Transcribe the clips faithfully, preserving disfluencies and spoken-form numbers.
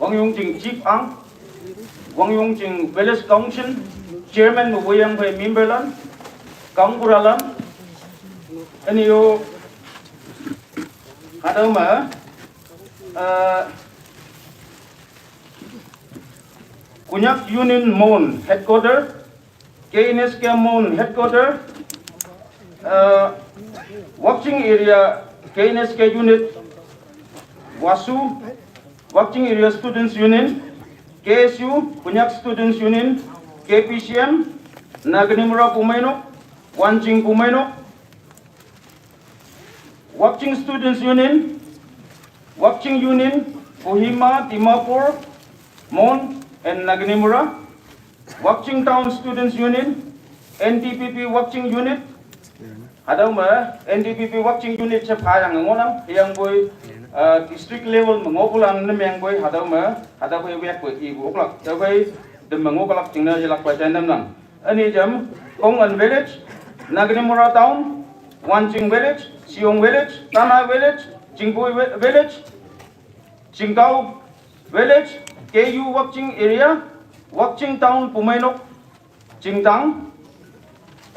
Wangyungjing Chief ang, Wangyungjing Village Council Chairman me woiyang phei member lan, kangpura lan, üne-o hatüo me, uh, Konyak Union Mon Headquarter, K N S K Mon Headquarter, uh, Wakching Area K N S K Unit, WASU, Wakching Area Students Union, K S U, Konyak Students Union, K P C M, Naginimora Pumeinok, Wanching Pumeinok, Wakching Students Union, Wakching Union, Kohima, Dimapur, Mon, and Naginimora, Wakching Town Students Union, N D P P Wakching Unit, hatüo me N D P P Wakching Unit she phayange ngohnang, hüyangpoi, uh, district level me ngohpulan ne mengpoi, hatüo me, hatüo phei wekpoi ipu oklak, tüophei, teme ngohlak jingne yelakpa jai tamnang. Üne jam, Kongan Village, Naginimora Town, Wanching Village, Siong Village, Tana Village, Chingpoi Vi-, Village, Chingkao Village, K U Wakching Area, Wakching Town Pumeinok, Chingtang.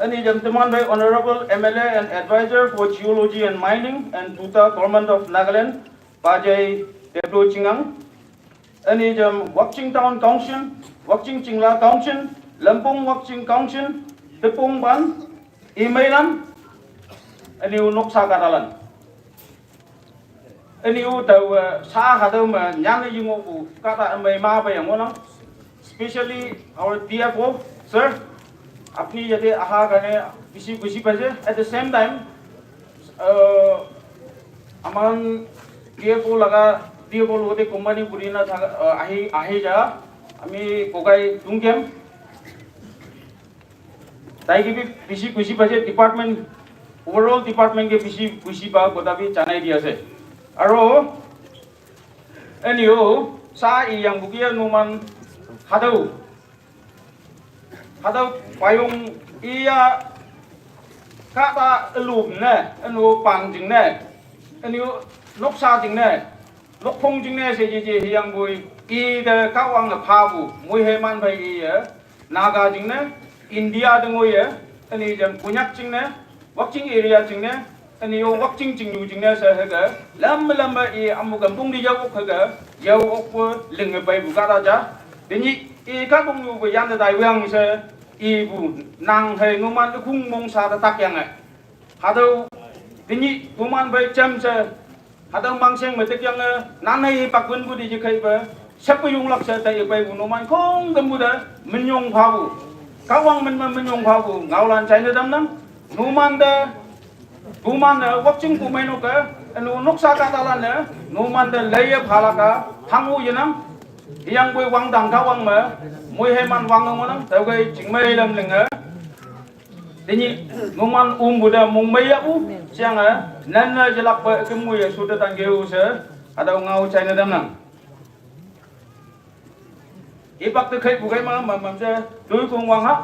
Üne jam teman phei Honorable M L A and Advisor for Geology and Mining and Tuta Government of Nagaland, Pajai Debro Chingang. Üne jam Wakching Town Council, Wakching Chingla Council, Lampong Wakching Council, Tepongban, Imeilan, üne-o noksa kahtalan. Üne-o taowe, eh, sa hatüo me, nyanne yengohpu, kahta ümei ma pei yang ngohnang. Especially our D F O, sir. Apni yate aha karne bisi khushi paise. At the same time, uh, aman D F O laga, D F O logote company kurina thaga, uh, ahi, ahi ja, ami kokai tungkem. Tai ke bhi bisi khushi paise department, overall department ke bisi khushi pa kotha bhi janai di ase. Aro, üne-o, sa iyangpu kia numan hatüo. Hatüo payong iya kahta ülum ne, üne-o pang jingne, üne-o noksa jingne, nokphong jingne she yeje hüyangpoi, ite Kahwange phapu, moiheiman phei iye, Naga jingne, India te ngoiye, üne jam Konyak jingne, Wakching area jingne, üne-o Wakching chingnyu jingne she hüke, lamme lamme i amu kampong te yao ok hüke, yao okpu linge peipu kahta ja. Tenyih i kahtoknyu pu yante tai wang she, ipu nang hei numan ükhung mong sa te takyange. Hatüo, tenyih numan phei jam she, hatüo mangsheng me tekyange, nanhei hipak wünpu te yekheipe, sheppe yonglak she tai yepeipu numan khongkümpu te, minyong phapu. Kahwang min me minyong phapu, ngaolan jaine tamnang, numan te, numan-e Wakching Pumeinok-e, üne-o noksa kahtalan-e, numan te leiye phalak-a, hango yenang, hüyangpoi wangdang Kahwang me, moiheiman wange ngohnang, tüokhei chingmei lam linge. Tenyih, numan ompu te mongmei yahpu, sheyange, nanne yelakpe üküm ngoiye shute tangkeo she, hatüo ngao jaine tamnang. Hipak te kheipu kei ma, mamam she, toikong wang ha.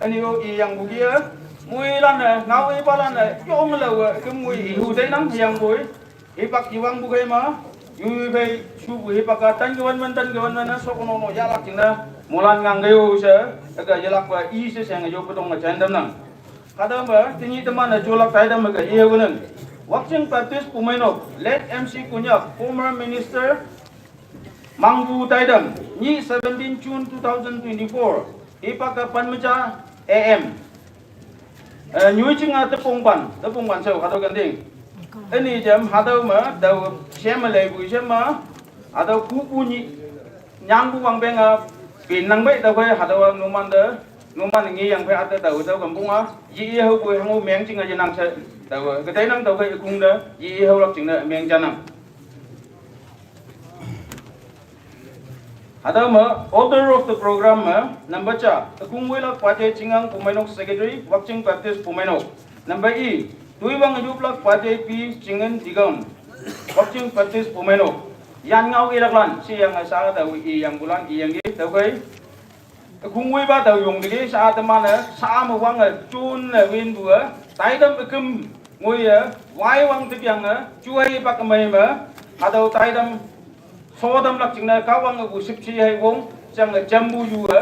Üne-o iyangpu kia, moilan-e, ngao ipalan-e, yonglao-e, üküm ngoi ihu teinang hüyangpoi. Hipak iwangpu kei ma, yoi phei shupu hipak-a tan kewan wan, tan kewan wan-e, shokono no yahlak jingne, moilan ngang keo she, üke yelakpa i she shange yoppe tong me jan tamnang. Hatüo me, tenyih teman-e jolak taitam me ke iheunang. Wakching Baptist Pumeinok, late M C Konyak, former minister, mangpu taitam, nyih seventeen June two thousand twenty-four, hipak-a pan me ja A M. Eh, nyoijing-a tepongpan, tepongpan shao, hatüo kenting. Üne jam hatüo me, tao shem me leipu shem me, hatüo kupu nyih, nyangpu wangpeng-a, pin nang pei tüokhei hatüo-a numan te, numan ngeyangphei ate tao tüo kampong-a, ye-i haopoi hango meng jinge yenang she, tao, keteinang tüokhei ükong te, ye-i haolak jingne meng janang. Hatüo me, order of the program me, number ja, ükong woilak Pajai Chingang Pumeinok secretary, Wakching Baptist Pumeinok. Number i, toiwang yoplak Pajai P Chingen deacon, Wakching Baptist Pumeinok. Yan ngao ilaklan, sheyange sa tao iyangpulan iyangki, tüokhei. Ükong woipa tao yong teki, sa teman-e, sa me wange, jonne winpu-e, taitam üküm ngoiye, wai wang teyange, juhei pak mei me, hatüo taitam So tamlak jingne Kahwang-e pu shüpshe hei wong, jange jampu yu-e,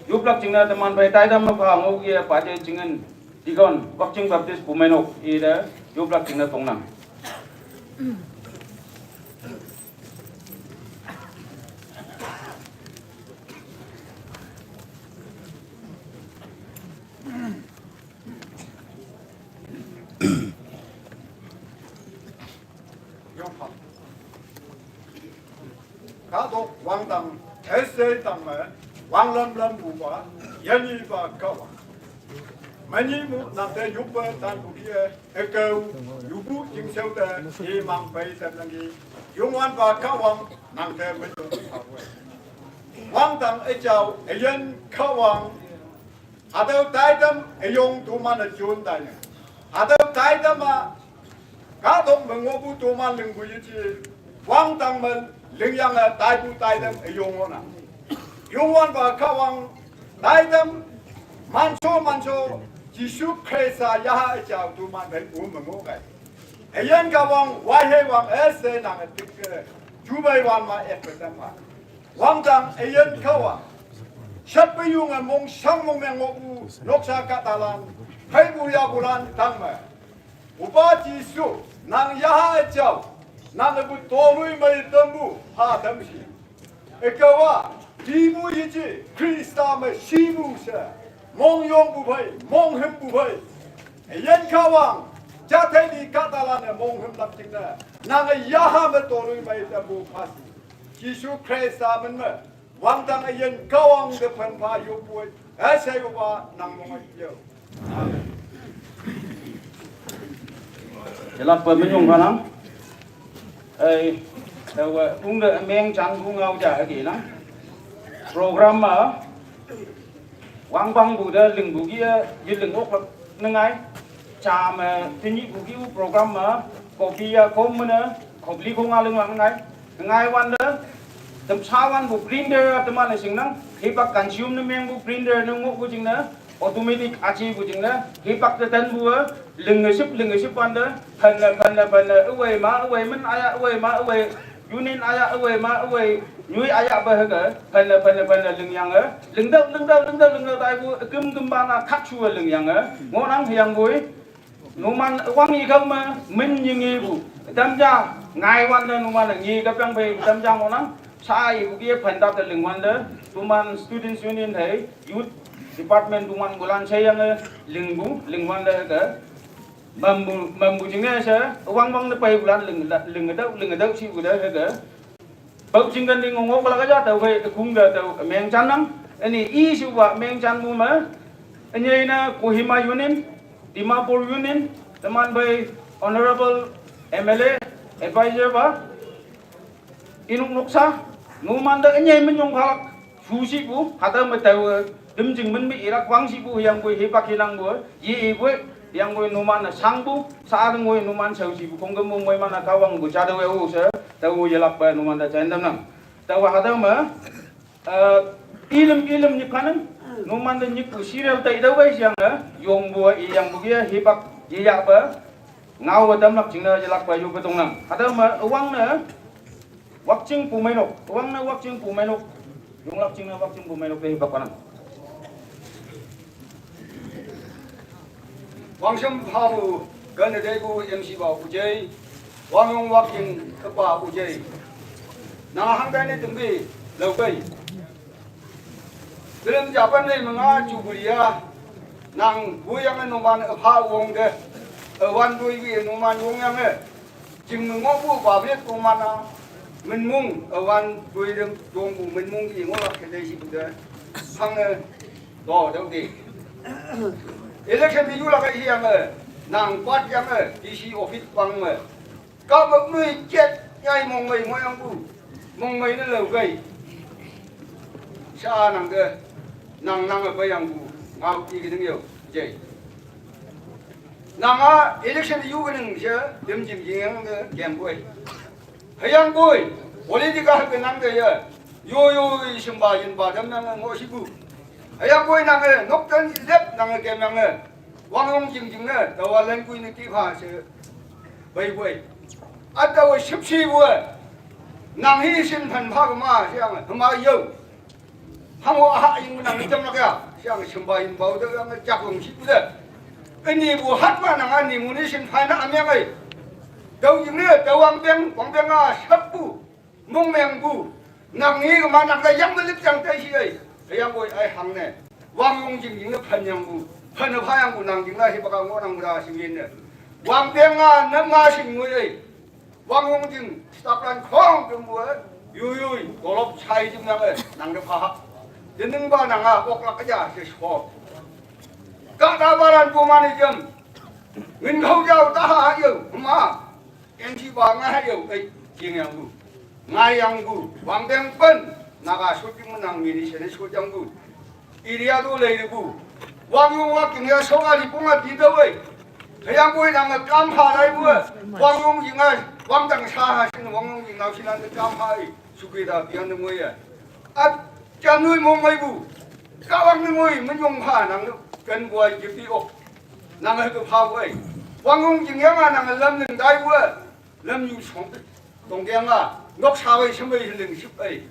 yoplak jingne teman phei taidam me pha ngoh ye pa je jingen, Deacon, Wakching Baptist Bumeinok, ite, yoplak jingne tongnang. Kahtok wangdang, esei tangme, wanglam lam pupa, yanyipa Kahwang. Menyih mu nangte yuppa tanpu kih-e, ükao, yupu jingshao te, imang pei tamnangki, Youngwanpa Kahwang, nangte menyih mu. Wangdang üjao, üyin Kahwang, hatüo taitam üyong toman-e jon taine. Hatüo taitam-a, kahtok me ngohpu toman lingpu yeji, wangdang me lingyange taipu taitam üyong ngohnang. Youngwanpa Kahwang, taitam, manso manso, Jesu Khrista yaha üjao toman phei pu me ngoh kai. Üyin Kahwang, waihe wang üse nange tike, jubei wan ma ekpe tam ma. Wangdang üyin Kahwang, shepeyunge mongshang mong me ngohpu noksa kahtalan, pheipu yapulan tangme, Üpa Jesu, nang yaha üjao, nange pu toloimei tampu, ha tamshi. Ükao-a, tipu yeji, Khrista me shipu she, mongyongpu phei, monghümpu phei. Üyin Kahwang, jathei li kahtalan-e monghümlak jingne, nange yaha me toloimei tampu phashi. Jesu Khrista min me, wangdang üyin Kahwang te phenpha yoppu-e, üshei Üpa nang mong-e yo. Yelakpe minyong phanang. Ei, taowe, ungte ümeng janpu ngao ja ükenang. Program me, wangpangpu te lingpu kih-e, yeling oklak ne ngai. Jame, tenyihpu kih-u program me, copy ya kom mene, khopli khong a linglak ne ngai. Ngai wante, temsha wanpu printer teman-e shingnang, hipak consume ne mengpu printer ne ngohpu jingne, automatic ajipu jingne, hipak te tenpu-e, linge ship, linge ship wante, phanne, phanne, phanne, üwei ma, üwei min aya, üwei ma, üwei, union aya, üwei ma, üwei, nyoi aya pe hüke, phanne, phanne, phanne, lingyange, lingtüoh, lingtüoh, lingtüoh, lingtüoh, taipu, üküm kümpa na khakshu-e lingyange, ngohnang hüyangpoi. Numan wang ikao me, min yengepu. Tamja, ngai wante numan nge kapang phei tamja ngohnang. Sha ipu kih-e phantak te ling wante, toman Students' Union hei, Youth Department toman pulan sheyange, lingpu, ling wante ke. Mampu, mampu jingne she, wangwang ne peipulan ling, ling tüoh, ling tüoh shipu te hüke. Pao jingken ting ngoh lak ja tao phei ükungte tao meng jannang. Üne i shupa meng janpu me. Ünyei ne Kohima Union, Dimapur Union, teman phei Honorable M L A, Advisor pa, inok noksa, numante ünyei minyong phalak, shushipu, hatüo me taowe, temjing min me ilak wangshipu hüyangpoi hipak hinangpu, ye ipoi, hüyangpoi numan-e shangpu, sha-a ngoi numan shaoshipu, khongküm mo moiman-a Kahwangpu jataowe-o she, tao yelakpe numante jan tamnang. Taowa hatüo me, eh, ilüm ilüm nyik phanang, numante nyikpu serial tai tüowe sheyange, yongpu iyangpu kih-e hipak yeyahpe, ngaowe tamlak jingne yelakpe yoppe tongnang. Hatüo me, üwangne, Wakching Bumeinok, üwangne Wakching Bumeinok, yonglak jingne Wakching Bumeinok te hipak phanang. Wangshem phapu, kane teipu M C pa üjei, Wangyong Wakching üpa üjei. Nang hangkai ne tümpi, laokai. Film Japan ne menga jubilee-a, nang woiyange numan üpha wongte, üwan toi wi numan wongyange. Ching me ngohpu public toman-a, minmong, üwan toilüm tongpu minmong i ngohlak kele shipu te, hangne, to, tüote. Election te yulak-e hiyange, nang pat yange, D C office pang me. Kahmük noi jet, nyai mongmei ngohyangpu, mongmei ne laokai. Sha nangte, nang nange peiyangpu, ngao i kening yo, jai. Nanga election yu kening she, lim jim jingyang ne kempoi. Hüyangpoi, political kenang te ye, yo yo, shimpa yinpa tamnang ngoh shipu. Hüyangpoi nange, nokten lep nange kemyange, Wangyong jingjing ne, taowa lankui ne tipha she, peipoi. Ütaowe shüpshepu-e. Nang hi shin phan pha kama, siang, hama yo. Hango aha ing nang jam lak ya, siang shimba ing bau de, yang jak long shi de. Ini bu hat ma nang ani mu ni shin phan na amyang ai. Dau ing ne, dau wang beng, wang beng a, shap bu, mong meng bu. Nang ni kama nang da yang melip jang tai shi ai. Yang boi ai hang ne. Wang yong jing jing ne phan yang bu. Phan na pha yang bu nang jing la hi baka ngo nang da shi yin ne. Wang beng a, na ma shin ngui ai. Wang Yong Jing, stop lan khong tum bua, yu yu, golop chai jing nang eh, nang de pha. Jing ba nang a, ok lak ja, se sho. Ka da ba lan pu ma ni jam. Ngin khau jau ta ha yo, ma. Ken chi ba nga ha yo, eh, jing yang bu. Ngai yang bu, wang deng pen. Naga shooting nang mini se ne shoot yang bu. Area do lei bu. Wang Yong wa king ya so ga li pung a di do wei. Heyang bui nang kam pha lai bu. Wang Yong jing a, wang dang sha ha shin Wang Yong jing nau shin an kam pha ai. Su ki da bian de ngoi ya. A jam nui mong mai bu. Ka wang de ngoi men yong pha nang ken bua ji pi ok. Nang he ko pha wei. Wang Yong jing ya ma nang lam ning dai bu. Lam yu song. Dong yang a. Nok sha wei shem wei ling ship ai.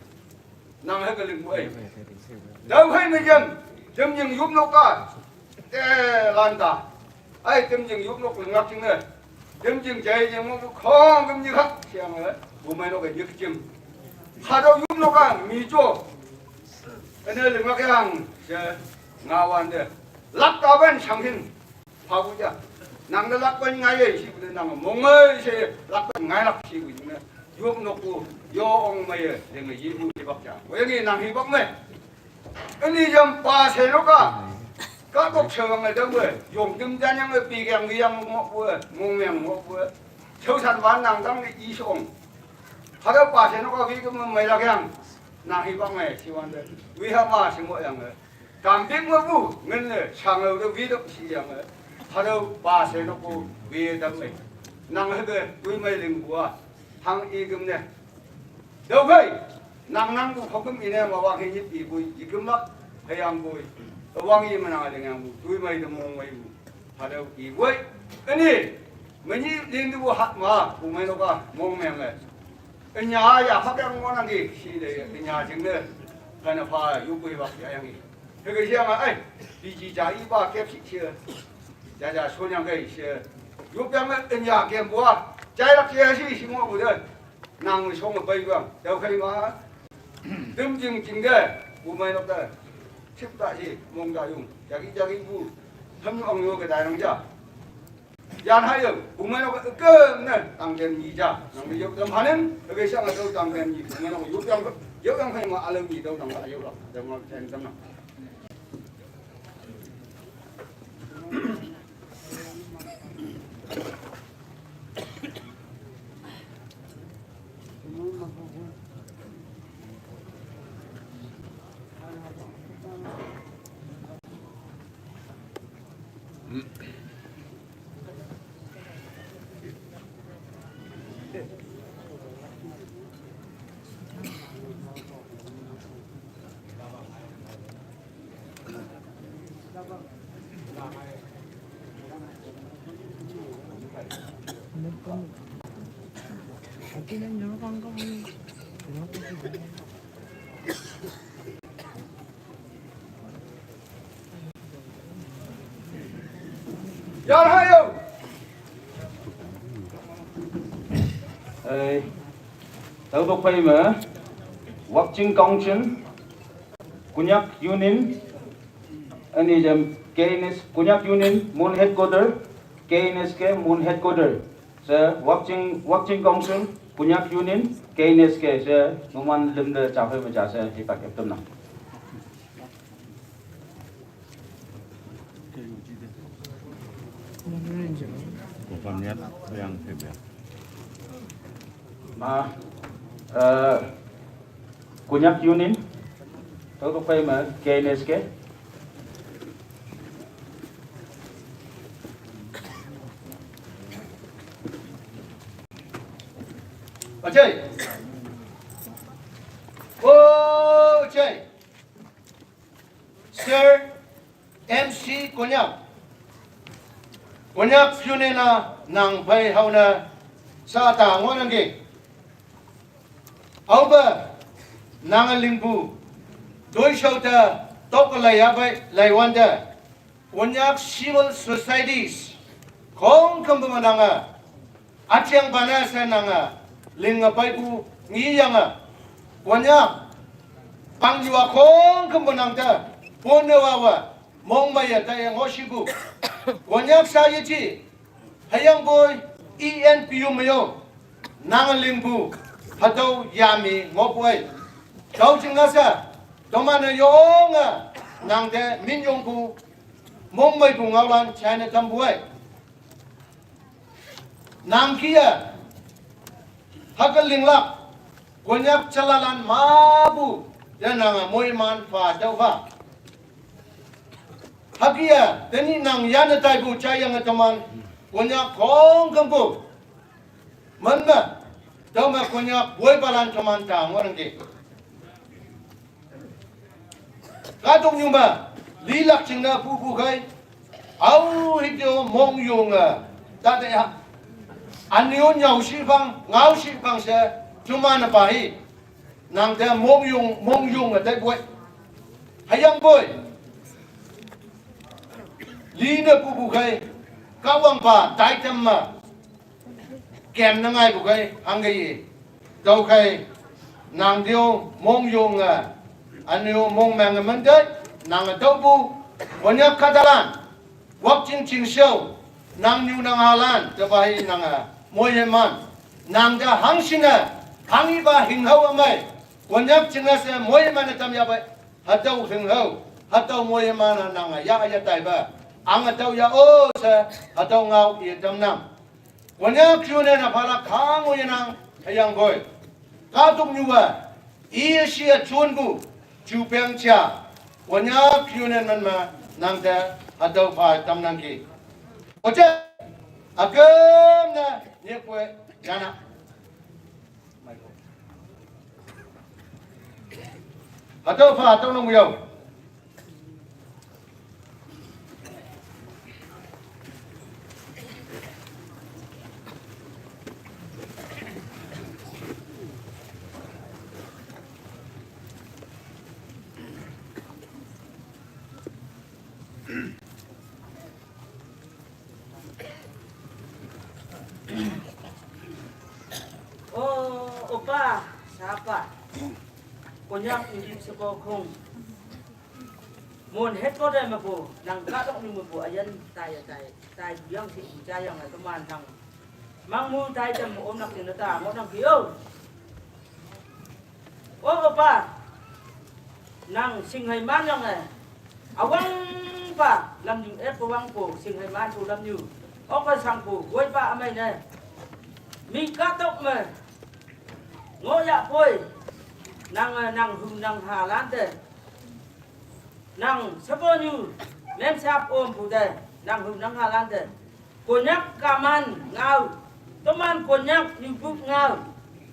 Nang he ka ling bu ai. Dau hai me jam, jam jing yup nok ka. Te lan ta. Ai, jam jing yup nok ling ngak jing ne. Jam jing jai jing mo khong jam jing khak. Siang le. Bu mai nok ka jik jim. Ha dau yup nok ka mi jo. Ene ling ngak yang. Se nga wan de. Lak ka ban chang hin. Pha bu ja. Nang na lak ban ngai ye shi bu nang mong ngai she lak ban ngai lak shi bu ne. Yop nok bu yo ong mai ye, de ngai yi bu hi bak ja. Wei ngi nang hi bak me. Ini jam pa se no ka. Ka kok se wang de we. Yong dim jan yang pi yang yang mo bu. Mong yang mo bu. Chau san wan nang dang ni yi song. Ka da pa se no ka wi ke mai lak yang. Nang hi bak me shi wan de. Wi ha ma shi mo yang. Kam bik ma bu, ngin le, shang lo de wi dok shi yang le. Hado ba se no bu, wi dam le. Nang he de, wi mai ling bu a. Hang i gum ne. Dau kai, nang nang bu khok gum i ne ma wang he yip i bu, i gum lak, he yang bu. Wang i ma nang ling yang bu, wi mai de mong mai bu. Hado i bu. Ani, ma ni ling de bu hat ma, bu mai no ka, mong meng le. Nya ya phak yang mo nang di, shi de, nya jing de. Kana pha, yu bu i bak ya yang i. Hege siang a, ai, pi ji ja i ba kep si che. Ja ja so nyang kai che. Yu piang a, en ya kem bua. Jai lak che si si mo bu de. Nang so mo bai bang. Dau kai ma. Dim jing jing de. Bu mai nok de. Chip ta si, mong da yung. Ja ki ja ki bu. Tham yu ang yu ke dai nang ja. Yan hai yo, bu mai nok ke ne, tang kem ni ja. Nang yo tam hanen, ke siang a dau tang kem ni. Bu mai nok yo yang, yo yang hai ma a lo ni dau tang a yo la. Dau ma kem tam na. Yan hai yo. Ei, tau tok pai ma, Wakching Council, Konyak Union, ani jam K N S, Konyak Union, Mon Headquarter, K N S K, Mon Headquarter. Sir, Wakching, Wakching Council, Konyak Union, K N S K, sir, numan lim de chafai ma cha, sir, hipak eptum na. Ma, eh, Konyak Union, tau tok pai ma, K N S K. Achai. O, achai. Sir M C Konyak. Konyak Union a nang pai hau na sa ta ngo nang ge. Aope, nange lingpu, toishao te, tok lei yape, lei wante, Konyak civil societies, khongkümpu me nange, acheng pane she nange, linge peipu ngiyange, Konyak, pangyua khongkümpu nang te, ponne wawe, mongmeiye taiye ngohshipu, Konyak sha yeji, hüyangpoi, E N P O me yo, nange lingpu, hatüo yami ngohpu ei. Tüo jingne she, toman-e yonge, nang te minyongpu, mongmeipu ngaolan china tampu ei. Nang kaiye, hüke linglak, Konyak jalalan mapu, te nange moiman pha tüo pha. Hüke-a, tenyih nang yane taipu jayange teman, Konyak khongkümpu. Menme, tüome Konyak woipalan teman ta ngohnangki. Kahtoknyu me, lilak jingne pupu khei, ao hikyo mongyonge, tate ha. Ünyo nyao shipang, ngao shipang she, teman-e pa hi. Nang te mongyong, mongyonge taipu ei. Hüyangpoi, line pupu khei, Kahwangpa taitam me, kemne ngaipu khei, hangke ye. Tüokhei, nang te-o mongyonge, ünyo mongmenge mante, nange tüopu, Konyak kahtalan, Wakching chingshao, nangnyu nanghalan, tepa hi nange, moiman, nang te hangshinne, hanghipa hinghao ümei, Konyak jingne she moiman-e tamyahpei, hatüo hinghao, hatüo moiman-e nange yah yataipa, ange tüo yah-o she, hatüo ngao ye tamnang. Konyak Union-e phalak hango yenang, hüyangpoi. Kahtoknyu-a, iye shi-e jonpu, jupeng ja, Konyak Union men me, nang te, hatüo pha tamnangki. Oje, üküm ne, nyepoi, yana. Hatüo pha, hatüo nong yao. O, opa, shapa. Konyak nyupu shekokhong. Mon headquarter mepu, nang kahtoknyu mepu, üyin tai, tai, tai, yang shi, jayang, teman nang. Mangmu tai jam, omnak jingne ta, ngohnangki o. O, opa, nang shinghei manyange, üwangpa, lamnyu eppu wangpu, shinghei manpu lamnyu, okpa shangpu, woipa ümei ne, mi kahtok me, ngohyahpoi, nange, nang hu nang halante, nang sheponyu, memshap ompu te, nang hu nang halante, Konyak kaman ngao, teman Konyak nyupu ngao,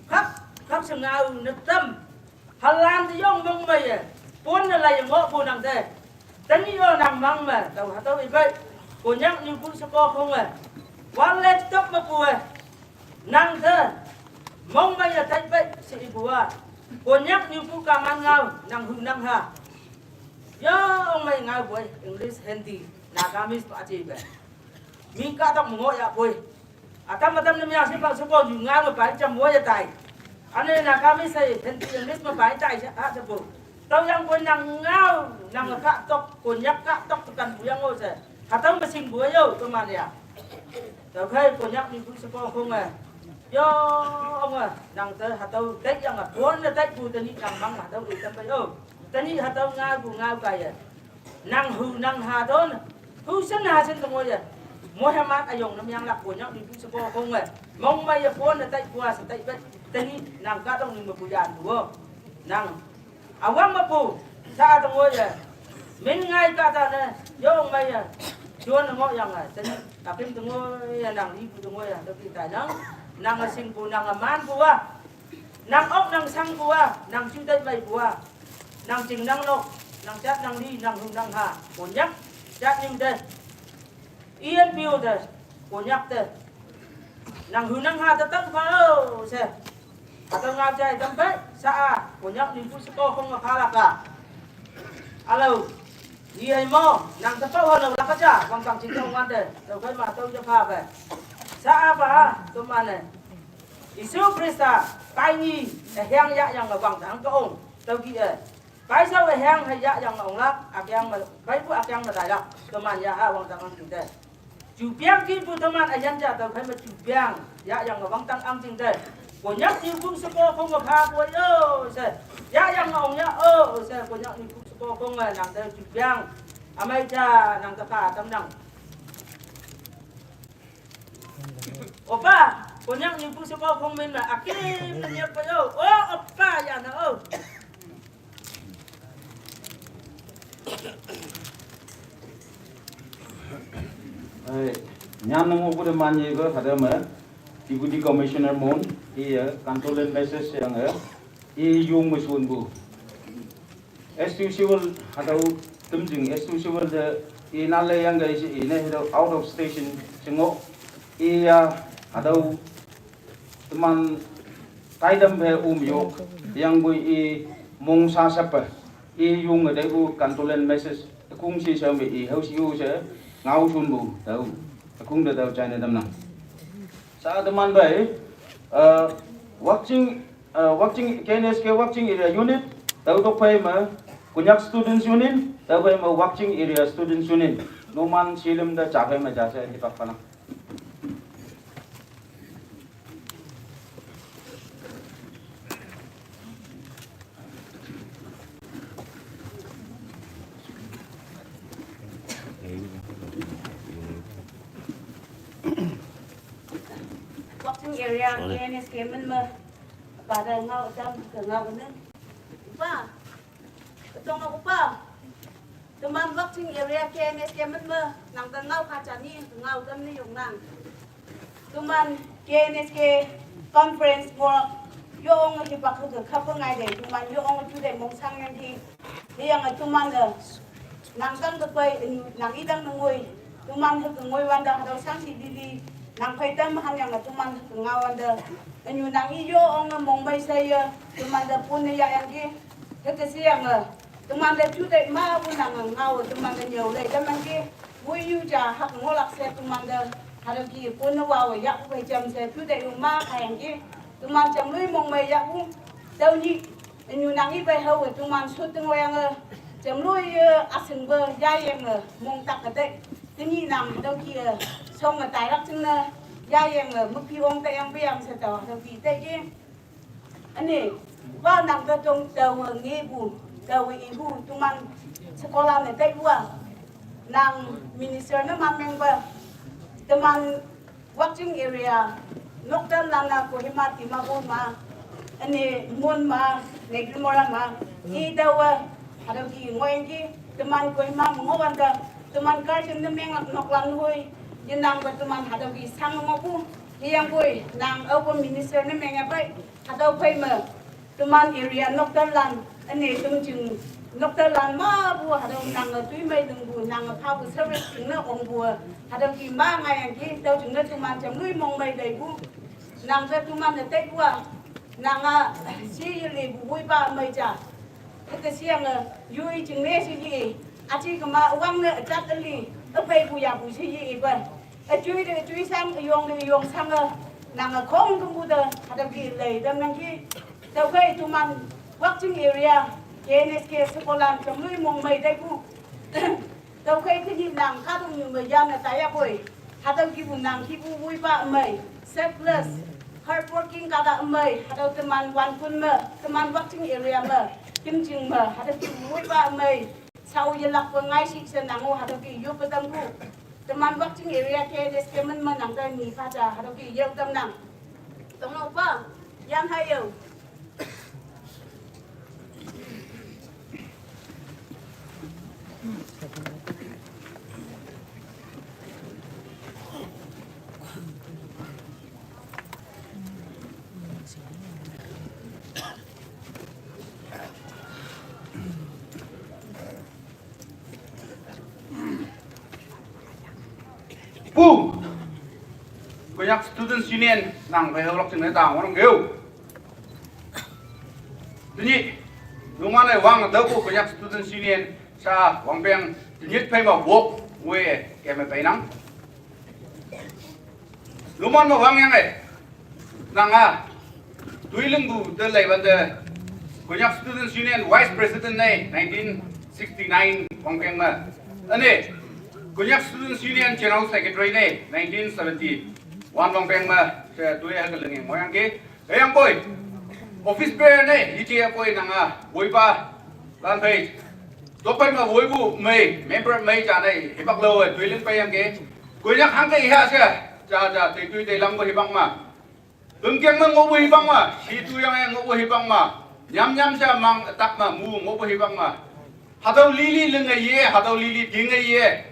khak, khak she ngao netam, halante yong mongmeiye, ponne laiye ngohpu nang te, tenyih-o nang mang me, tao hatüo ipei, Konyak nyupu shekokhonge, wan le tok mepu-e, nang te, mongmeiye taipei she ipu-a, Konyak nyupu kaman ngao, nang hu nang ha. Yo, ongmei ngaopoi, English, Hindi, Nagamese pa ajepe. Mi kahtok me ngohyahpoi. Ütam ütam ne meng shepa sheponyu ngao me pai jam woiye tai. Üne Nagamese hei Hindi English me pai tai she, a shepu. Tüoyangpoi nang ngao, nang kahtok, Konyak kahtok tekanpu yang-o she. Hatüo me shingpu yo, teman ya. Tüokhei Konyak nyupu shekokhonge. Yo, onge, nang te hatüo taiyange, ponne taipu tenyih nang mang hatüo itam pei o. Tenyih hatüo ngaopu ngao kaiye. Nang hu nang ha ton. Hu shin ha shin te ngoiye. Moiman üyong ne meanglak Konyak nyupu shekokhonge. Mongmeiye ponne taipu-a she taipei. Tenyih nang kahtoknyu mepu yanpu o. Nang üwang mepu, sha te ngoiye. Min ngai kahtane, yong meiye. Jon ngohyange, tenyih, takim te ngoiye, nang lipu te ngoiye, tüoki tainang. Nange shingpu, nange manpu-a. Nang ok nang shangpu-a, nang juteih meipu-a. Nang ching nang nok, nang jat nang li, nang hu nang ha, Konyak, jatnyu te. E N P O te, Konyak te. Nang hu nang ha te tangpha-o she. Atau ngap jai tampai sa a, Konyak ni pu seko kong ma phalak a. Alo, ni ai mo, nang tepau halo laka ja, wang tang cing kong wante, tau kai ma tau ja pha pe. Sa a pa, tu mane. Isu Krista, kai ni, eh, hiang ya yang wang tang kong, tau ki eh. Kai sau eh hiang hai ya yang ong lak, ak yang ma, kai pu ak yang ma dai lak, tu man ya ha wang tang ang cing te. Ju piang ki pu teman ayan ja tau khai ma ju piang. Ya yang wang tang ang cing te. Konyak ni pu seko kong ma pha ko yo se. Ya yang ong ya o se Konyak ni pu seko kong ma nang te ju piang. Amai ja nang te pha tam nang. Opa, Konyak ni pu seko kong min ma aki min ya pa yo. O, opa ya na o. Ai, nyan nang oku de man ye ko hada me, Deputy Commissioner Mon, iya, condolence message yang eh, i yung me sun bu. S two civil hadau tumjing, S two civil de, i nale yang ga isi, i ne hadau out of station, chengo, iya, hadau teman taidam phe um yok, yang bui i mong sa sap phe, i yung dai bu condolence message, kung si sa me i hau si u se, ngau sun bu, tau, kung da tau china dam nang. Sa teman bai, uh, Wakching, uh, Wakching, K N S K Wakching Area Unit, tau tok phai ma, Konyak Students Union, tau phai ma Wakching Area Students Union. Noman silim da cha phai ma ja se hipak phanang. Wakching area K N S K min ma pada ngau jam ke ngau ne. Ba. Tong aku pa. Teman Wakching area K N S K min ma nang ta ngau kha cha ni ngau tam ni yong nang. Teman K N S K conference mo yo ong ki pak ke khap ngai de teman yo ong tu de mong sang yang ki. Yang teman de nang tang de pai nang i dang ngoi. Teman he ngoi wan da hadau sang si di di nang pai tam han yang teman he ngau wan da. Nyu nang i yo ong mong mai sa ya teman de pun ya yang ki. He ke si yang Teman da chu dai ma bu nang ngau teman da nyau lai da man ke. Wui yu ja hak ngolak se teman da. Hada ki pun wa wa ya bu bai jam se chu dai ma kha yang ke. Teman jam lui mong mai ya bu. Dau ni nyu nang i bai hau teman sut teng wa yang. Jam lui aseng ba ya yang mong tak ka dai. Teni nang dau ki song ma tai rak teng na. Ya yang mu pi ong ta yang bai yang se ta dau ki dai ke. Ani, ba nang ta tong tawa ngi bu, tawa i bu, tuman sekolah ne tai bua. Nang minister ne ma meng ba, teman Wakching area, Nokdan lana Kohima Dimapur ma, ani Mon ma, Negrimora ma, i tawa, hada ki ngoen ki, teman Kohima ngoan da, teman Karjin ne meng Noklan hui, ye nang ba teman hada ki sang ngoku, Yang bui, nang au ko minister ne meng ya bai, hadau pai ma, teman area Nokdan lan, ane tung jing Nokdan lan ma bu hadau nang tui mai lung bu nang pha bu service jing na ong bu, hadau ki ma ngai yang ki, dau jing na teman jam lui mong mai dai bu, nang ta teman na tai bu, nang a si ye le bu bui ba mai ja, ta siang a, yui jing ne si ye, a chi kama wang na jat li, a pai bu ya bu si ye ba. A chui de chui sang, a yong de yong sang a, nang a khong kung bu de, hada ki lei dam nang ki. Tau kai tuman, Wakching area, K N S K sekolah, kam lui mong mai dai bu. Tau kai kini nang ka dung yu mai yan a taya boi. Hada ki bu nang ki bu wui ba mai. Selfless, hardworking ka da mai. Hada teman wan kun ma, teman Wakching area ma. Kim jing ma, hada ki bu wui ba mai. Sau ye lak bu ngai si se nang o hada ki yu ba dam bu. Teman Wakching area K N S K min ma nang da ni pha ja, hada ki yau dam nang. Tong no pa, yan ha yau. Pu! Konyak Students Union nang bai hau lak sing ne tang warang geu. Tenyih, numan-e wang tüopu Konyak Students' Union sha wangpeng tenyih phei me wok ngoiye keme peinang. Numan me wangyange, nanga toilingpu te leiwante Konyak Students' Union Vice President ne nineteen sixty-nine wangpeng me. Üne, Konyak Students' Union General Secretary ne nineteen seventy-one wangpeng me, she toiye hüke linge ngohyangki. Hüyangpoi, office bearer ne, yeje poi nanga, woipa, lan phei. Tokphei me woipu mei, member mei ja ne, hipak lowe, toiling peiyangki. Konyak hangke iha she, ja ja, teitoi teilangpu hipak ma. Pümkeng me ngohpu hipak ma, shituyange ngohpu hipak ma. Nyam nyam she mang ütak me mu ngohpu hipak ma. Hatüo lili linge ye, hatüo lili tinge ye.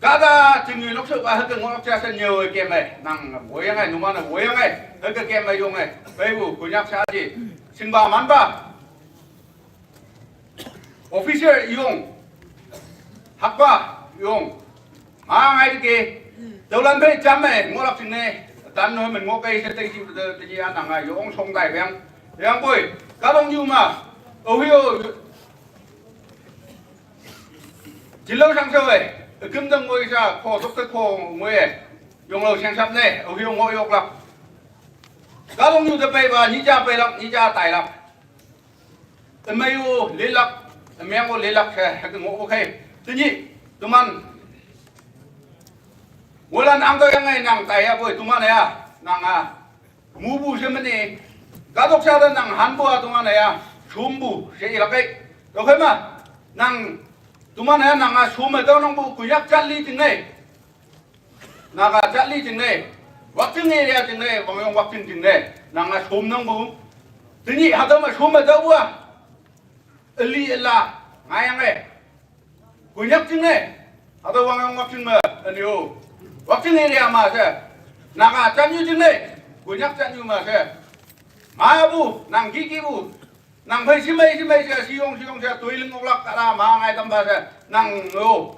Kahta chingnyu nokshopa hüke ngoh ja she nyüo keme, nang woiyange, numan-e woiyange, hüke keme yonge, peipu Konyak shaji, shingpa manpa, officer yong, hakpa yong, ma ngai ke, tüolan phei jam me ngohlak jingne, tan no men ngoh kei she tei shi te, teji a nanga yong shong tai peang, yangpoi, kahtoknyu ma, aohe-o, jinlao shangshao-e, üküm tang ngoi sha, kho tok te kho ngoi-e, yonglao shengshap ne, aohe-o ngoh yoklak. Kahtoknyu te peipa, nyih ja peilak, nyih ja tailak. Ümei-o lilak, ümeng-o lilak she, hüke ngohpu khei. Tenyih, teman. Ngohlan angtüoyange nang taiyapoi, teman-e a, nanga. Mupu she mene, kahtok sha te nang hanpu a teman-e a, shompu she ilak ei. Tüokhei ma, nang, teman-e a nanga shom me tüonangpu Konyak jat li jingne. Naga jat li jingne, Wakching area jingne, Wangyong Wakching jingne, nanga shomnangpu. Tenyih hatüo me shom me tüopu a, üli üla, ngaiyange. Konyak jingne, hatüo Wangyong Wakching me, üne-o. Wakching area ma she, Naga jatnyu jingne, Konyak jatnyu ma she. Mapu, nang kihkihpu, nang phei shemei shemei she, sheyong sheyong she, toiling oklak kahta ma ngai tampha she, nang-o.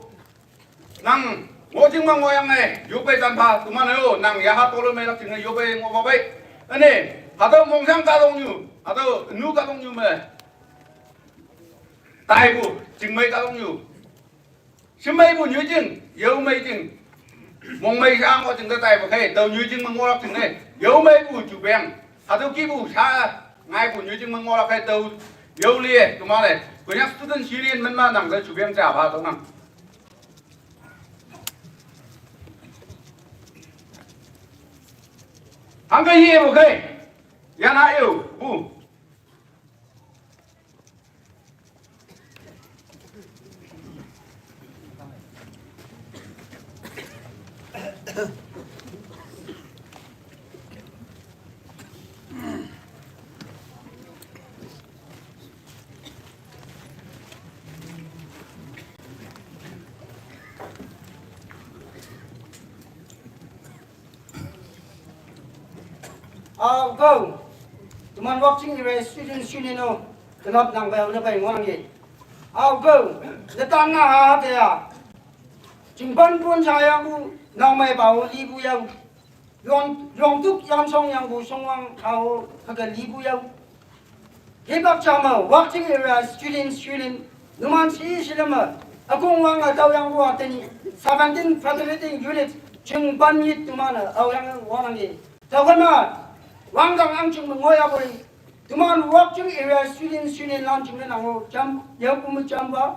Nang, ngoh jing me ngohyange, yopei tampha, teman-o, nang yaha toloi meilak jingne yopei ngohpa pei. Üne, hatüo mongshang kahtoknyu, hatüo nu kahtoknyu me. Taipu, chingmei kahtoknyu. Shemeipu nyoijing, yaomei jing. Mongmei sha ngoh jing te taipu khei, tao nyoijing me ngohlak jingne, yaomeipu jupeng. Hatüo kihpu sha ngaipu nyoijing me ngohlak khei tao, yao lie, teman-e. Konyak Students' Union men ma nang te jupeng ja pha tüonang. Hangke yepu khei, yana yepu. Ao, kau. Teman Wakching Area Students' Union-o, tenap nang bai ne bai ngohnang ye. Ao, kau. Netan na ha ha te ya. Chingpan pun sayangpu, nang mai pao lipu yao. Yong, yongtuk yamsong yangpu shongwang ao, hüke lipu yao. Hipak ja me, Wakching Area Students' Union, numan shi shileme, ükong wange tüoyangpu a tenyih, seventeen federating unit, chingpan nyit teman-e, aoyange ngohnang ye. Tüokhei ma, wangdang ahngching me ngohyapoi, teman Wakching Area Students' Union lan jingne nang-o, jam, yaopu me jam pa.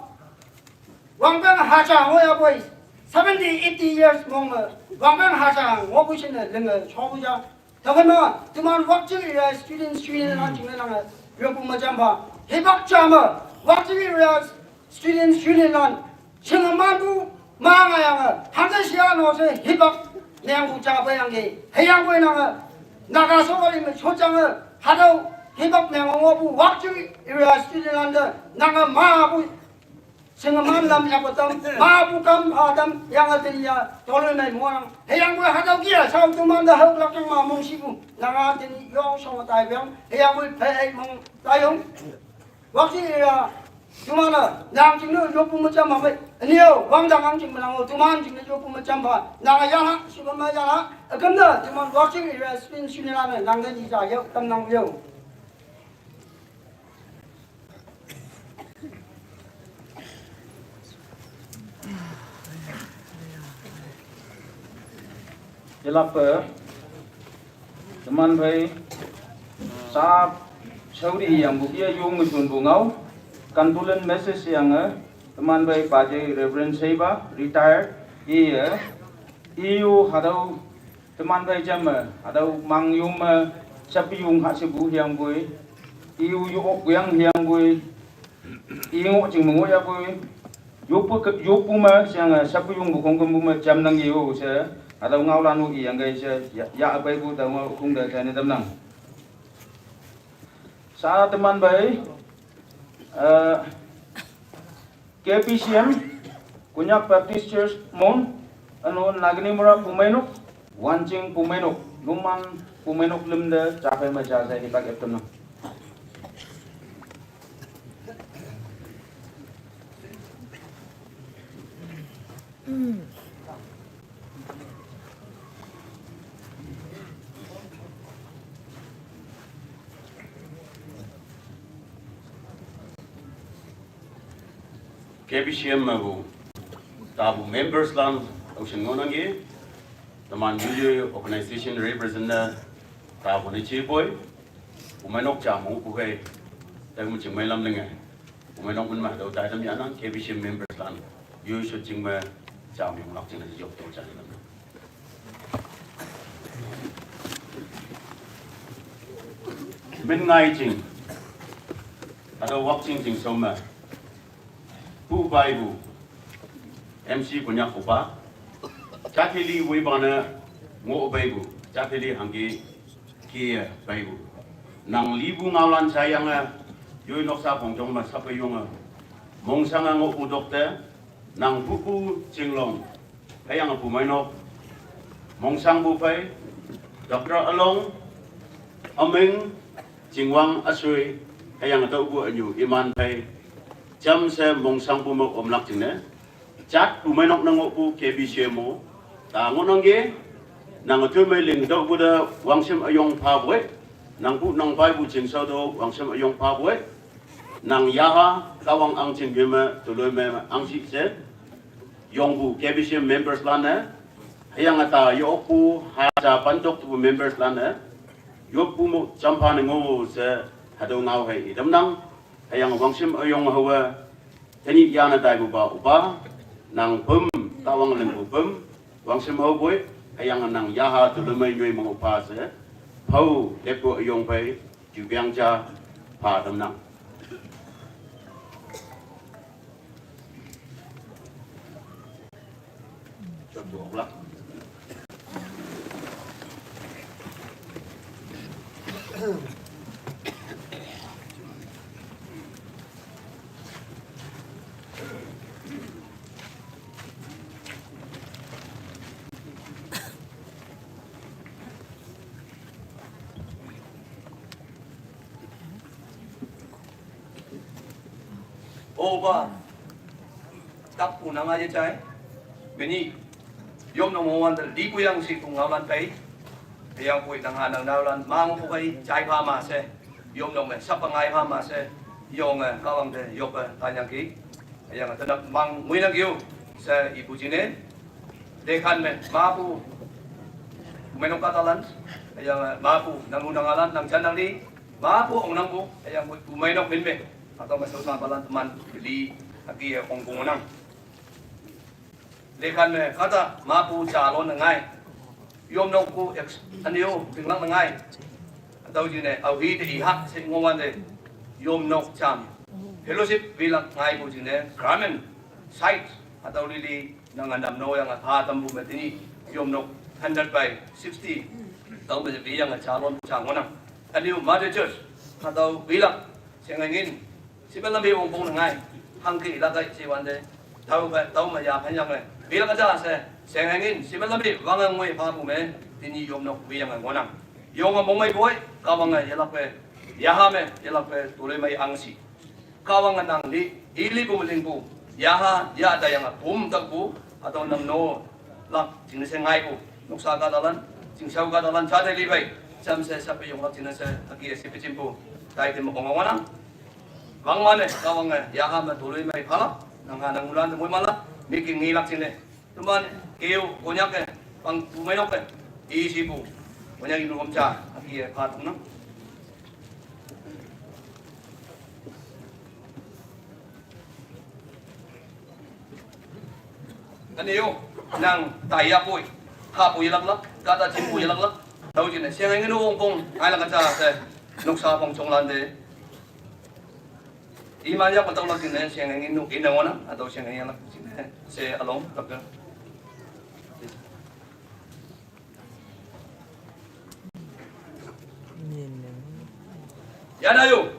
Wangpeng haja ngohyapoi, seventy, eighty years mong me, wangpeng haja ngohpu jingne linge shopu ja. Tüokhei ma, teman Wakching Area Students' Union lan jingne nange, yongpu me jam pa. Hipak ja me, Wakching Area Students' Union lan, shingemanpu, ma ngayange, hangke shia no she, hipak, mengpu ja peiyangki, hüyangpoi nange, Naga sokali me shojange, hatüo, hipak meng ngohpu, Wakching Area Student lan te, nange mapu, shingeman lam yahpu tam, mapu kam pha tam, yange tenyih ya, toloi mei monang. Hüyangpoi hatüo kih-a, shao teman te haolak yang ma mongshipu, nanga tenyih yong shong taipeang, hüyangpoi phei mong taiyong. Wakching area, teman-e, nang jingne yoppu me jam pha mei, üne-o, wangdang ahngching me nang-o, teman jingne yoppu me jam pha, nange yaha, shikema yaha, üküm ne, teman Wakching Area Students' Union lan-e, nang te nyih ja yao, tamnang yao. Yelakpe, teman phei, sap, shauri yang bu, iya yung mechun bu ngau, condolence message yang, eh, teman phei Paje Reverend Seiba, retired, iya, iyu hadau, teman phei jam, eh, hadau mang yung me, sap yung ha sebu yang bui, iyu yu ok yang yang bui, Ingo ching mengo ya pui. Yopu ke, yopu ma siang, eh, sapu yung bukong kembu ma jam nang yo se. Atau ngau lanu i yang gai se. Ya, ya apai bu tau ngau kung da jane tam nang. Sa teman bai. Eh, K P C M, Konyak Baptist Church Mon, anu Nagini Mura Pumainok, Wanching Pumainok, Luman Pumainok lemde, chapai ma ja se hipak eptem nang. K B C M mabu, tabu members lan, ocean ngonang ye, teman yuyu organization represent na, tabu ni chipoi, umainok chamu kuhei, tabu ching mai lam lenge, umainok mun ma, tau tai tam yana, K B C M members lan, yu shu ching ma, chamu yung lak ching na yok tau chang lam. Min ngai ching, atau wak ching ching soma, Pu Baibu, M C Konyak Upa, Chatili Wibana, Ngo Baibu, Chatili Hangki, Kia Baibu. Nang libu ngaulan sayanga, yui noksa pongjong ma sapa yunga. Mongsanga ngo udokte, nang buku chinglong, hayang Pumainok, Mongsang bu phai, Doctor Along, Aming, Chingwang Asui, hayang tau bu anyu iman phai, Cham se Mongsang bu mok omlak ching ne. Chat Pumainok nang bu K B C M o. Ta ngonang ge, nang tu mai ling dok bu da wangsim ayong pa bue. Nang bu nang pai bu ching sao do wangsim ayong pa bue. Nang yaha kawang ang ching ge ma, tuloi me ma ang si se. Yong bu K B C M members lan ne. Hayang ata yok bu ha ja pan dok tu members lan ne. Yok bu mo champa ne ngo se hado ngau hai idam nang. Hayang wangsim ayong hawa. Tani yana dai bu ba upa, nang pem, tawang leng bu pem, wangsim hau bui, hayang nang yaha tu lemai nyui meng upa se, pau lepu ayong pai, ju biang ja, pa dam nang. Oba, tak unang aja cai. Bini, yom nong wan ter di kuyang si kung ngaulan pai. Yang kui nang hanang naulan, mang ku kai cai pa ma se. Yom nong me, sapa ngai pa ma se. Yong, eh, kawang de, yop, eh, tanyang ki. Yang tenak mang muinang kiu. Se ibu jine. Dekan me, mapu. Menong katalan. Yang, eh, mapu, nang unang alan, nang janang di. Mapu, ong nang bu. Yang kui, bu menong min me. Atau masuk na balan teman, beli, aki, eh, ong kung nang. Lekan me kata mapu chalon ngai. Yom nok ku ex anio tinglang ngai. Atau jine au hi te i hak se ngowan de. Yom nok cham. Fellowship bilak ngai ku jine Kramen site atau lili nang andam no yang atha tambu metini. Yom nok hundred by sixty. Tau me bi yang chalon chang ngonang. Anio Mother Church atau bilak sengengin Simen lambi ong pong ngai. Hang ki la kai si wan de. Tau ba, tau ma ya phan yang le. Bi la ka ja se. Seng hang in, simen lambi wang ang ngui pa bu me. Tini yom nok wi yang ngonang. Yong a mong mai boi. Ka wang a yelak pe. Ya ha me, yelak pe. Tu le mai ang si. Ka wang a nang li. I li bu me ling bu. Ya ha, ya da yang a bum tak bu. Atau nam no. Lak, jing se ngai bu. Nuksa ka dalan. Jing sau ka dalan. Cha de li bai. Jam se sa pe yong lak jing se. Aki si pe jim bu. Tai te mo kong ngonang. Wang mane, ka wang eh, ya ha ma tului mai phala, nang ha nang ulan te mui mala, mi ki ngi lak sine. Tuman, keu, konyak eh, pang tumai nok eh. Isi pu, wanya inu om cha, aki e phat na. Ani yo, nang taya pui, ha pui lak lak, kata chin pui lak lak. Tau chin, siang ngin ong pong, ai lak cha se, nuksa pong chong lan de. Ima ya patau lak chin, siang ngin nuk ina wana, atau siang ngin lak chin, se along, lak. Yan ayo.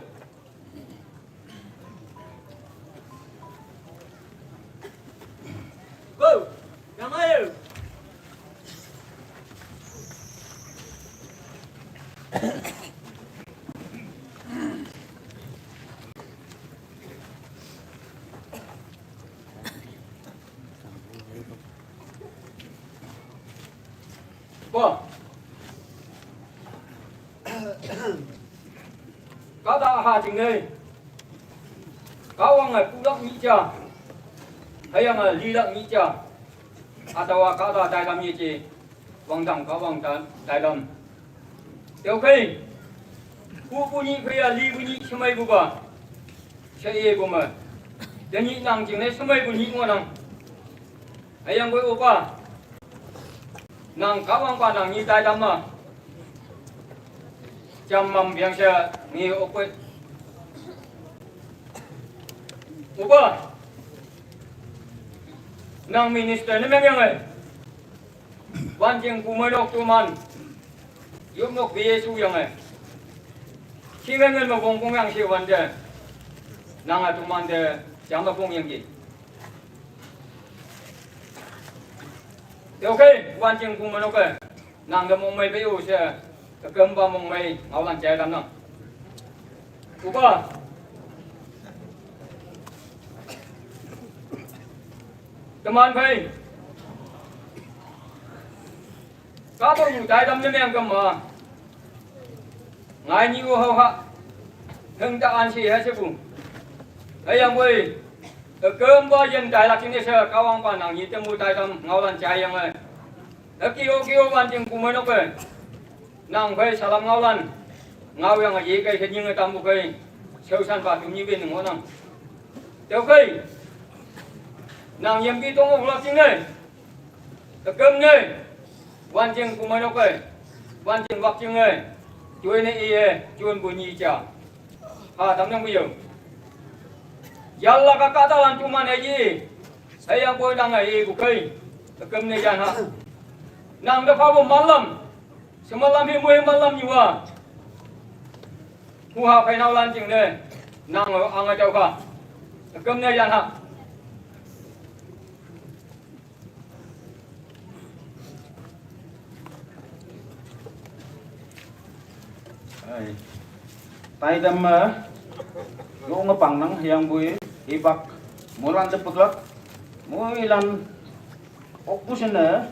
Go. Yan ayo. Bo. Kata ha ching nei. Kawang ai pulak ni cha. Hayang ai lilak ni cha. Atawa kata dai lam ye che. Wang dang kawang dai lam. Teo kei. Pu pu ni kei ya li pu ni semai bu ba. Che ye bu ma. Dani nang ching nei semai bu ni ngwa nang. Ayang koi opa. Nang kawang pa nang ni tai dam ma. Jam mam biang sha ni okwe. Opa. Nang minister ni meng yang ai. Wan jing pu mai nok tu man. Yum nok bi Yesu yang ai. Chi ngan ngan ma bong bong yang shi wan de. Nang a tu man de. Jam ma bong yang ki. Te okay, wan jing pu man okay. Nang de mong mai pe u se. Ke kem ba mong mai ngau lan jai dam nang. Opa. Teman phai. Ka ba mu tai dam ne meng kam ma. Ngai ni u hau ha. Heng ta an si ha se bu. Ayang wei. Ke kem ba yen tai lak chin ne se kawang pa nang ni te mu tai dam ngau lan jai yang ai. Aki o ki o wan jing pu mai nok ai. Nang phai salam ngau lan. Ngau yang a ye kai khe nying a tam bu kai. Seu san ba tu nyi bin ngo nang. Teo kai. Nang yem ki tong o la jing nei. Te kem nei. Wan jing pu mai nok ai. Wan jing wak jing ai. Chui nei i e. Chun bu nyi cha. Ha tam nang bu yo. Yalla ka ka ta lan tu man ai yi. Hai yang boi nang ai yi bu kai. Te kem nei yan ha. Nang da pha bu malam. Semalam hi mui malam nyua. Hu ha phai nau lan jing ne. Nang ang a jau kha. Kam ne yan ha. Ai. Tai dam ma. Yo nga pang nang yang bui. Ibak. Mulan de putlak. Mui lan. Ok bu sen ne.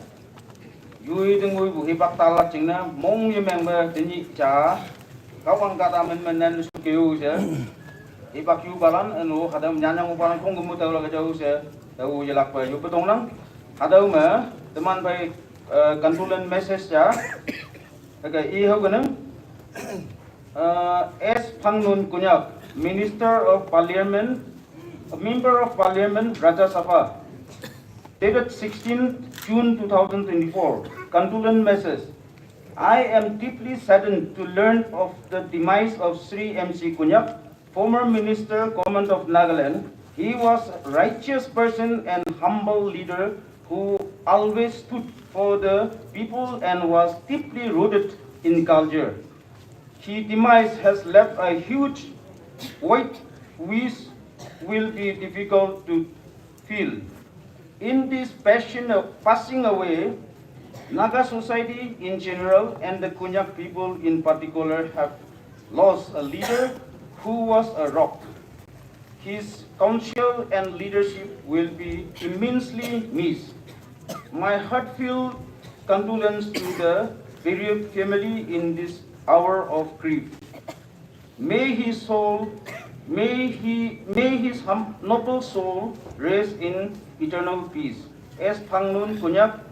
Yui ding wui bu hibak talak jing na mong ye meng be denyi cha. Kawang kata men men nen su keu se. Hibak yu balan enu hadam nyanyang u balan kong gemu tau la ka jau se. Tau ye lak ba yu petong nang. Hadau me teman bai, eh, condolence message cha. Ka i hau ka nang. Uh, S. Phangnun Konyak, Minister of Parliament, a Member of Parliament, Rajya Sabha, dated sixteenth June two thousand twenty-four, condolence message. I am deeply saddened to learn of the demise of Shri M C Konyak, former Minister, Government of Nagaland. He was a righteous person and humble leader who always stood for the people and was deeply rooted in culture. His demise has left a huge void which will be difficult to fill. In this passion of passing away, Naga society in general and the Konyak people in particular have lost a leader who was a rock. His counsel and leadership will be immensely missed. My heartfelt condolence to the bereaved family in this hour of grief. May his soul, may he, may his hum, noble soul rest in eternal peace. S. Phangnun Konyak,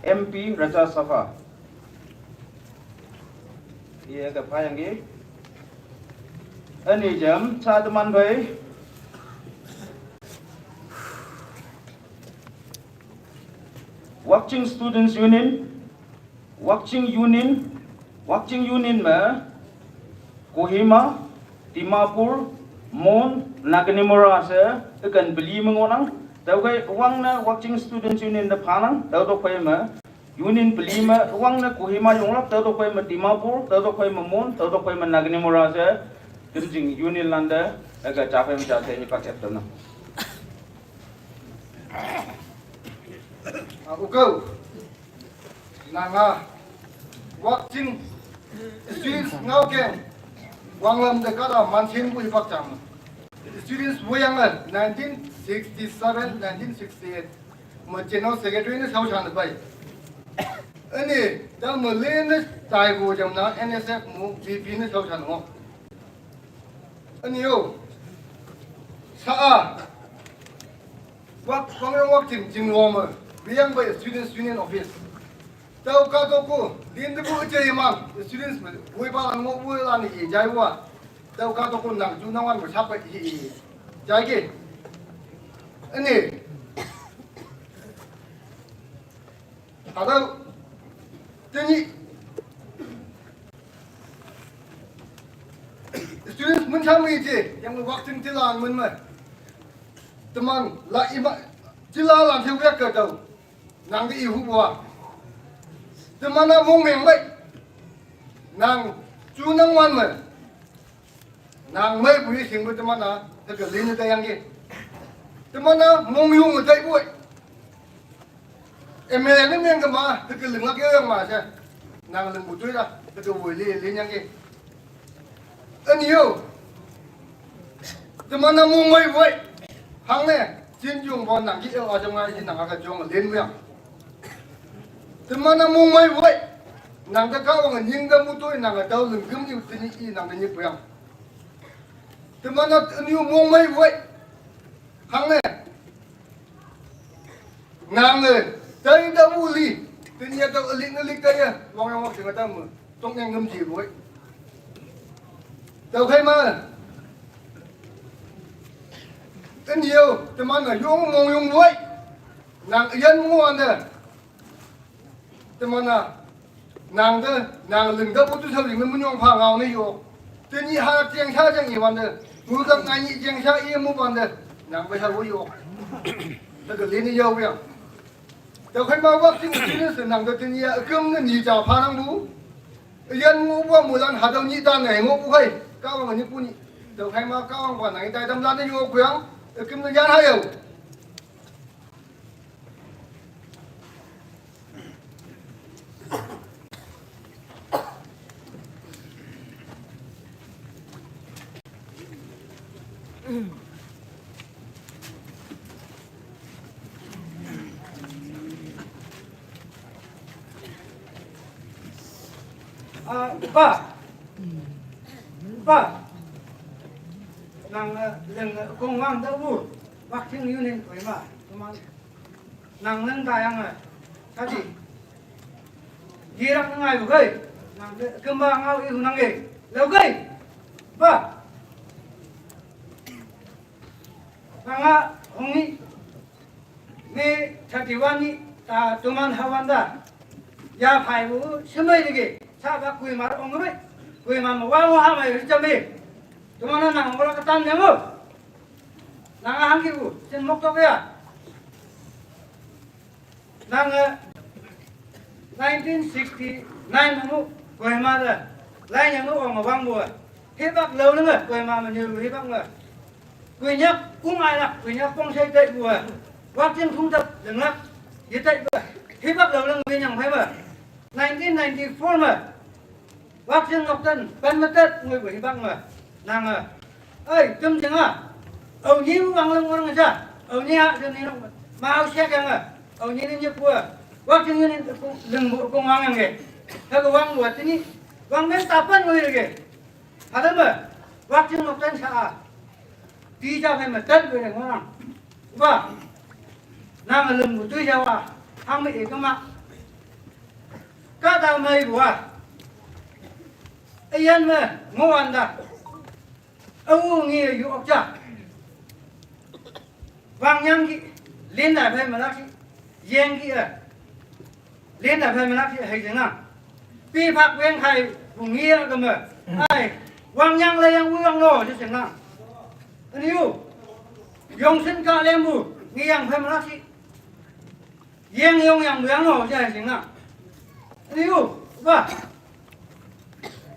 M P, Rajya Sabha. Ye ka phayang ki. Ani jam, sa teman bai. Wakching Students Union, Wakching Union, Wakching Union me, Kohima, Dimapur, Mon, Naginimora se, ikan beli mengonang, tau kai wang na Wakching Students Union de panang, tau tok kai me, Union beli me, wang na Kohima yonglak, tau tok kai me Dimapur, tau tok kai me Mon, tau tok kai me Naginimora se, dim jing Union lande, aga chapai me chapai ni pak ep na. Ah, ukau. Nanga. Wakching. Students ngau keng. Wanglam de kada mansin bu ipak chang. Students wayang nineteen sixty-seven, nineteen sixty-eight. Ma general secretary ne sau chan bai. Ani, da ma le ne tai bu jam na N S F mu V P ne sau chan ngo. Ani yo. Sa a. Wak, Wangrong Wakching, Chingwama, Biyang by Students Union Office. Tau ka to ko, din de bu che man, students, wui ba ngo wui la ni jai wa. Tau ka to ko nang ju nang wan mo sap i, i, jai ke. Ani. Ada, tini, students mun cham wi je, yang Wakching ti lang mun ma. Teman, la ima, ti la lang thiu yak ka tau. Nang di ihu bua. Teman na mong meng bai. Nang, chu nang wan ma. Nang mai bu yi sing bu teman na, te ke lin te yang ke. Teman na, mong yung te bu. M L A ne meng ke ma, te ke ling la ke yang ma se. Nang ling bu tui da, te ke wui li lin yang ke. Ani yo. Teman na mong mai bu. Hang ne, jin yung bu nang ki el a jong ai jin nang ka jong lin yang. Teman na mong mai bu. Nang ka ka wang nying da mu tui nang ka tau ling gum ni tini i nang ni bu yang. Teman na ani yo mong mai bu. Hang ne. Nang ne. Tadi da mu li. Tini ya tau li ne li kaya. Wang yang wang sing ta mu. Tong yang ngam ji bu. Tau khai ma. Ani yo. Teman na yung mong yung bu. Nang yan mu an de. Teman na, nang de, nang ling de bu tu sau ling de mun yong pha ngau ne yo. Te ni ha jiang sha jiang i wan de. Mu dang ngai ni jiang sha i mu wan de. Nang bai ha wo yo. Te ke lin ni yo yang. Te khai ma Wakching students nang de te ni ya kem ne ni ja pha nang bu. Yan mu bu mu lan ha dau ni ta ne ngo bu khai. Ka wang ni bu ni. Te khai ma ka wang ba nang i tai dam lan ne yo ku yang. Kem ne yan ha yo. Ah, pa. Pa. Nang, eh, leng, eh, kong wang da bu. Wakching Union koi ma. Teman. Nang leng ta yang a. Kati. Jirak ngai bu kai. Nang ke kemba ngau i nang ke. Lau kai. Ba. Nang a hong ni. Ni thirty-one ni ta tuman hawan da. Ya phai bu semai lagi. Sa ba kui mar ong bai. Kui mar ma wa wa ha mai ri cham ni. Tuman nang ong la katan yang o. Nang a hang ki bu. Sen mok tok ya. Nang, eh, nineteen sixty-nine nang u, Kohima da. Lai nang u ong wang bu. Hibak lau nang, eh, Kohima ma nyu hibak ma. Kuinyak kung ai lak, kuinyak kong sai tai bu. Wakching thung tap, deng lak, yi tai bu. Hibak lau nang, kuinyak phai ma. Nineteen ninety-four ma. Wakching Nokten, pan matet, ngui bu hibak ma. Nang a. Ai, tum jeng a. Au ni wang lang wang ja. Au ni a, jeng ni nong. Ma au sia kang a. Au ni ni nyep wa. Wakching ni leng bu kong wang yang ge. Ha ko wang wa tini. Wang men tapan ngui ge. Ada ma. Wakching Nokten sa a. Ti ja pen matet ngui leng wang. Ba. Nang leng bu tu ja wa. Hang me e kama. Ka ta mai bu wa. Ayan me, ngoan da. Au ngi yu ok ja. Wang yang ki, lin da phai malak ki, yang ki a. Lin da phai malak ki, hai jeng a. Pi phak weng khai, bu ngi a ka me. Ai, wang yang la yang u yang no, je jeng a. Ani yu. Yong sin ka lem bu, ngi yang phai malak ki. Yang yong yang bu yang no, je jeng a. Ani yu, ba.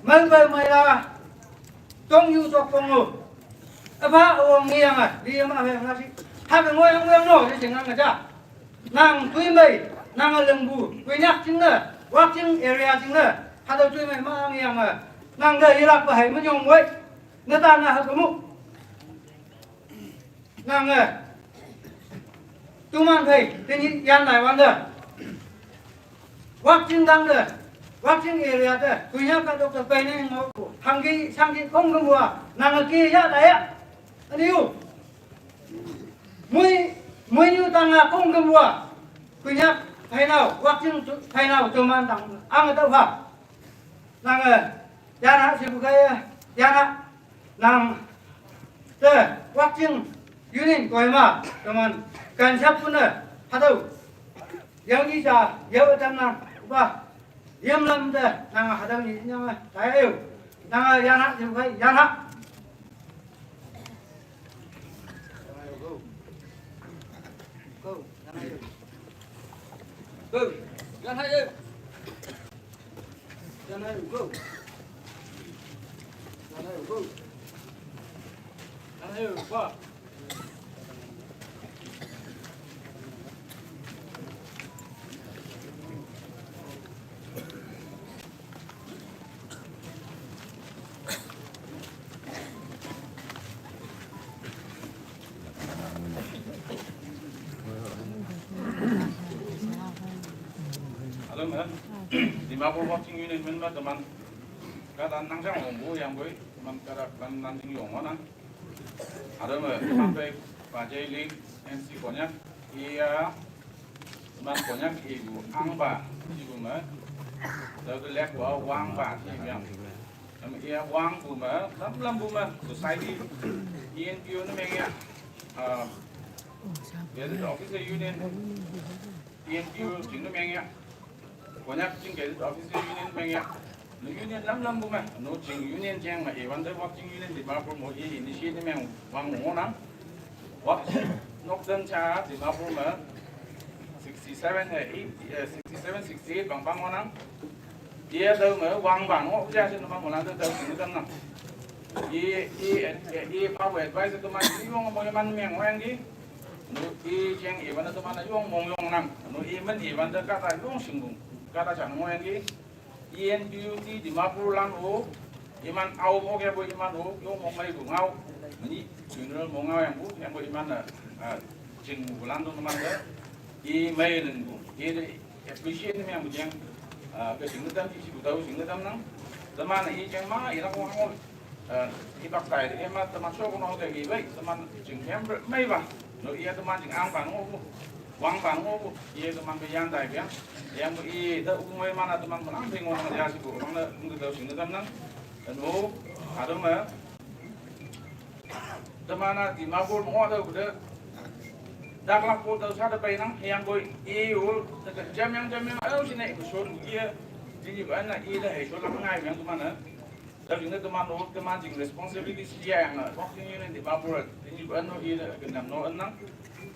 Mai bai mai la. Tong yu tok kong o. Apa o ngi yang a, li ma he nga si. Ha ke ngo yang yang no, si sing nga ja. Nang tui mai, nang a leng bu, kui nyak jing ne, wak jing area jing ne. Ha do tui mai ma ngi yang a. Nang de ilak ba hai mun yong wei. Ne ta na ha ke mu. Nang e. Tuman phei, tini yan lai wan de. Wak jing dang de. Wak jing area de. Kuya ka dok de pai ne ngo. Hang ki, sang ki kong ke mua. Nang ki ya da ya. Ani u. Mui, mui yu tang a kong ke mua. Kuya phai nau, wak jing tu, phai nau, tuman dang. Ang de ha. Nang e. Ya na, si bu kai ya. Ya na. Nang, te, Wakching Union Kohima, teman, kan siap pun, eh, hadau. Yang ni sa, yang tam nang, ba, yang lam te, nang hadau ni, nang, saya ayo. Nang, yang nak, yang nak, yang nak. Go. Go. Go. Yang nak, ayo. Hello, ma'am. Dimapur Wakching Union member teman. Kada nang jang ong bu yang boy, teman kada kan nang jing yong mana. Ada me, teman pe bajai link, N C Konyak, iya, teman Konyak ibu, ang ba, ibu me, lalu lek wa wang ba, ibu yang. Em, iya wang bu me, lam lam bu me, society, E N P O ne meng ya. Ah, ya, office union, E N P O jing ne meng ya. Konyak jing ke office union meng ya. No union lam lam bu me. No jing union jeng me. Iwan de Wakching Union Dimapur mo i initiate meng wang mo na. Wak nok den cha Dimapur me. Sixty seven he, eh, sixty seven, sixty eight bang bang mo na. Iya de me wang bang mo ja sin ma mo na de de sin dam na. I, i, i, pa we advice to ma i yong mo man meng wang gi. No i jeng i wan de ma na yong mong yong nang. No i men i wan de kata yong sing bung. Kata chan mo yang gi. E N P O T Dimapur lang o. I man au mo ke bo i man o. Yong mo mai bu ngau. Ni funeral mo ngau yang bu. Yang bo i man na. Ah, jing bu lang do man de. I mai leng bu. I de appreciate ni yang bu jeng. Ah, ke jing dam ji bu tau jing dam nang. Dama na i jeng ma i lang wang o. Eh, i bak tai de ma teman so ko no de i bai teman jing hem mai ba. No iya teman jing ang bang o. Wang bang o. Iya teman be yan dai be. Yang i da u mai mana teman menang be ngong ya si ko. Nang na ngi da sing dam nang. No, ada ma. Teman na Dimapur mo da de. Dak lak ko da sa da bai nang yang boy i ul da jam yang jam yang au sine ko so iya. Di ba na i da he so lang ngai yang teman na. Tau jing ne teman no, teman jing responsibility si ya yang, eh, Wakching Union Dimapur, ini bukan no, ini genam no enang.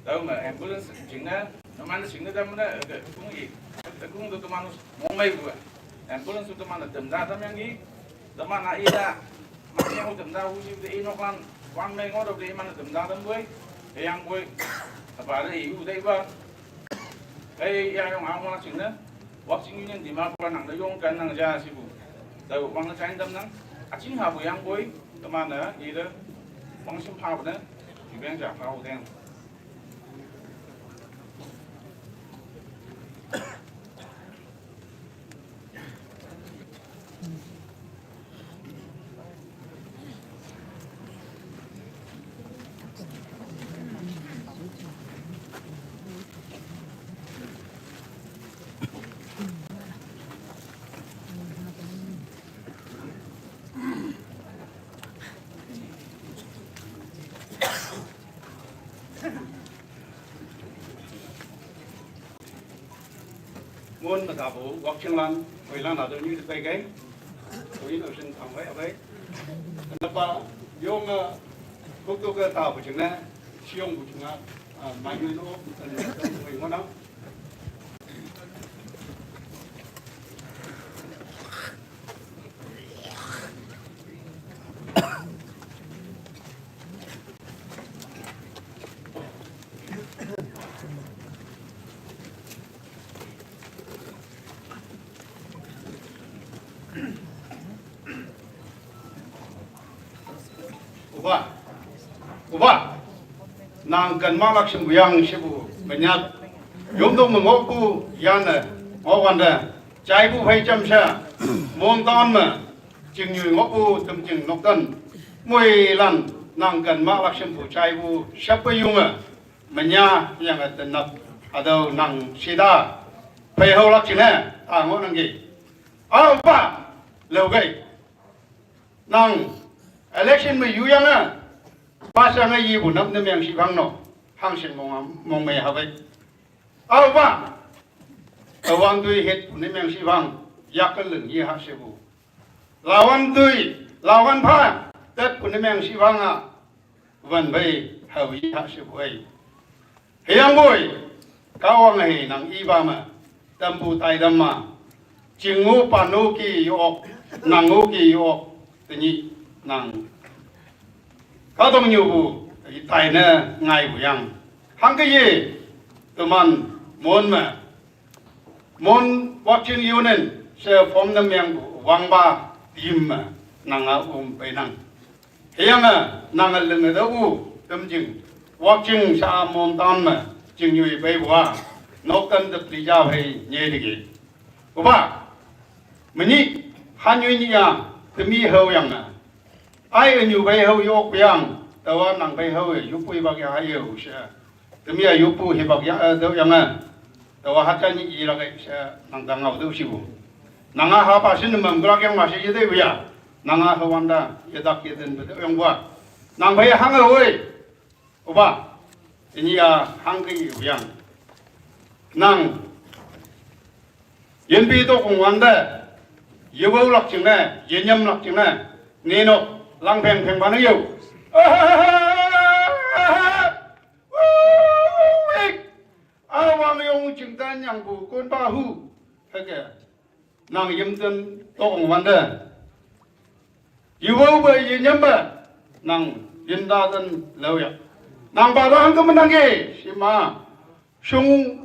Tau nggak ambulance jing ne, teman jing ne teman ne, eh, kung i, kung tu teman no, mong mai buat. Ambulance tu teman ne tem da tem yang i, teman na i da, mak yang tem da uji de inok lan, wan mai ngor de iman tem da tem boy, yang boy, apa ada i u dai ba. Hei, ya yong ang wang sing ne. Wakching Union Dimapur nang da yong kan nang ja si bu. Da wang na chain dam nang. A ching ha bu yang boy. Teman na, i de. Wang sim ha bu ne. Ji beng ja ha bu deng. Mon mata bu Wakching lan, Wailan adu nyu de bai gai. Win ocean tang bai abai. Napa yong, ah, kuk tu ke ta bu jing na, siong bu jing na, ah, mai nyu no, kan wai ngona. Uba, uba, nang kan malak sing buyang sibu banyak. Yom dong mengok bu yan, eh, ngok wan de. Chai bu phai cham sha. Mon ton me. Jing nyu ngok bu tem jing nok tan. Mui lan nang kan malak sing bu chai bu siapa yung, eh. Menya yang, eh, tenap. Adau nang sida. Phai hau lak sing, eh. Ta ngok nang gi. Au ba. Leu gai. Nang election me yu yang a, pa sang a yi bu nap ne meng shi bang no, hang shen mong, mong me ha bai. Au ba, awang dui het bu ne meng shi bang, yak ka leng yi ha she bu. Lawan dui, lawan pha, tet bu ne meng shi bang a, wan bai, hau yi ha she bu ai. Hiang bui, ka wang hei nang i ba ma, tam bu tai dam ma, jing ngu pa nu ki yok, nang ngu ki yok, te nyi nang. Ka dong nyu bu, i tai ne ngai bu yang. Hang ke ye, teman, mon ma, mon Wakching Union, se form nam yang bu, wang ba, tim ma, nang a um bai nang. Hiyang a, nang a leng a da u, tam jing. Wakching sa mon tan ma, jing yui bai wa. Nok kan da pli ja bai nye de ge. Uba, mani, han yui ni ya, temi hau yang na. Ai nyu bai hau yok yang, tawa nang bai hau yu pui bak ya hai yo sha. Temi a yu pu hi bak ya, eh, dau yang a. Tawa hat kan ni i la kai sha nang dang ngau dau shi bu. Nang a ha pa shin mam glak yang ma shi ye dai bu ya. Nang a ha wan da, ye dak ye den bu dau yang wa. Nang bai hang a woi. Uba, ini a hang ke yu yang. Nang, yen pi to kong wan de, ye wau lak ching ne, ye nyam lak ching ne, ni no, lang peng peng ba ne yo. A wang yong ching tan yang bu kun ba hu. He ke. Nang yim ten tong wan de. Yi wau ba yi nyam ba. Nang yin da ten lau ya. Nang ba da hang ke menang ke. Si ma. Shung,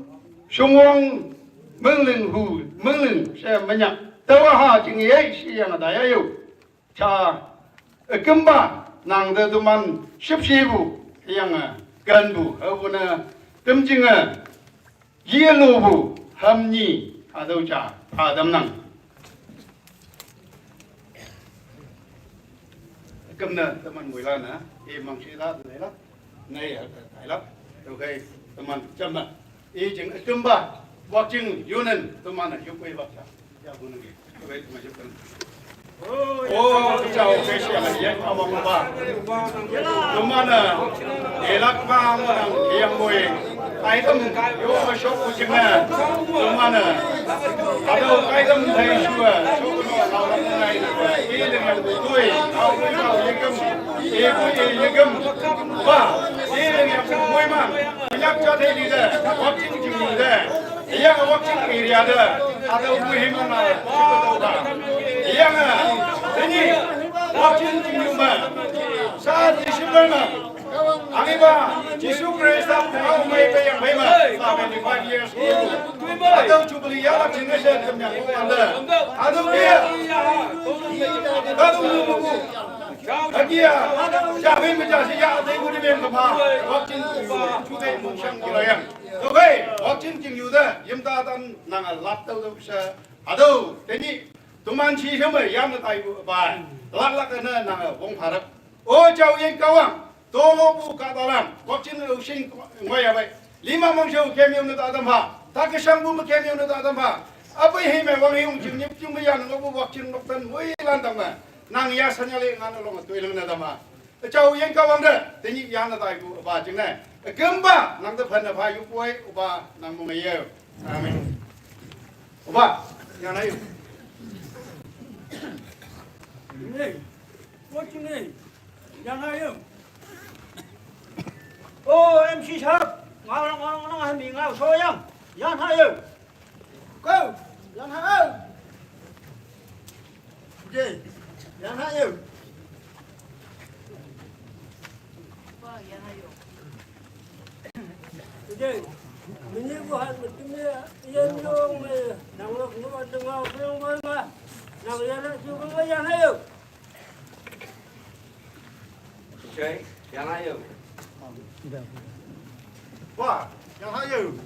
shung wang mengling hu, mengling se menyak. Tawa ha jing ye si yang da ya yo. Cha, eh, kemba, nang de duman, ship shi bu, yang, eh, gan bu, eh, bu na, tem jing, eh, ye lu bu, ham ni, a dau cha, a dam nang. Kem na, teman mui la na, e mang shi la, de la, nei, eh, tai la, okay, teman, cham na. I jing tumba, Wakching Union, tumana, yuk wei bak cha. Ya, bu nang. Wei, ma yuk kan. O, chao, ke shi ya, ya, awang ba. Tumana, elak ba, ma nang, yang wei. Ai tum, yo, ma shok ku jing na. Tumana. Ado, ai tum, thai shua. Shok ku no, lao lam nai. I ling yang tui. Au, au, ye kem. E, bu, e, ye kem. Ba. I ling yang tui ma. Yak cha thai ni de. Wakching jing ni de. Yang Wakching area de, ada ubu hima na, siapa tahu dah. Yang, ini, Wakching jing yuma, saat December ma, ani ba, Jisu Krista pungau mai pe yang bai ma, seventy-five years old. Ada jubilee ya, Wakching nation kemnya, ada, ada dia, ada ubu, ada dia, jadi macam si ya, ada ibu di bengkapa, Wakching juga mungkin orang yang. Kawei, Wakching jing yu de, yim ta tan nang a lat tau tau sha. Ado, teni, tuman chi shim ba, yam na tai bu bai. Lak lak na nang a wong pharap. O chao yin kawang, to ngo bu ka ta lang, Wakching u shing ngoi ya bai. Lima mang shou kem yum na ta tam ha. Ta ke shang bu ma kem yum na ta tam ha. Apai hei me wang hei ung jing nyip jing ba yan ngo bu Wakching nok tan wei lan tam ma. Nang ya sanya le ngan long tui lang na tam ha. Chao yin kawang de, teni yam na tai bu ba jing na. Kümba nang te phan ne pha yu poi, uba nang mung ye. Amen. Uba, ya na yu. Ni, what you mean? Ya na yu. Oh, M C sharp. Ngau ngau ngau ngau mi ngau so yang. Ya na yu. Go. Ya na yu. Jay, yan ha yu. Jay, mini ko han mutme yan yo me nang lo ko ma denga ko ma ma. Nang yan ha yu ko yan ha yu. Jay, yan ha yu. Wa, yan ha yu.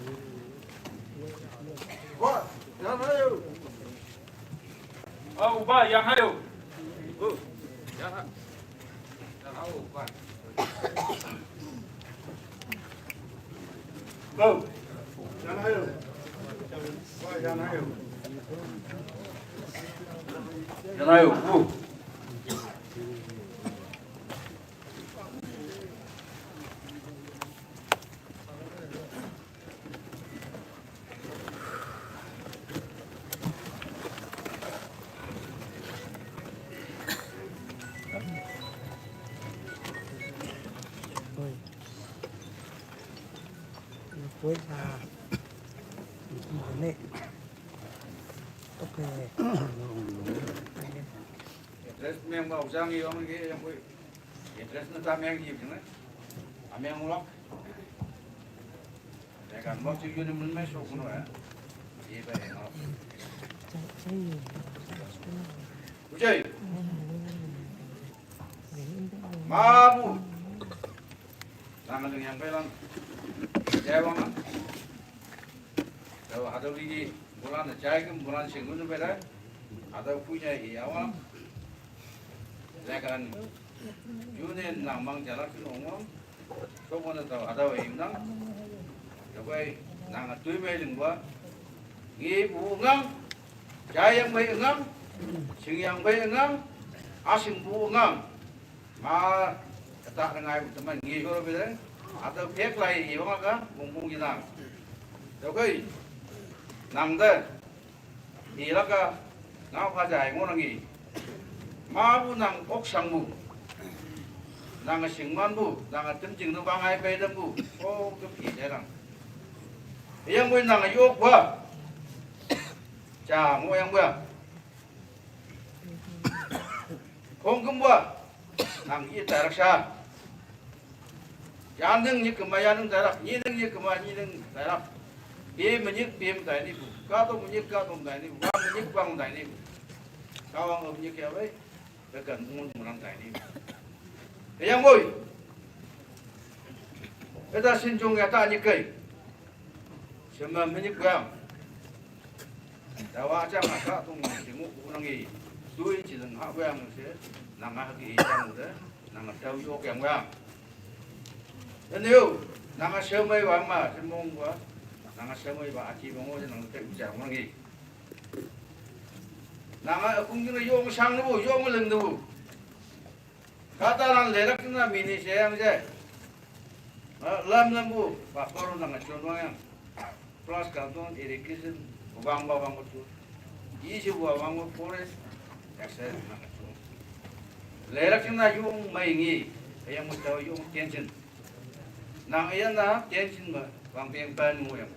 Wa, yan ha yu. Oh, uba, yan ha yu. Oh, yan ha. Yan ha, uba. Oh, yan ha yu. Wa, yan ha yu. Yan ha yu. Oh. Address meng ba ujang i ong ge yang bui. Address na ta meng i jing na. A meng lok. Ya kan mo ju yu ni mun me so kuno ya. Ye ba ya no. Ujai. Ma bu. Nang nang yang pelang. Jai wang. Tahu ada lagi bulan jai ke bulan singgun tu beda. Ada punya iya wang. Lekan. Junen nang mang jalak sing ong wang. Sokon tau hadaw e imnang. Dabai nang atui mai lingwa. Ngi bu ngang. Jayang mai ngang. Singyang mai ngang. Asing bu ngang. Ma kata ngai teman ngi ko bile. Atau pek lai i wang ka mung mung inang. Dabai nang de. Ilaka ngau pha jai ngo nang i. Ma bu nang ok sang bu. Nang sing man bu, nang tem jing no ba ngai pai dam bu. O ke pi jai nang. Yang bu nang yok ba. Cha ngo yang bu. Kong kum ba. Nang i tarak sha. Yan ding nyik kema yan ding tarak, nyi ding nyik kema nyi ding tarak. Pi menyik pi metai ni bu. Ka to menyik ka to metai ni bu. Wang menyik wang metai ni bu. Ka wang menyik ya wei. Ka kan mun mun tai ni bu. Ka yang woi. Ka ta sin jong ya ta nyik kai. Sema menyik wang. Dawa chang a ka tung jinguk ku nang i. Tui chi leng ha wang se. Nang a ki chang de. Nang a tau yok yang wang. Then you. Nang a semai wang ma, semong wa. Nang a semai ba a chi bong wo nang te u chang nang i. Nang a kung jing yong sang nu, yong leng nu. Kata lang lerak na mini se yang je. Lam lam bu, ba koro nang a chon wang yang. Plus kanton irrigation, wang ba wang tu. Isi wa wang forest, access na tu. Lerak na yung mai ngi, yang mu tau yung tension. Nang iya na tension ba, wang peng pan mu yang.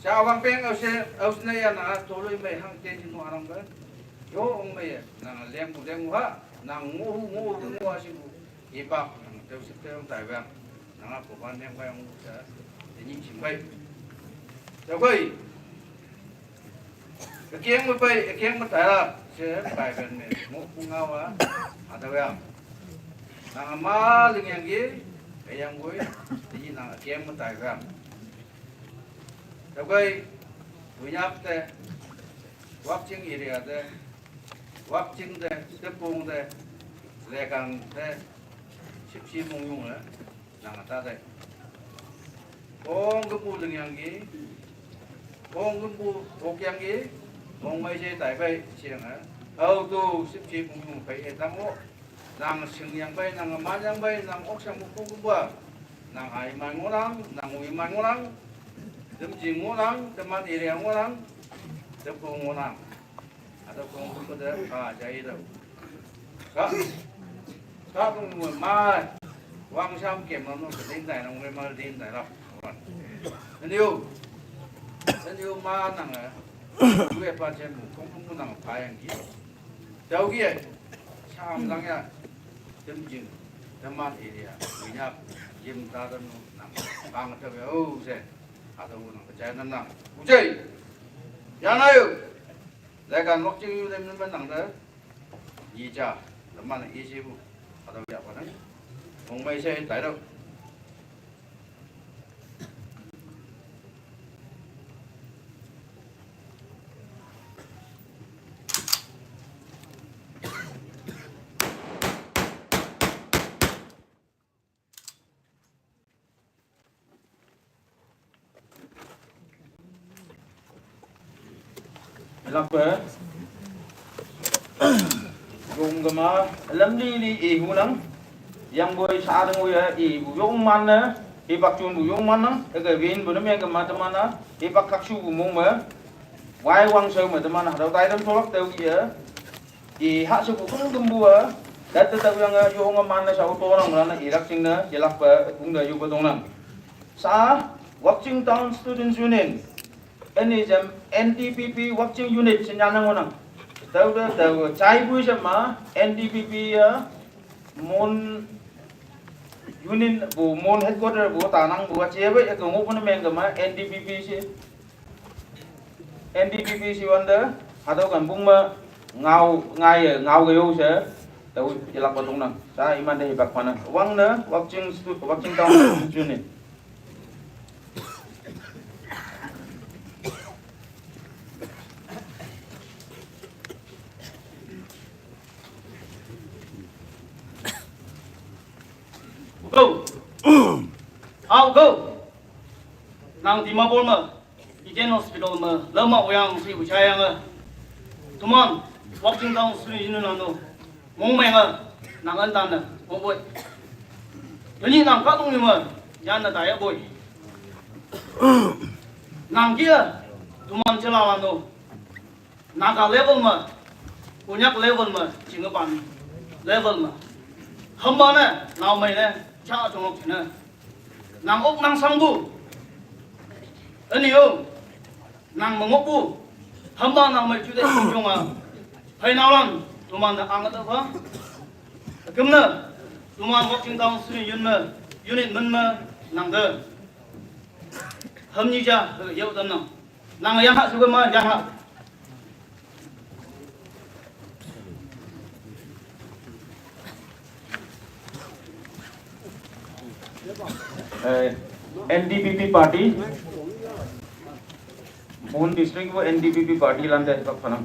Sa wang peng au se, au se na ya na toloi mai hang tension mu arang ba. Yo ong mai ya, nang lem bu lem ha, nang ngu ngu ngu asi bu. Ipak nang teu sep teu tai bang. Nang a ko ban yang bai ong sa. Ni chim bai. Teu bai. Ka kiang bai bai, ka kiang bai tai la. Se bai ban me. Mo pung a wa. A teu yang. Nang a ma ling yang gi. Ka yang bai. Ni nang ka kiang bai tai bang. Teu bai. Bunyak te. Wakching area te. Wakching te. Tepung te. Lekang te. Sip si mung yung le. Nang a ta te. Kong ke bu ling yang gi. Kong ke bu kok yang gi. Kong mai se tai bai siang a. Au tu sip si mung yung pai e tang wo. Nang shingyangpei, nang manyangpei, nang okshang mukong kubwa. Nang aiman ngohnang, nang wiman ngohnang, temjing ngohnang, teman area ngohnang, tepu ngohnang. Atau kong kuku de, ah, jai de. Ka, ka kong mo mai. Wang sham kem no no, ding dai nang mo mai ding dai la. Eniu, eniu ma nang eh. Yue pa chen mu, kong kuku nang pa yang ki. Tau ki eh. Sham lang ya. Temjing, teman area, minyak, jim ta dem nang. Bang tau ya, oh, se. Atau nang kecai nang. Ucai. Ya na yu. Lekan mok jing yu dem nem nang de. Yi ja, teman isi bu. Atau ya pa nang. Mong mai se, tai dau. Lak pe. Yong kema, lam li li i hu lang. Yang boi sa deng wei i bu yong man ne, i bak chun bu yong man nang, e ke win bu ne meng kema teman na, i bak kak shu bu mong me. Wai wang shou me teman na, dau tai dem tolak tau ki e. I ha shu bu kung dem bu e. Dat te tau yang e, yong man ne shou to nang, na i lak ching ne, i lak pe, kung de yu pe tong nang. Sa, Wakching Town Students Union. Eni jam N D P P Wakching Unit senya nang onang. Tau da tau chai bui jam ma N D P P ya Mon Union bu Mon headquarter bu tanang bu ache ba ya kong open meng ma N D P P si N D P P si wanda hatau kan bung ma ngau ngai ya ngau ga yo se tau ilak patung nang. Sa iman de ibak mana. Wang na Wakching stu Wakching Town Students Union. Go. Out go. Nang Dimapur me, Eden Hospital me, lama uyang si uchayang. Tuman, Wakching Town Students Union nang no. Mong meng a, nang an tan a, mong boi. Yoni nang ka tung ni ma, yan na ta ya boi. Nang kia, tuman chala la no. Naga level ma, Konyak level ma, Chingapan level ma. Hamba ne, nau mai ne, cha chong ne. Nang ok nang sang bu. Ani yo. Nang mengok bu. Hamba nang mai chude chunga. Hai naolan, tuman da ang da ba. Kemna, tuman Wakching Town Students Union ma, unit men ma, nang da. Ham ni ja, yau dan nang. Nang yang ha suka ma, yang ha. Eh, N D P P party, Mon district wo N D P P party lande pak panam.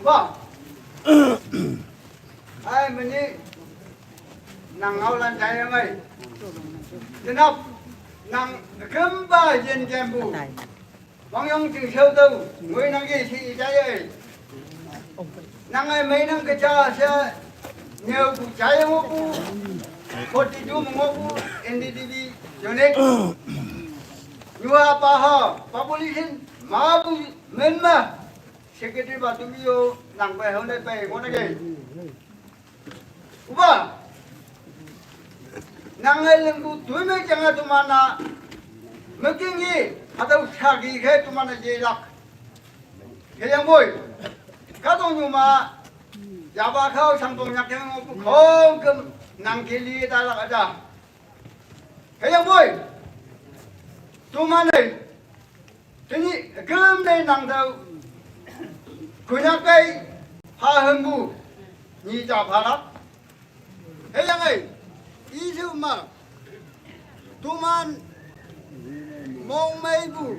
Ba. Ai meni nang ngau lan jai ngai. Tenap nang kemba jen kembu. Wang yong jing shou tau, ngui nang ye shi jai ye. Nang ai mei nang kecha sha, nyeu bu jai ye ngoku, forty two me ngoku, N D P P unit. Nyua pa ha, population, ma bu men ma, secretary ba tu yo, nang bai hau le bai ngona ge. Uba. Nang ai lengku tui me janga tumana. Meking yi, atau sagi ke tumana je lak. Ke yang boy. Katong nyuma. Yaba kau sangpong nyak yang ngopu kong kem nang kili talak aja. Ke yang boy. Tumana. Tini gem ne nang dau. Kunya kai ha hembu. Ni ja phalak. Hei yang ai. Isu ma. Tuman mong mai bu.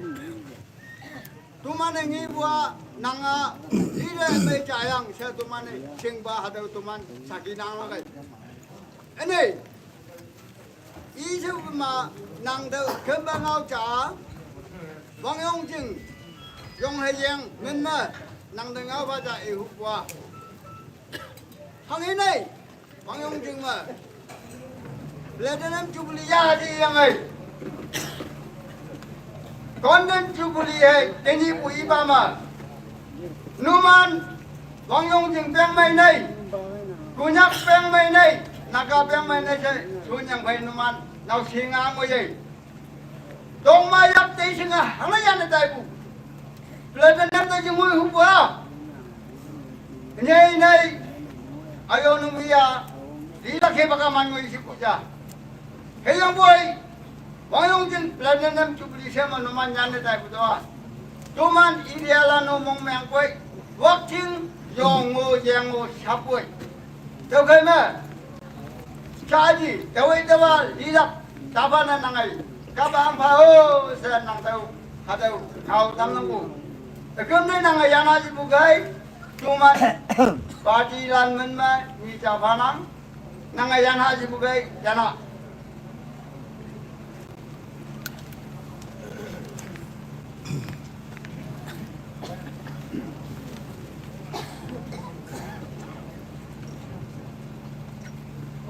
Tuman ngi bua nanga. Ida mai jayang sa tuman sing ba hadau tuman saki nang lagai. Ene. Isu ma nang dau kemba ngau cha. Wang yong jing. Yong hai yang men ma. Nang deng au ba ja e hu bua. Hang hi nei. Wang Yong Jing ma. Platinum Jubilee ya ji yang ai. Golden Jubilee hai. Deni pu i ba ma. Numan. Wang Yong Jing peng mai nei. Kunyak peng mai nei. Naga peng mai nei se. Sun yang pai numan. Nau singa mo ye. Dong ma yak te singa hang yan dai bu. Platinum da jingui hu bua. Nei nei. Ayo nu mi ya. Di la ke baka man ngui si ku ja. He yang boy. Wang Yong Jing Platinum Jubilee se ma numan yan dai bu doa. Tuman India la no mong meng boy. Wakching yong ngo yang ngo sap boy. Tau kai ma. Chaji, tawai tawa, lilak, tabana nangai. Kaba ang pha ho, sa nang tau, hatau, kau tam nang bu. Ekum ne nangai yana ji bugai, tuman, party lan men ma, ni cha pha nang, nangai yana ji bugai, yana.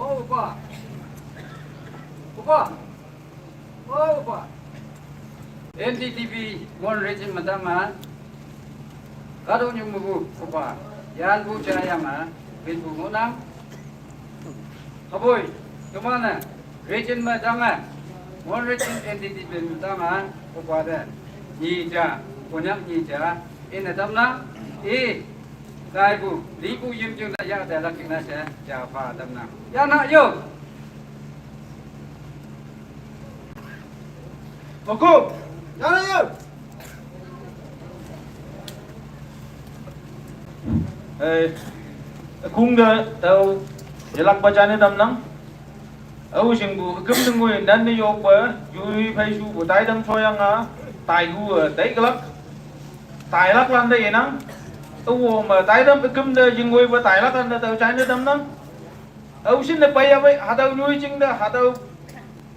Oh, Papa. Papa. Oh, Papa. N D T V, Mon Region madam ah. Kado nyung mubu, Papa. Yan bu cha yang ah. Bin bu ngunang. Haboi, tumana, region ma danga, mon region entity bin danga, ko kwada, ni ja, konyak ni ja, ina damna, e, kai bu, li bu yim jung na ya da lak na sa, ja pa damna. Ya na yo. Oku, ya na yo. Eh, kung da tau, yelak ba jane dam nang. Au sing bu, kem nung ngui nan ni yok ba, yui phai su bu tai dam so yang a, tai gu a, tai glak. Tai lak lan da ye nang. Au wo ma tai dam kem da jing ngui ba tai lak lan da tau jane dam nang. Au sin da pai ya pai, hatau nyui jing da, hatau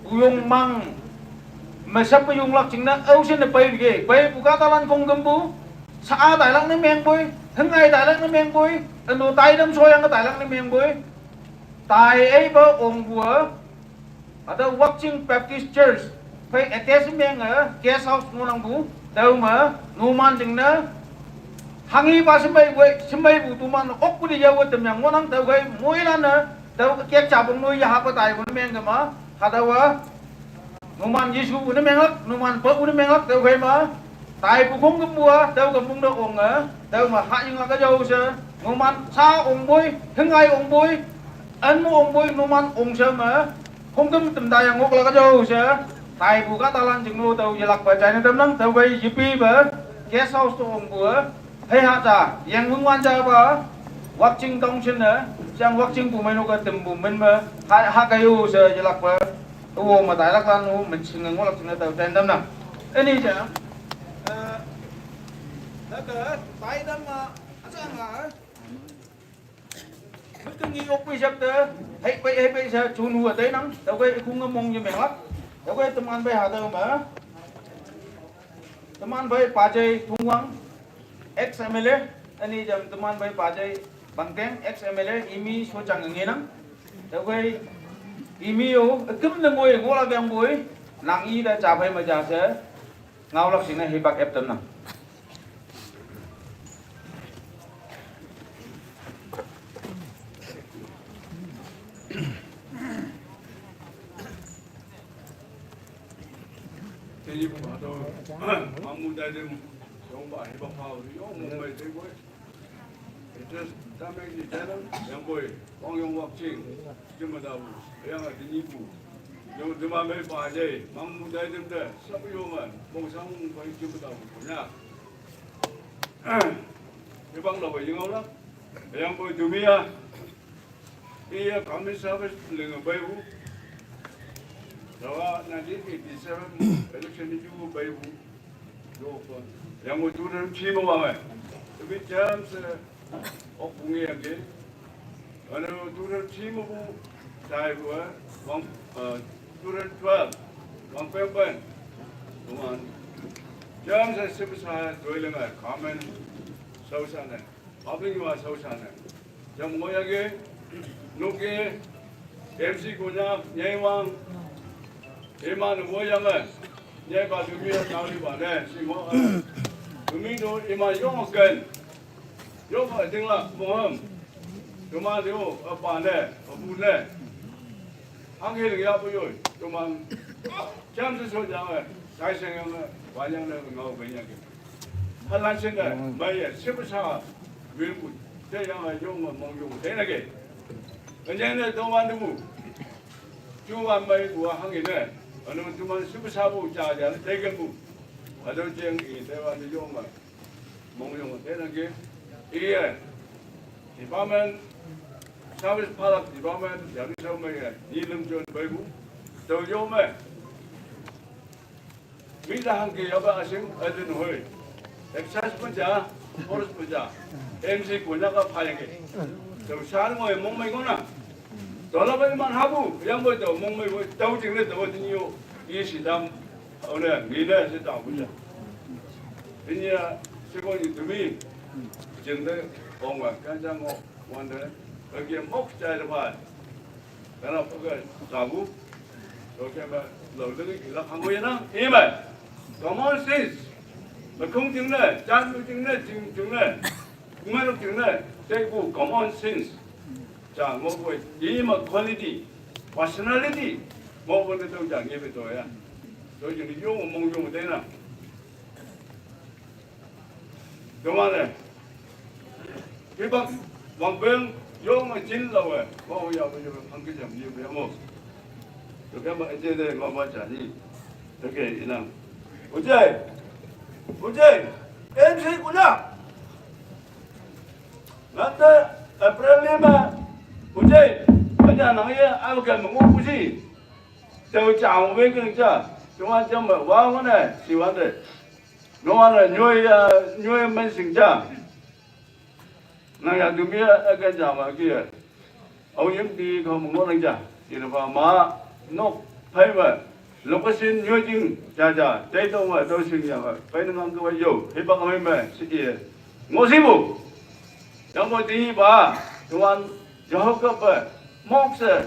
Uyong mang. Mesap ke yung lak jing na, au sin ne pai dige. Pai bu ka talan kong gembu. Sa a tai lak ne meng boi. Heng ai tai lak ne meng boi. Endo tai dam so yang tai lak ne meng boi. Tai ai ba ong bua. Ada Wakching Baptist Church. Pai ates meng a guest house ngonang bu. Dau ma, numan jing na. Hangi ba sembai boi, sembai bu tuman ok bu di ya wa tem yang ngonang dau gai moi lan na. Dau kek cha bong noi ya ha pa tai bu ne meng ma. Hadawa, numan Yesu une menglak, numan pa une menglak, dau kai ma. Tai pu kong kembua, dau kembung da ong a, dau ma ha ing lak ka jau sa. Numan sa ong boi, hengai ong boi, an mu ong boi, numan ong sa ma. Kong kem tem da yang ngok lak ka jau sa. Tai pu ka talan jing no dau yelak ba jai na tem nang, dau kai yipi ba. Guest house to ong bua. Hei ha cha, yang mung wan cha ba, Wakching tong chin na, chang Wakching bu mai no ka tem bu men ma, ha, ha ka yo sa yelak ba, wo ma tai lak lan wo, men ching ngol lak ching na tau ten dam na. Ani cha, eh, na ka tai dam ma, a cha nga, mut ka ngi ok pi jap ta, hei pai, hei pai sa, chun hu a tai nang, tau kai kung a mong ye meng lak, tau kai teman pai ha tau ma, teman pai pa jai thung wang, Ex M L A, ani jam teman bai pajai Bangkeng, ex M L A, imi so chang ngenang. Tawai, imi yo, kem na ngoi, ngola bang boi, nang i da chapai ma ja se, ngau lak sing na hibak ep tem nang. Teni bu hado, mamu dai dem, yong ba hibak pau, yong mu mai te boi. Ita tameng ni dalam yang boi, wang yong Wakching, jema dabu, yang ati nipu. Yong jema mai pa jai, mamu dai dem da, sabu yong an, bong sang mu pai jema dabu, punya. Ibang lo ba yong la, yang boi dumia, iya kami service lenga bai bu. Dawa nineteen eighty-seven election ni ju bai bu. Yang mo two thousand three mo wang eh. Tapi chance, eh, ok bungi yang ke. Ano two thousand three mo bu tai bu eh. Wang, eh, two thousand twelve. Wang pen pen. Tuan. Chance eh sip sa doi lenga comment. Sausane, public wa sausane. Jam ngoyage, nuke, M C Konyak, nyaiwang, ima nu ngoyange, nyai ba dumi ya tauli ba ne, si ngo, dumi do ima yong ken, yong ba ding la, moham, duma do, apa ne, abu ne, hang hil ya bu yoi, duma, jam si so jang, sai seng yang, wa yang ne, ngau ben yang ke. Halan sing ne, mai ya, siapa sa, wil bu, te yang, yong, mong yong, te na ke. Kenyang ne, dong wan du bu. Ju wan mai bu, hang ne, anu, duma, siapa sa bu, ja, ja, te ke bu. Ado jeng, i, te wan du yong, mai. Mong yong te na ke, iya, department, service product department, ya ni sau mai ya, ni lem jon bai bu, tau yo mai. Mi da hang ke ya ba asing, adin hoi. Excise pun ja, forest pun ja, M C Konyak ka phai ke. Tau san ngoi mong mai ngona. Tau la bai man habu, yang bai tau mong mai bai, tau jing le tau jing yo, i si dam, au ne, mi ne, si dam bu ja. Inya, si ko ni dumi, jing de, ong wa, kan jang ngo, wan de, bagi mok jai de bai. Kana pake tabu, oke ma, lo lagi gila kamu ya na, ima. Common sense. Makung jing ne, jan jing ne, jing jing ne, kumanuk jing ne, te ku common sense. Ja, ngo ku, ima quality, personality, ngo ku ne tau ja nge be to ya. To jing ni yong mong yong te na. Duma ne. Kibak, wang beng, yong a jin la we. Wa ya we, ya we, hang ke jam ni we mo. To ke ma je de, ma ma ja ni. To ke inang. Ujai. Ujai. M C Konyak. Nanti April lima. Ujai. Anya nang ye, au ke mengu kusi. Tau chao we ke ja. Cuma jam wa wa ne, si wan de. No wan ne, nyoi ya, nyoi men sing ja. Na ya dumi ya, ke ja ma ke. Au yim di ko mo nang ja. Ina ba ma, nok, pai ma. Location nyoi jing, ja ja. Dai dong wa, dau sing ya wa. Pai nang ke wa yo. Hei ba ka mai ma, si ye. Ngo si bu. Yang mo di ba. Tuan, jauh ke ba. Mok se.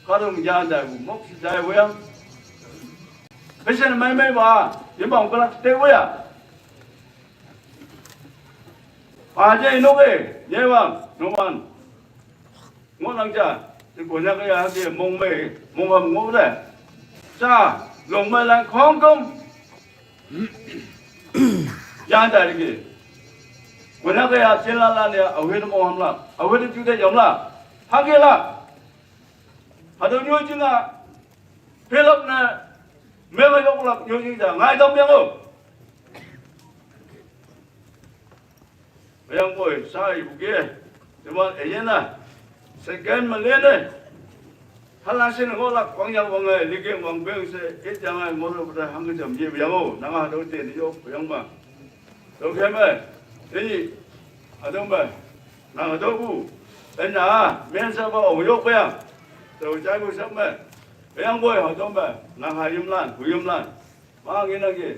Karung ja ja bu. Mok se ja bu yang. Pesen mai mai ba. Yim ba ko la te bu ya. Pa je ino ke. Ye ba. No man. Ngo nang ja, ti Konyak ya ke mong mei, mong ham ngo de. Cha, long mei lan khong kong. Ya da ke. Konyak ya chin la la ne, a we mong ham la, a we ju de yom la. Ha ke la. Ha do nyu jing a. Philip na, me ma yok la nyu jing ja, ngai dom yang o. Yang boy, sai bu ke. Cuma, eh, ya na. Second ma le ne. Hala sin ngo la kwang yang wang ai, li ke wang beng se, eh, jang ai, mo lo ba hang jam ye yang o, nang ha do te ni yo, yang ma. Do ke me. Ni, ha do me. Nang ha do bu. Eh, na, men sa ba o yo ba yang. Do jai bu sa me. Yang boy, ha do me. Nang ha yum lan, bu yum lan. Ma ngi na ke.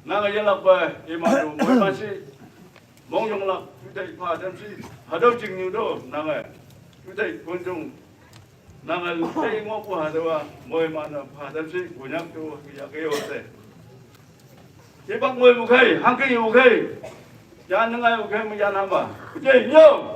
Nang ye lak ba, i ma do, mo ma si. Mong yong lak, tu tai pa dam si. Ha do jing ni do, nang ai. Tu tai kun jong. Nang ai, tai ngo ku ha do wa, mo ma na pa dam si, ku nyak tu, ya ke yo te. Ye bak mo bu kai, hang ke yo kai. Ya nang ai bu kai, mo ya na ma. Ku je yo.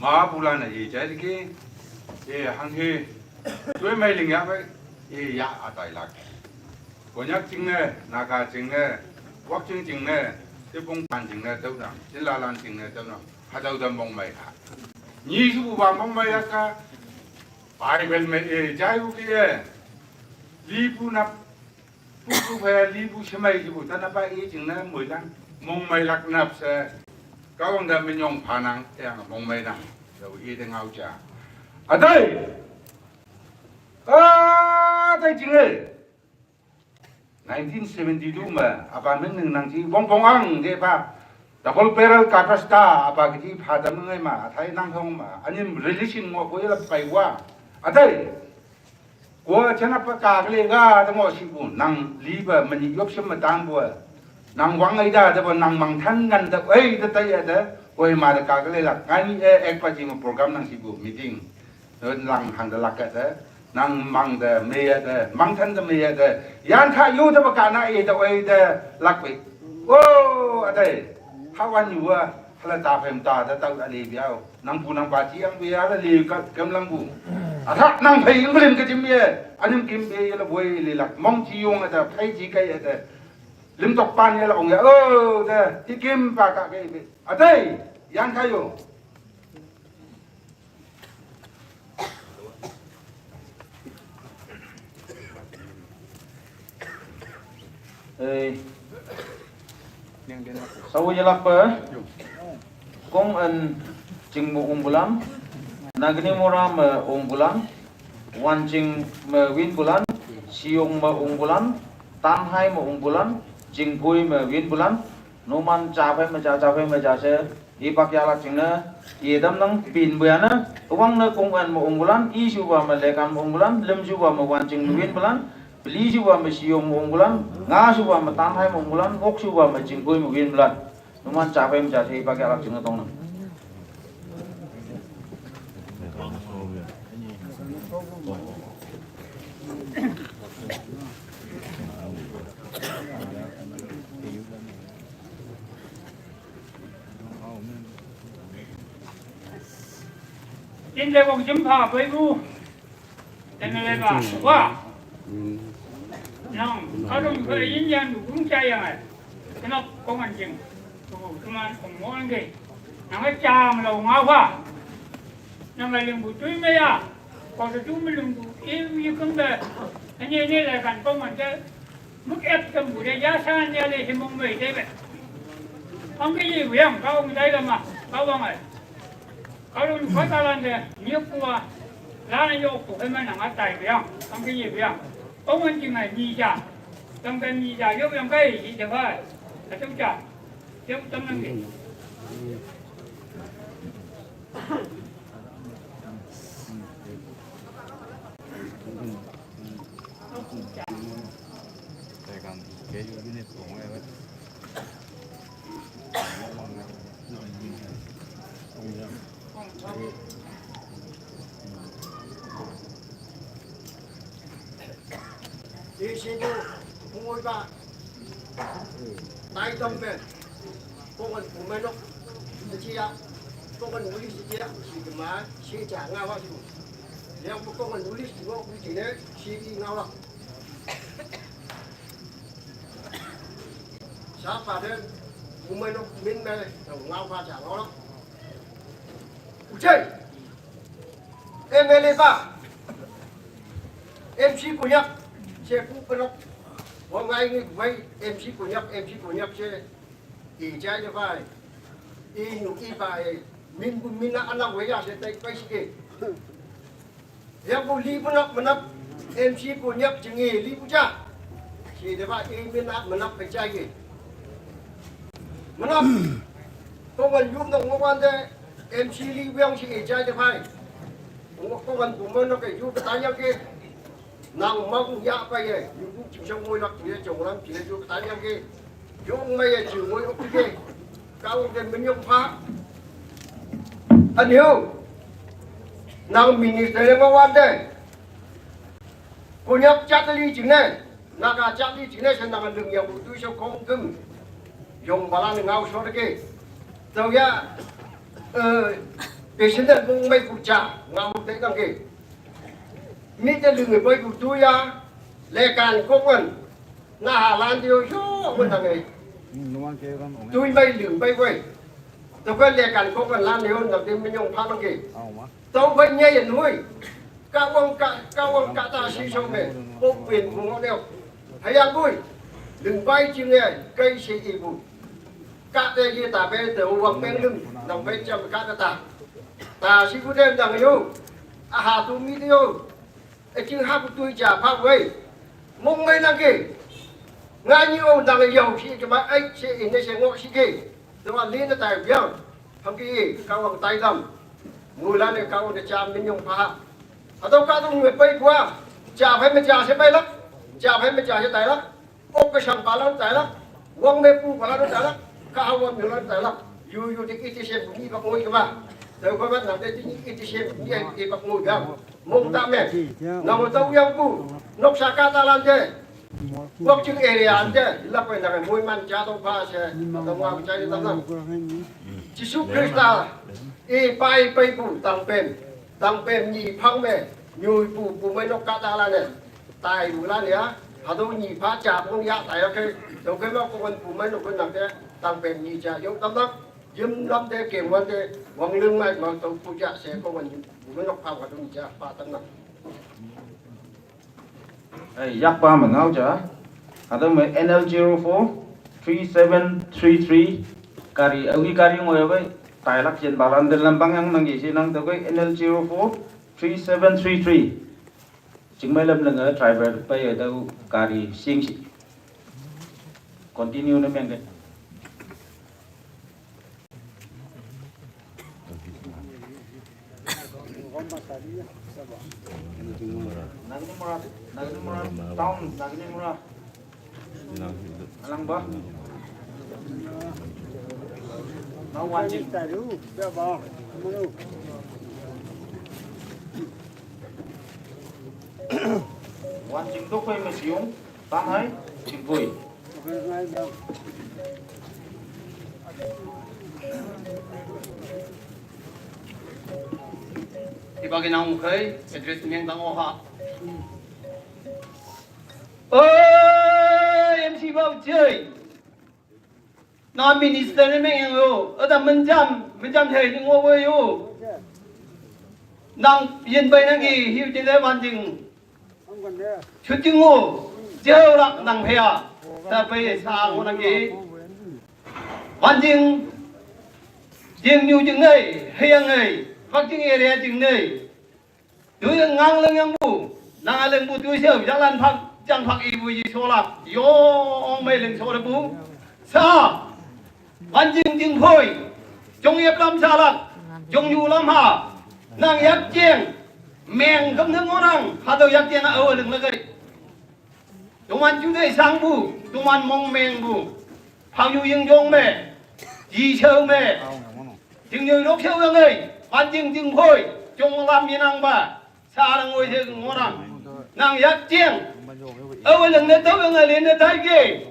Ma bu la na ye jai ke, ye hang he, tui mai ling ya bai, ye ya a tai lak. Konyak jing ne, Naga jing ne, Wakching jing ne, Tipung Pan jing ne, tau na, Chin la lan jing ne, tau na, ha tau dam bong mai ha. Ni su bu bang bong mai ya ka, Bible me e, jai u ke e, li bu nap, bu bu phe, li bu shemai ki bu, ta na pa e jing ne, mui lang, mong mai lak nap se, ka wang da me nyong pa nang, e ang mong mai nang, da u e de ngau cha. A dai! Ah, tai jing eh. Nineteen seventy-two ma, apa meng neng nang ji wong pong ang ge pa. Double barrel cartridge ta, apa kiji pa ta meng ai ma, atai nang hong ma, anim relation ngo ko ila pai wa. Atai. Ko chana pa ka le ga ta ngo si bu, nang li ba mani yop sim ma tang bu. Nang wang ai da, da ba nang mang than ngan da, ai da tai ya da. Ko ma da ka le la, ngan eh, ek pa ji ma program nang si bu, meeting. Nang hang da lak ka da. Nang mang da me ya da, mang than da me ya da. Yan kha yu da ba ka na e da oi da lak pe. O, a dai. Ha wan yu wa, ha la ta phem ta da tau da le biao. Nang bu nang ba ji ang bi ya la le ka kam lang bu. A tha nang phai ang lim ka jim ye. Anim kim be ya la boi le lak. Mong ji yong da phai ji kai da. Lim tok pan ya la ong ya. O, da. Ti kim pa ka ke be. A dai. Yan kha yu. Eh, sau je lak pa. Kong an jing mo ung bulan. Nagini mora ma ung bulan. Wan jing ma win bulan. Siung ma ung bulan. Tan hai ma ung bulan. Jing pui ma win bulan. Numan cha phai ma cha, cha phai ma cha se. Ipak ya lak jing ne, i dam nang pin bu ya ne, wang ne kong an mo ung bulan, i su ba ma lekan mo ung bulan, lim su ba ma wan jing mo win bulan, beli su ba ma siung mo ung bulan, nga su ba ma tan hai mo ung bulan, ok su ba ma jing pui mo win bulan. Numan cha phai ma cha se ipak ya lak jing ne tong nang. Tin le kong jim pha pui bu. Tin le ba. Wa. Nang, ka dong ka yin yan bu kung cha yang ai. Kena kong an jing. Tu, tu man kong mo an ge. Nang cha ma lo nga wa. Nang ling bu tui me ya. Ko tu me ling bu. I, i kung be. Ani ni le kan kong an ge. Muk ep kem bu de ya sa nya le himong mei de be. Ang ke ye wiang ka ong dai la ma, ka wang ai. Ka lu fa ta lan de, ni ku wa. La na yo ku he ma na nga tai wiang, ang ke ye wiang. Ong wen jing ai ni ja. Tang ke ni ja yo wiang kai yi de bai. Ka tu ja. Yo tam nang de. Di situ pungoi ba. Tai tong pen. Kongan kumenok. Sejia. Kongan uli sejia. Si kema. Si ja ngawa situ. Yang kongan uli situ. Uli sini. Si ngawa. Sa pa den, u mai nok min me, ngau pa cha ngau lok. U chei. M L A pa. M C Konyak. Che pu pa nok. Wa ngai ngi wai M C Konyak, M C Konyak che. I chai de pai. I nu i pa e. Min bu min na anak wai ya che tai pai si ke. Yang bu li bu nak menap M C Konyak jing e li bu cha. Si de ba i min nak menap pe chai ke. Menap. Kongan yum nok ngokan de M C li wiang si e chai de pai. Ngo kongan bu menok ke yu pe tanya ke. Nang mang ya pa ye, yu bu jing shong ngoi lak ye jong lam ye yu pe tanya ke. Yong mai ye jing ngoi ok ke. Kau ke menyong pa. Anyo. Nang minister ma wan de. Konyak chat li jing ne. Naga chat li jing ne sen nang lung yang bu tu so kong kem. Yong balan ngau so de ke. Tau ya. Eh, president mong mai ku cha ngau de nang ke. Mi te lung e poi ku tu ya. Le kan kong an. Na ha lan dio yo mun nang e. Tui mai lung pai koi. To ka le kan kong an lan yo na te mi nyong pha nang ke. Tau bai nyai yan hui. Ka wang ka, ka wang ka ta si so me. Pok pin ku ngo neo. Hayang bui. Lung pai jing e. Kai si i bu. Ka te ye ta be te wang peng lung. Nang bai cham ka ta ta. Ta si ku den dang yo. A ha tu mi te yo. Eki ha ku tui ja pha wei. Mong mai nang ke. Nga ni o nang yau shi ke ma ai che in ne she ngo shi ke. Te wa le na tai biang. Phang ke ka wang tai dam. Mu la ne ka wang de cha min yong pha. A to ka to ngue pai bua. Cha phai me cha she pai la. Cha phai me cha she tai la. Ok ke shang pa la tai la. Wang me pu pa la tai la. Ka ha wang me la tai la. Yu yu de ki ti she ni ba ngoi ke ba. Te ko ba na de ti ni ki ti she ni ai ke ba ngoi ga. Mong ta me. Na mo tau yang pu. Nok sa ka ta lan de. Wak ching area an de. La ko na mo man cha to pa she. Ta wa cha ni ta na. Jisu Krista. I pai pai pu tang pen. Tang pen ni phang me. Nyu pu pu me nok ka ta lan de. Tai pu lan ya. Ha to ni pha cha pu ya tai ke. To ke ma ko wan pu me nok ko na de. Tang pen ni cha yo tam na. Yim lam te kem wan te wang lung mai ma to pu ja she ko wan pu nok pha wa dung ja pa tang na. Ai yak pa ma ngau ja. Ada me N L zero four three seven three three kari awi kari ngoi bai. Tai lak chen balan den lam bang yang nang ye si nang to ko N L zero four three seven three three. Chingmai lam langa driver pai a dau kari sing si. Continue na meng ke. Nagini mura, Nagini mura, town, Nagini mura. Alang ba? Nau wanjing. Wanjing to koi mesiung, tangai, jingkoi. Iba ke nang ukai, address niang tang oha. Oi, M C Bau Jai. Na minister ne meng yang yo, ada menjam, menjam jai ni ngo we yo. Nang yin bai nang ki hiu jin le wan jing. Chu jing ngo, jai lak nang phaya. Ta pai sa ngo nang ki. Wan jing, jing nyu jing nei, hei yang nei, mak jing area jing nei. Dui ngang leng yang bu, nang a leng bu dui siu, yang lan phak, jang phak i bu i so lak, yong mai leng so le bu. Sa, wan jing jing phoi, jong yep lam sa lak, jong yu lam ha, nang yak jeng, meng gam nang ngonang, ha dau yak jeng a au leng le gai. Tuman ju dei sang bu, tuman mong meng bu. Phang yu ying jong me, ji cheu me. Jing yu lok cheu yang ei, wan jing jing phoi, jong lam yin ang ba. Sa rang ngoi cheu ngorang. Nang yak jing. Ơ, wan leng ne tau yang ei, lin ne tai ge.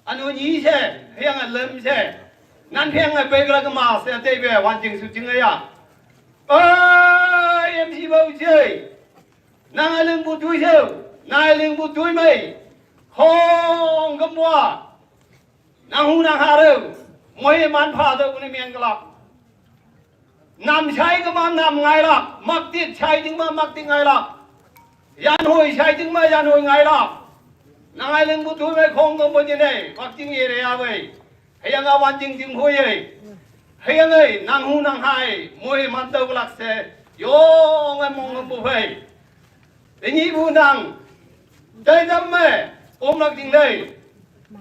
Anu ni se, yang a lem se. Nan pheng a pe la ke ma se te be, wan jing su jing ya. Ơ, M C Bau Jai. Nang a leng bu tui cheu, nang a leng bu tui mei. Khong gam wa. Nang hu nang ha reu. Moi man pha dau ni miang kalak. Nam chai ka ma nam ngai lak. Mak tik chai ding ma mak tik ngai lak. Yan hoi chai ding ma yan hoi ngai lak. Nang a leng bu tui mei khong gam bo ni nei. Mak ting ye re ya wei. Hei yang a wan jing jing hui ei. Hei yang ei, nang hu nang hai, mui man tau lak se. Yong ei mong bu hei. Te ni bu nang. Dai dam me, om lak jing lei.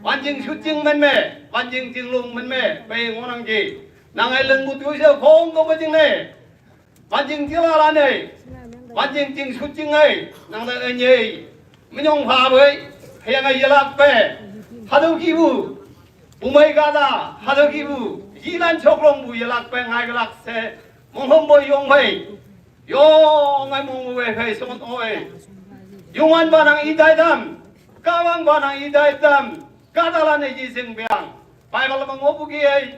Wan jing sut jing men me, wan jing jing lung men me, pei ngo nang ji. Nang ei leng bu tui se khong ko ba jing lei. Wan jing jing la la nei. Wan jing jing sut jing ei. Nang la ei nyei. Menyong pha bui. Hei yang ei yalak pe. Hadau ki bu. Bu mai ka da. Hadau ki bu. Yi lan chok long bu yalak pe ngai kalak se. Mong hom boi yong pei. Yong ei mong wei pei son oi. Yung wan ba nang i dai dam. Ka wang ba nang i dai dam. Ka da la nei ji sing biang. Pai ba la ma ngo bu ki ei.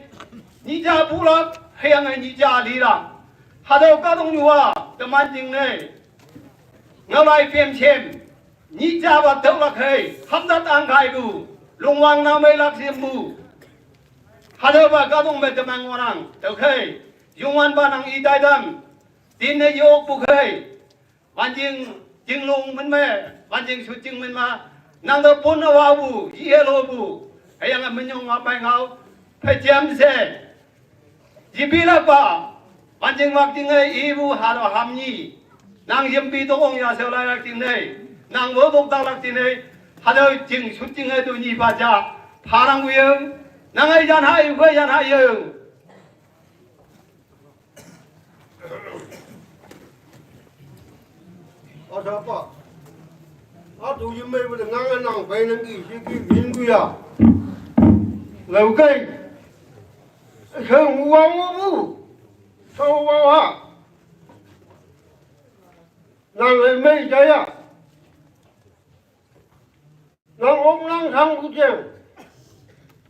Ni ja bu lak. Hei yang ei ni ja li lak. Hadau ka dong yu wa, teman jing nei. Ngau lai piem chem. Ni ja wa tau lak hei. Ham dat ang kai bu. Lung wang na mei lak sim bu. Hadau ba ka dong me teman ngorang. Tau hei. Yung wan ba nang i dai dam. Tin ne yok bu hei. Wan jing, jing lung men me. Wan jing su jing men ma. Nang da pun na wa bu. Yi he lo bu. Hei yang a menyong wa mai ngau. Phe chem se. Ji bi lak ba, wan jing mak jing ei i bu ha lo ham ni. Nang yempi tokong ya seu lai lak ting nei. Nang wo bok dak lak ting nei. Hatüo jing shut jing e tu nyi pa ja. Pharang wu yeng. Nang e yan ha yu, yan ha yeng. Asa pa. Atu yemei bu de ngang nang pai nang ki shi ki min gu ya. Lau kai. Sheng wang wu bu. Shao wang ha. Nang e mei ja ya. Nang ong nang sang ku jeng.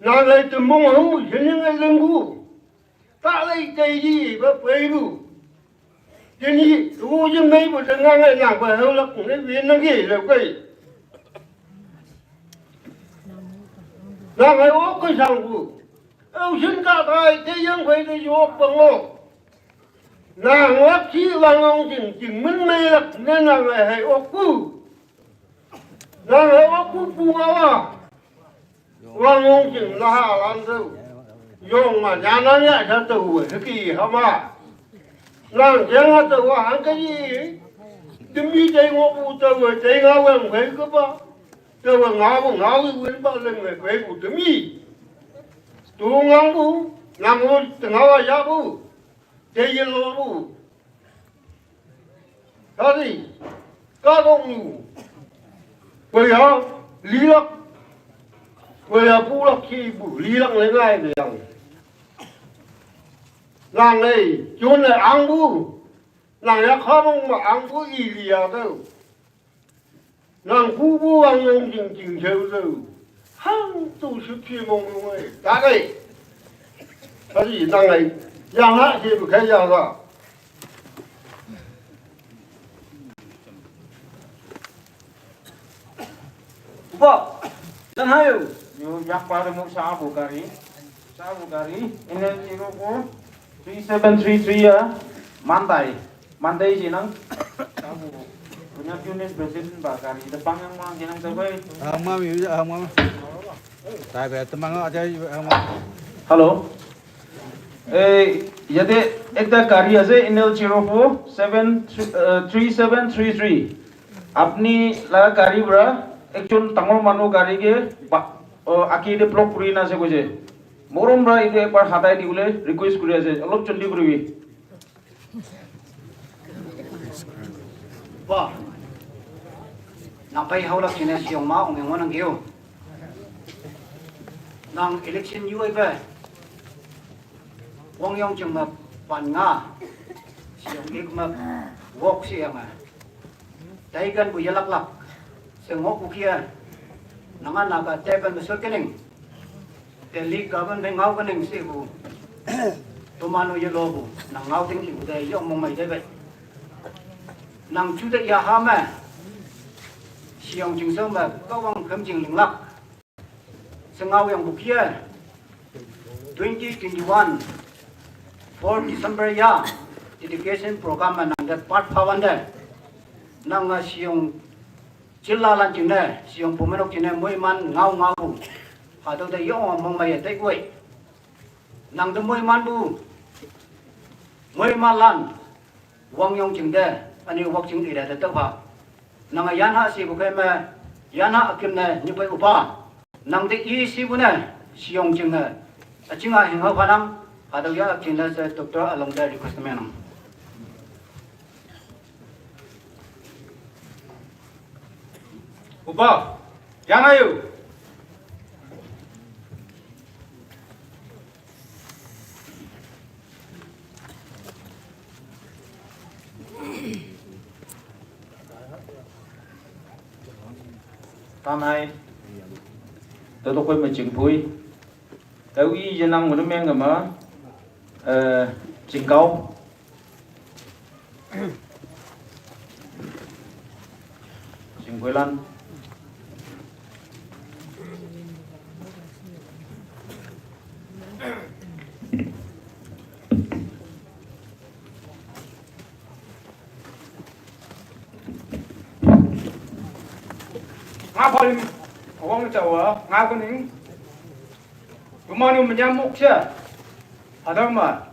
Nang lai temong hong mu jening ai leng ku. Ta lai tai ji ba pei bu. Jeni tu je mei bu teng ngang ai nang ba hau lak ne win nang ge le kai. Nang ai ok kai sang ku. Au shin ka tai te yang kai te yok ba ngo. Nang lak chi wang ong jing jing min mei lak ne nang ai hai ok ku. Nang hai wa ku pu wa wa. Wa ngong jing la ha lan deu. Yong ma nya nan ya sha deu we he ki ha ma. Nang jeng ha deu wa han ke yi. Demi dei ngo pu deu we dei nga weng phei ke ba. Deu we nga pu nga wi win ba leng we phei pu demi. Tu ngang pu, nang pu, tengah wa ya pu. Dei ye lo pu. Kali, ka dong yu. Wei ya, lilak. Wei ya bulak ki bu, lilak le ngai be yang. Nang lei, jun le ang bu. Nang ya kha mong ma ang bu i li ya deu. Nang ku bu wang yong jing jing jeu zeu. Hang tu shi pi mong yong ai. Da dai. Kali nang ai. Yang ha shi bu kai yang la. Upa, nan hayo. Yo, yak pa mo sa bu gari. Sa bu gari. Ine iro ko three seven three three ya. Mandai. Mandai jinang. Sa bu. Punya unit president ba gari. Depan yang mang jinang tabai. Ang mami, ang mami. Tai be temang aja ang mami. Hello. Eh, yate ekta gari ase, N L zero four seven three seven three three. Apni laga gari para ekjon dangor manu gari ke ba, uh, age te block kuri na ase koise. Morom para etu ekbar hatai dibole request kuri ase, olop jaldi kuribi. Wah, napai haulak sine siong ma ong yang wanang keo. Nang election yu ai ba. Wang yong jeng ma pan nga. Siang ik ma wok siang a. Dai kan bu yalak lak. Seng wok bu kia. Nanga naga tepan besut kening. Delhi government ngau kening si bu. Tumanu yalo bu. Nang ngau ting si bu dai yong mong mai dai bai. Nang chu dai ya ha ma. Siang jing so ma. Kawang kem jing ling lak. Sengau yang bukia twenty twenty-one four December ya dedication program nang de part phawan de nang a siung chilla lan ching ne siung pumenok ching ne muiman ngau ngau bu. Hatüo te yong mong mai ya tai kuai. Nang de muiman bu. Muiman lan. Wang yong ching de, ani wak ching ire de tau ha. Nang a yan ha si bu kai me, yan ha akim ne, ni pai upa. Nang de i si bu ne, si yong ching ne. A ching a hing hao pa nang, ha dau ya akim ne se doctor along de request me nang. Upa, yan ha yu. Tanai. Tato koi ma chingpui. Tawi yenang munu meng ma. Eh, chingkau. Singkuilan. Nga phalim, awang chawa, nga kuning. Tumanu menyamuk sia. Hadama.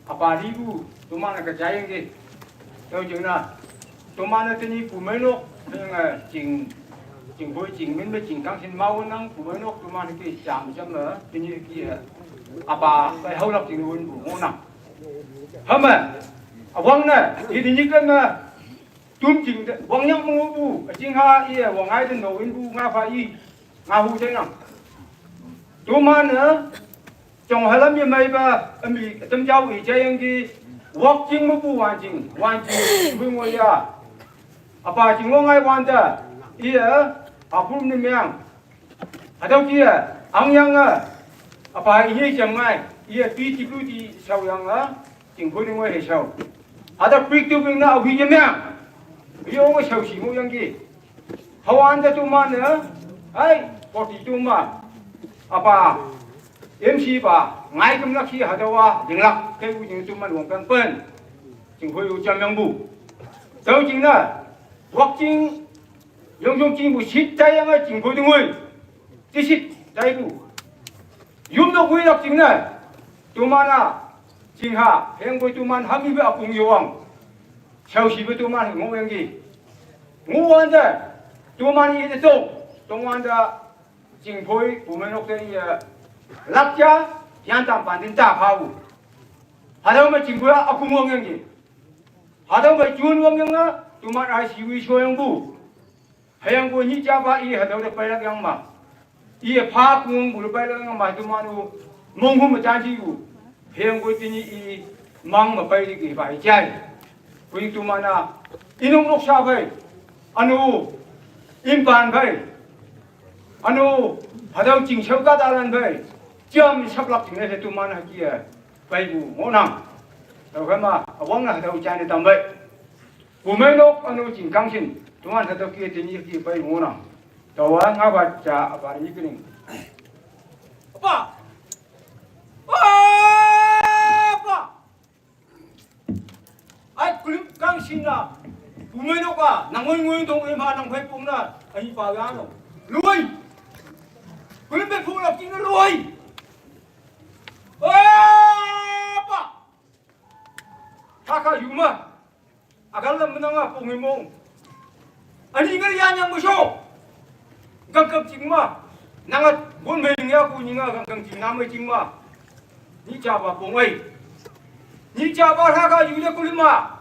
Apa ribu, tumana kejayang ke. Tau jeng na. Toman-e tenyih pumeinok, hüyange, eh, ching, chingphoi chingmin me chingkang shin mao nang pumeinok toman-e ke jam jam me, tenyih ke, eh, apa, pai haolak ching wünpu ngohnang. Hüme, üwangne, i tenyih ke me, tum ching, wangyak me ngohpu, üjingha, i, eh, wangngai te no wünpu nga pha i, nga hu jainang. Toman-e, jong halam yemeipa, ümli, ütam jao i jayangki, Wakching mepu Wanching, Wanching, bui ngoiya. Apa ching wangngai wante, iye, apum ne meang. Hatüo ki, angyange, apa inye jam ngai, iye, pi chiplu ti shaoyange, chingphoi ne ngoi he shao. Hatüo pik tu pik na, awi yemeang. Yonge shao shi ngohyangki. Hüwante toman-e, ai, poti toman. Apa, M C pa, ngai kümlak shi hatüowa, linglak, kei u jing toman wongpeng pen. Chingphoi u jamyangpu. Tüo jingne, Wakching, yongjong chingpu shit taiyange chingphoi te ngoi. Te shit taipu. Yomnok woilak jingne, toman-a, chingha, hüyangpoi toman hamipe apung yowang. Shaoshipe toman ngohyangki. Ngohwante, toman ite tong, tongwante, chingphoi pumeinok te iye, lak ja, yantam pantin ta phao. Hatüo me chingphoi-a apung wangyangki. Hatüo me jun wangyange, toman-a shiwi shoyangpu. Hüyangpoi nyih japa i hatüo te peilak yang ma. Iye pha kungpu te peilak yang ma toman-o, monghu me janji pu. Hüyangpoi tenyih i mang me peilak ipa i jai. Poi toman-a, inok noksa phei. Üno, impan phei. Üno, hatüo chingshao kahtalan phei. Jam shaplak jingne she toman hüke-e, peipu ngohnang. Tüokhei ma, üwangne hatüo jaine tam pei. Pumeinok üno chingkang shin, toman hatüo ki tenyih ki pei ngohnang. Taowa ngapa ja apa ni kening. Apa! Apa! Ai, kulim kang shin na. Pumeinok a, nang ngoi ngoi tong ima nang phei pong na. Ai, pa ya no. Loi! Kulim pe pong lak jing loi! Apa! Kaka yuma. Agal lam menanga pong imong. Ani ngal ya nyang mesho. Ganggang chingma. Nanga bon mei ning ya ku nyinga ganggang ching namei chingma. Ni japa pong ai. Ni japa raga yu de kulima.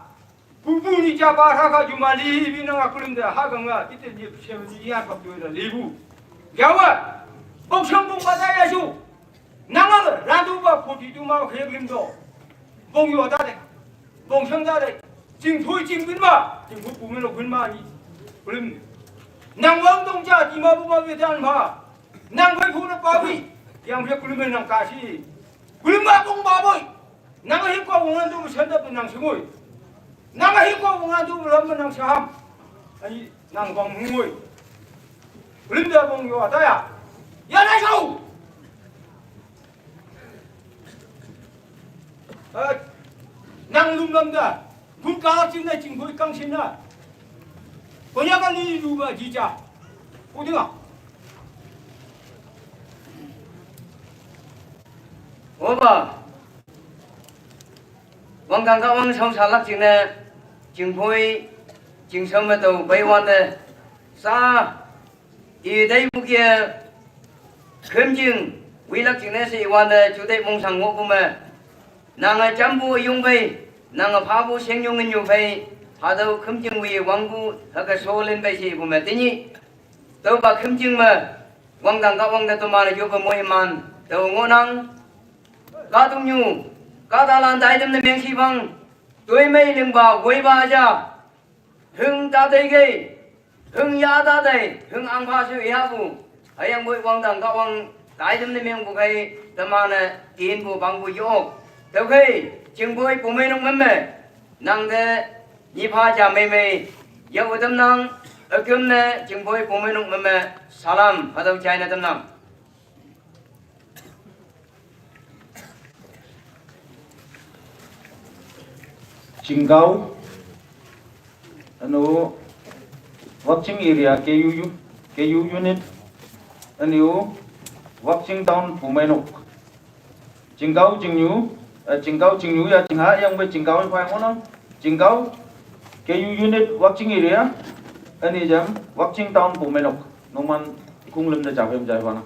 Bubu ni japa raga yu ma li bi nanga kulim de ha ganga ite ni pshem ni ya kap yu de libu. Gawa. Pong shang pong ba da ya shu. Nanga randu ba poti tu ma khek lim do. Bong yo da de. Bong shang da de. Ching thui ching bin ma. Ching bu bu me lo bin ma ni. Kulim. Nang wang dong ja di ma bu ma be dan ma. Nang bai bu na pa wi. Yang be kulim nang ka shi. Kulim ma bong ba boi. Nang hi ko wong an du shen da nang shi ngoi. Nang hi ko wong an du lam nang sham. Ai nang bong ngoi. Kulim da bong yo ta ya. Ya na shao. Eh, nang lum lam da. Gun ka chin na ching hui kang shin na. Ko ya ka ni lu ba ji ja. Ko dinga. Oba. Wangdang Kahwang shao shalak jingne, chingphoi, chingshao me tao pei wante, sa, i taipu ke, khümjing, wilak jingne she i wante, juteih mongshang ngohpu me. Nange jampu yong phei, nange phapu shengyong ngenyu phei, hatüo khümjing wi wangpu, hüke sholin phei she ipu me. Tenyih, tüopa khümjing me, Wangdang Kahwang te toman-e yoppe moiman, tao ngohnang. Kahtoknyu, kahtalan taitam ne mengshipang, toimei lingpa, woipa ja, hüng ta teikei, hüng ya ta tei, hüng angpha shu yapu, hüyangpoi Wangdang Kahwang taitam ne mengpu khei, teman-e tinpu pangpu yok. Tüokhei, chingphoi pumeinok meme, nangte, nyipha ja meimei, yao tamnang, üküm ne, chingphoi pumeinok meme, salam, hatüo jaine tamnang. Chinggao, üno, Wakching area K U U, K U unit, üno, Wakching town pumeinok. Chinggao Chingnyu, eh, Chinggao Chingnyu ya chingha yangpei Chinggao phai ngohnang. Chinggao, K U unit Wakching area, ani jam Wakching town pumai nok, numan kunglim da japem jai bana.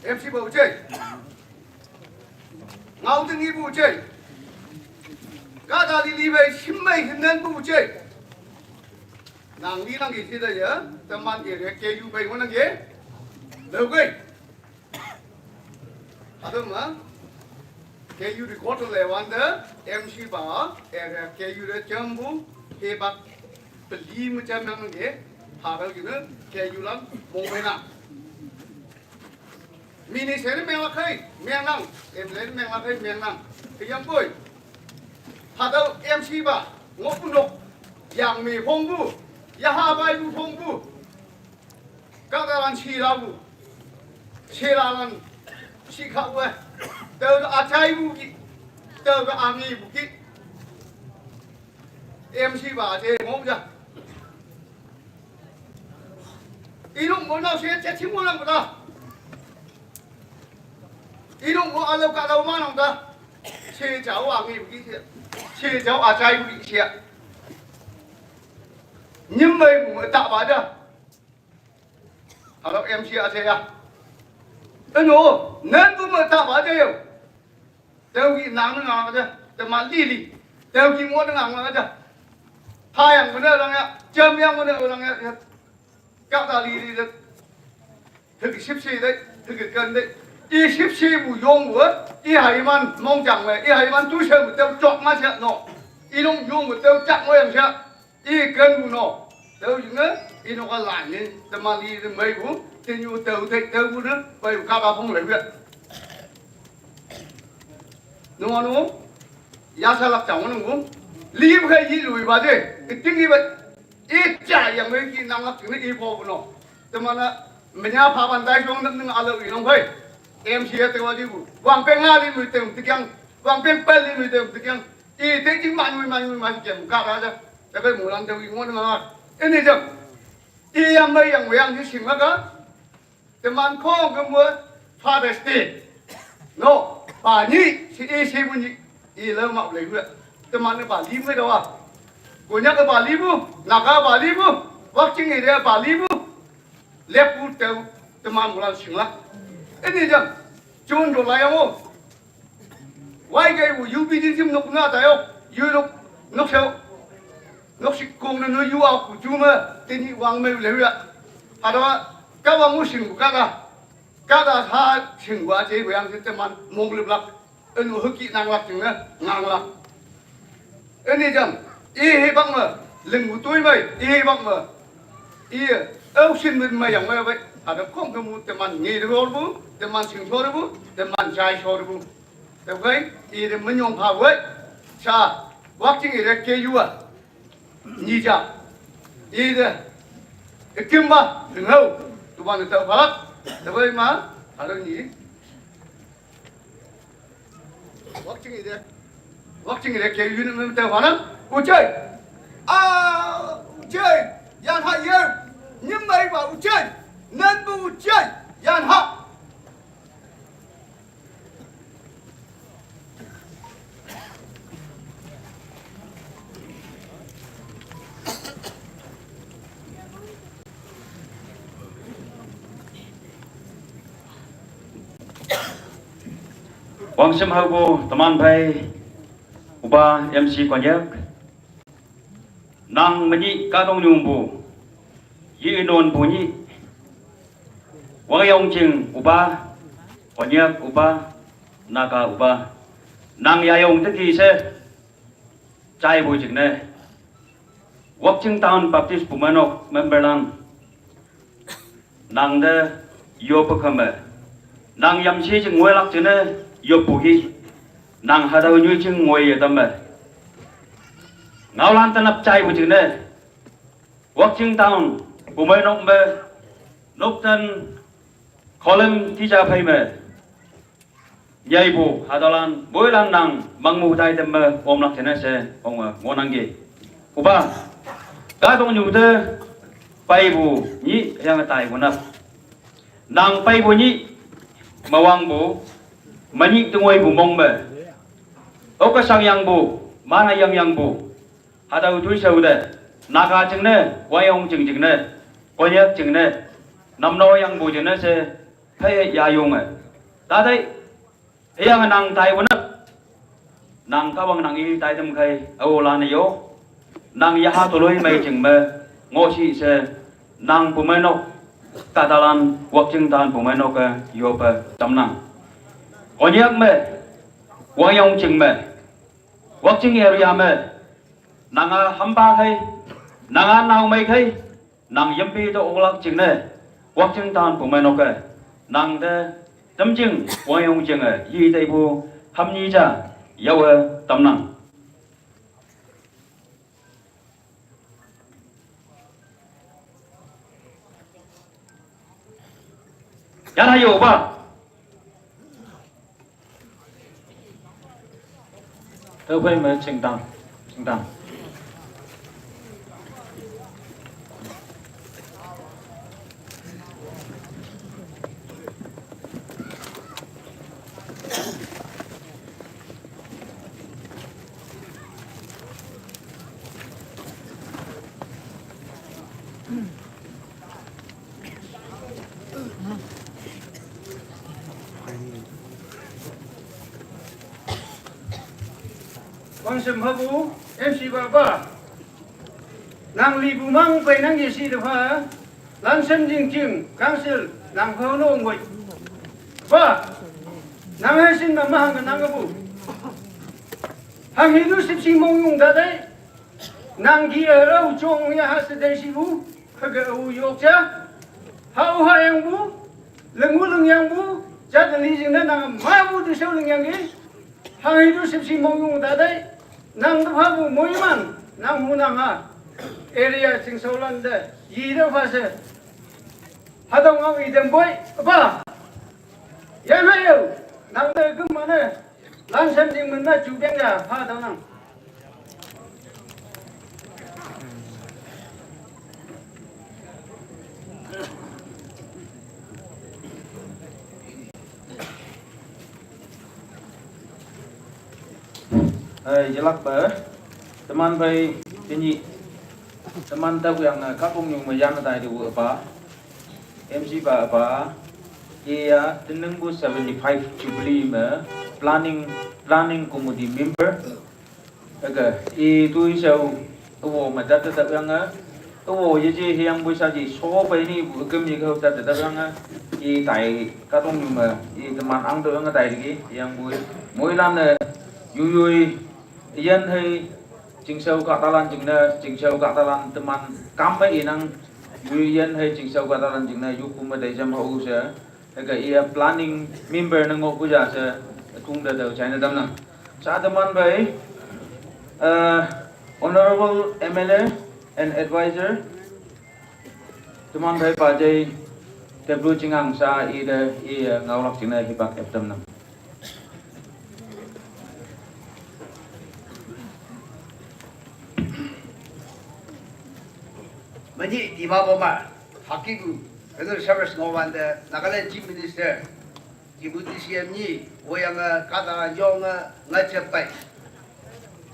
M C bau chei. Ngau ting i bu chei. Ka da li li bei sim bei hin nan bu chei. Nang li nang i si da ya, teman i re K U bei mo nang ye. Lo gei. Adama, K U record le wan da, M C ba, area K U re cham bu, he bak, peli mu cham nang ye, ha da gina, K U lam, mong mena. Mini seri meng la khai, meng nang, em le meng la khai, meng nang. Ke yang koi. Ha da M C ba, ngok bu nok, yang mi phong bu, ya ha bai bu phong bu. Ka ka lan si la bu. Si la lan si kha bu. Tau ka a chai bu ki. Tau ka a ngi bu ki. M C ba che mo ja. I nong mo nau se che chi mo lang ba. I nong mo a lo ka lo ma nong da. Se chao a ngi bu ki se. Se chao a chai bu ki se. Nyim mai bu ta ba da. Alo M C a che ya. Eno, nan bu ma ta ba de yo. Tau ki nang nang de, te ma li li. Tau ki mo nang nang de. Ha yang mo ne lang ya, jam yang mo ne lang ya. Ka ta li li de. Hik sip si de, hik kan de. I sip si bu yong bu, i hai man mong jang le, i hai man tu se bu tau chok ma se no. I nong yong bu tau chak mo yang se. I kan bu no. Tau jing ne, i no ka la ni, te ma li te mai bu, te nyu tau te tau bu ne, bai bu ka ka phong le bu. No no. Ya sa lak chang no bu. Li bu kai yi lu ba de. Ke ting yi ba. I cha yang mai ki nang lak ni i po bu no. Te ma na, me nya pha ban dai jong ne a lo i nong kai. M C a te wa ji bu. Wang pe nga li mu te te kyang. Wang pe pe li mu te te kyang. I te jing man mu man mu man kem ka ra ja. Te kai mu lan te wi ngon nga. Ini jam. I yang mai yang yang ni sing la ka. Te man khong ke mu Father's Day. No, pa ni si i si bu ni. I lo ma le hu. Te man pa li mu da wa. Ko nya ke pa li bu, na ka pa li bu. Wak ching i de pa li bu. Lek bu te te man mu lan sing la. Ini jam. Chun do la yang o. Wai kai bu yu bi jin jim nok na ta yo. Yu nok nok seo. Nok sik kong na no yu au ku ju ma. Te ni wang me le ya. Ha da ka wang u sing bu ka ka. Ka da ha sing wa je bu yang te man mong le blak. Enu heki nang lak jing na ngang lak. Ini jam. I hi bak ma. Ling bu tui mai. I hi bak ma. I au sin min mai yang mai bai. Ha da kong ke mu te man ngi de bu. Te man sing so bu. Te man jai so bu. Te bai, i de menyong pha wei. Cha, wak ching i de ke yu a. Ni ja. I de, e kim ba, ngau. Tu ban de tau pha lak. Te bai ma, ha lo ni. Wak ching i de. Wak ching i de ke yu ni me tau pha lak. U chai. A, u chai. Yan ha ye. Nyim mai ba u chai. Nan bu u chai. Yan ha. Wangsim hau bu teman bai uba M C Konyak. Nang menyi kadong nyumbu. Yi inon bunyi. Wang yong jing uba, Konyak uba, Naga uba. Nang yayong teki se. Chai bu jing ne. Wakching Town Baptist Bumanok member lang. Nang de yo pa kame. Nang yam si jing ngoi lak jing ne yo pu hi. Nang hadau nyu jing ngoi ye dam me. Ngau lan tanap chai bu jing ne. Wakching Town, Bumai nok me, nok tan kolem ti ja phai me. Nyaipu, hatalan, boilan nang, mangmu tai temme, omlak jene she, onge, ngonangki. Opa, kahtoknyu te, paipu, nyih, hüyange taipu nap. Nang paipu nyih, mewangpu, menyih tengoipu mong me. Oke shangyangpu, mana yangyangpu. Hatüo toishao te, Naga jingne, Wangyong jing jingne, Konyak jingne, namno yangpu jingne she, phei yayonge. Tadei, hüyange nang taipu nap. Nang Kahwang nang i taitam khei, aolan-e yo. Nang yaha toloi mei jing me, ngohshi she, nang pumeinok, kahtalan, Wakching town pumeinok-e, yope, tamnang. Konyak me, Wangyong jing me, Wakching area me, nanga hampa khei, nanga nao mei khei, nang yimpi te oklak jingne, Wakching town pumeinok-e, nang te, tamjing, Wangyong jinge, yi teipu, hamnyi ja, yawe, tamnang. Yan hayo ba. Tüophei me chingtang, chingtang. Wangshem habu, M C ba ba. Nang lipu mang pei nang ye shi de pha. Lanshan jing jing, council, nang phao no ngoi. Ba. Nang hai shin ma mahang nang bu. Hang hinu sip si mong yung da dai. Nang gi e rau chong ya ha se dai shi bu. Hüke u yok ja. Ha u ha yang bu. Leng u leng yang bu. Ja de li jing ne nang ma bu de shao leng yang ge. Hang hitu sip si mong yung ta dai. Nang te pha bu moiman. Nang hu nang ha. Area chingshao lan de. Yi de pha she. Hatüo ngao i dem boi. Ba. Yan ha yo. Nang te güm ma ne. Lanshan jing men na ju beng ya. Pha tao nang. Eh, yelakpe, teman phei, tenyih, teman tüoyange, eh, kahpong nyung me yan tai te üpa, M C pa üpa, iya, teningpu seventy-five Jubilee me, planning, planning committee member, Hüke, i toishao, üwo me tat te tüoyange, üwo yeje hüyangpoi shaji, sho pei ni pu üküm ye kao tat te tüoyange, i tai kahtoknyu me, i teman ang tüoyange tai teki, hüyangpoi, moilan-e, yuyoi, yin hei, chingshao kahtalan jingne, chingshao kahtalan teman, kam me inang, yuyoi yin hei, chingshao kahtalan jingne, yupu me tai jam hao she, Hüke iya planning member ne ngohpu ja she, tung te tao china tamnang. Sha teman phei, eh, Honorable M L A and Advisor, teman phei Pajei, Teplu Chingang sha i te, i, eh, ngaolak jingne hipak ep tamnang. Menyih Dimapur me, hakipu, Federal Service ngohwante, Nagaland Chief Minister, Deputy C M nyi, woyange, kahta yonge, ngajepai.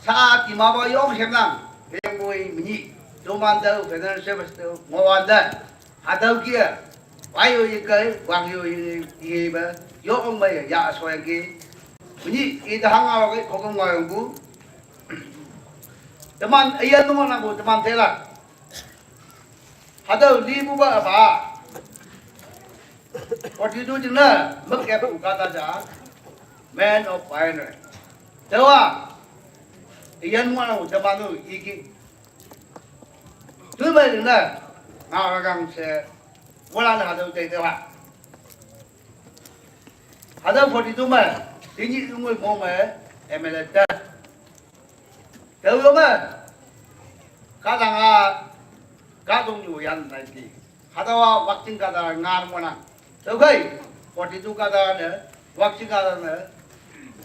Sha Dimapur yong shemnang, yongpoi menyih, toman tüo, Federal Service tüo, ngohwante, hatüo kih-e, wai yo yekai, wang yo ye, yebe, yong mei, ya shoyangki. Menyih, ite hang aoke, kokong ngoyongpu. Teman, iya nungwa nangpu, teman tela. Hatüo lipupa üpa. Forty-two jingne, mekep u kahta ja. Man of pioneer. Tüowa. Iyan mwa u teman-o iki. Tüo me jingne. Nga rakang she. Moilan hatüo tei tüowa. Hatüo forty-two me. Tenyih ümoi mong me. M L A te. Tüo yo me. Kahtang a. Kahtoknyu yan nangki. Hatüowa Wakching kahta ngan ngohnang. Tüokhei, forty-two kahta ne, Wakching kahta ne,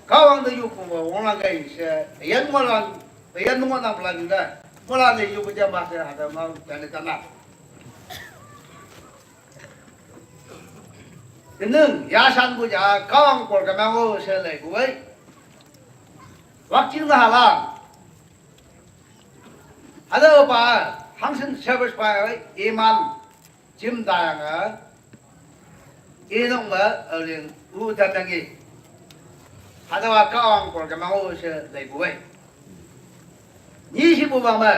Kahwang te yu pungwa wonglang kai she, yan mo lang, yan mo nang plan da. Mo la ne yu bu jam ba she, ha da ma, yan de kana. Tenung, ya shan bu ja, Kahwang por ka mang o she lei bu wei. Wakching na ha la. Ha da pa, hang shin service pa wei, iman, jim da yang a. Inok me, aling, u tam yang i. Ha da wa Kahwang por ka mang o she lei bu wei. Ni shi bu bang me.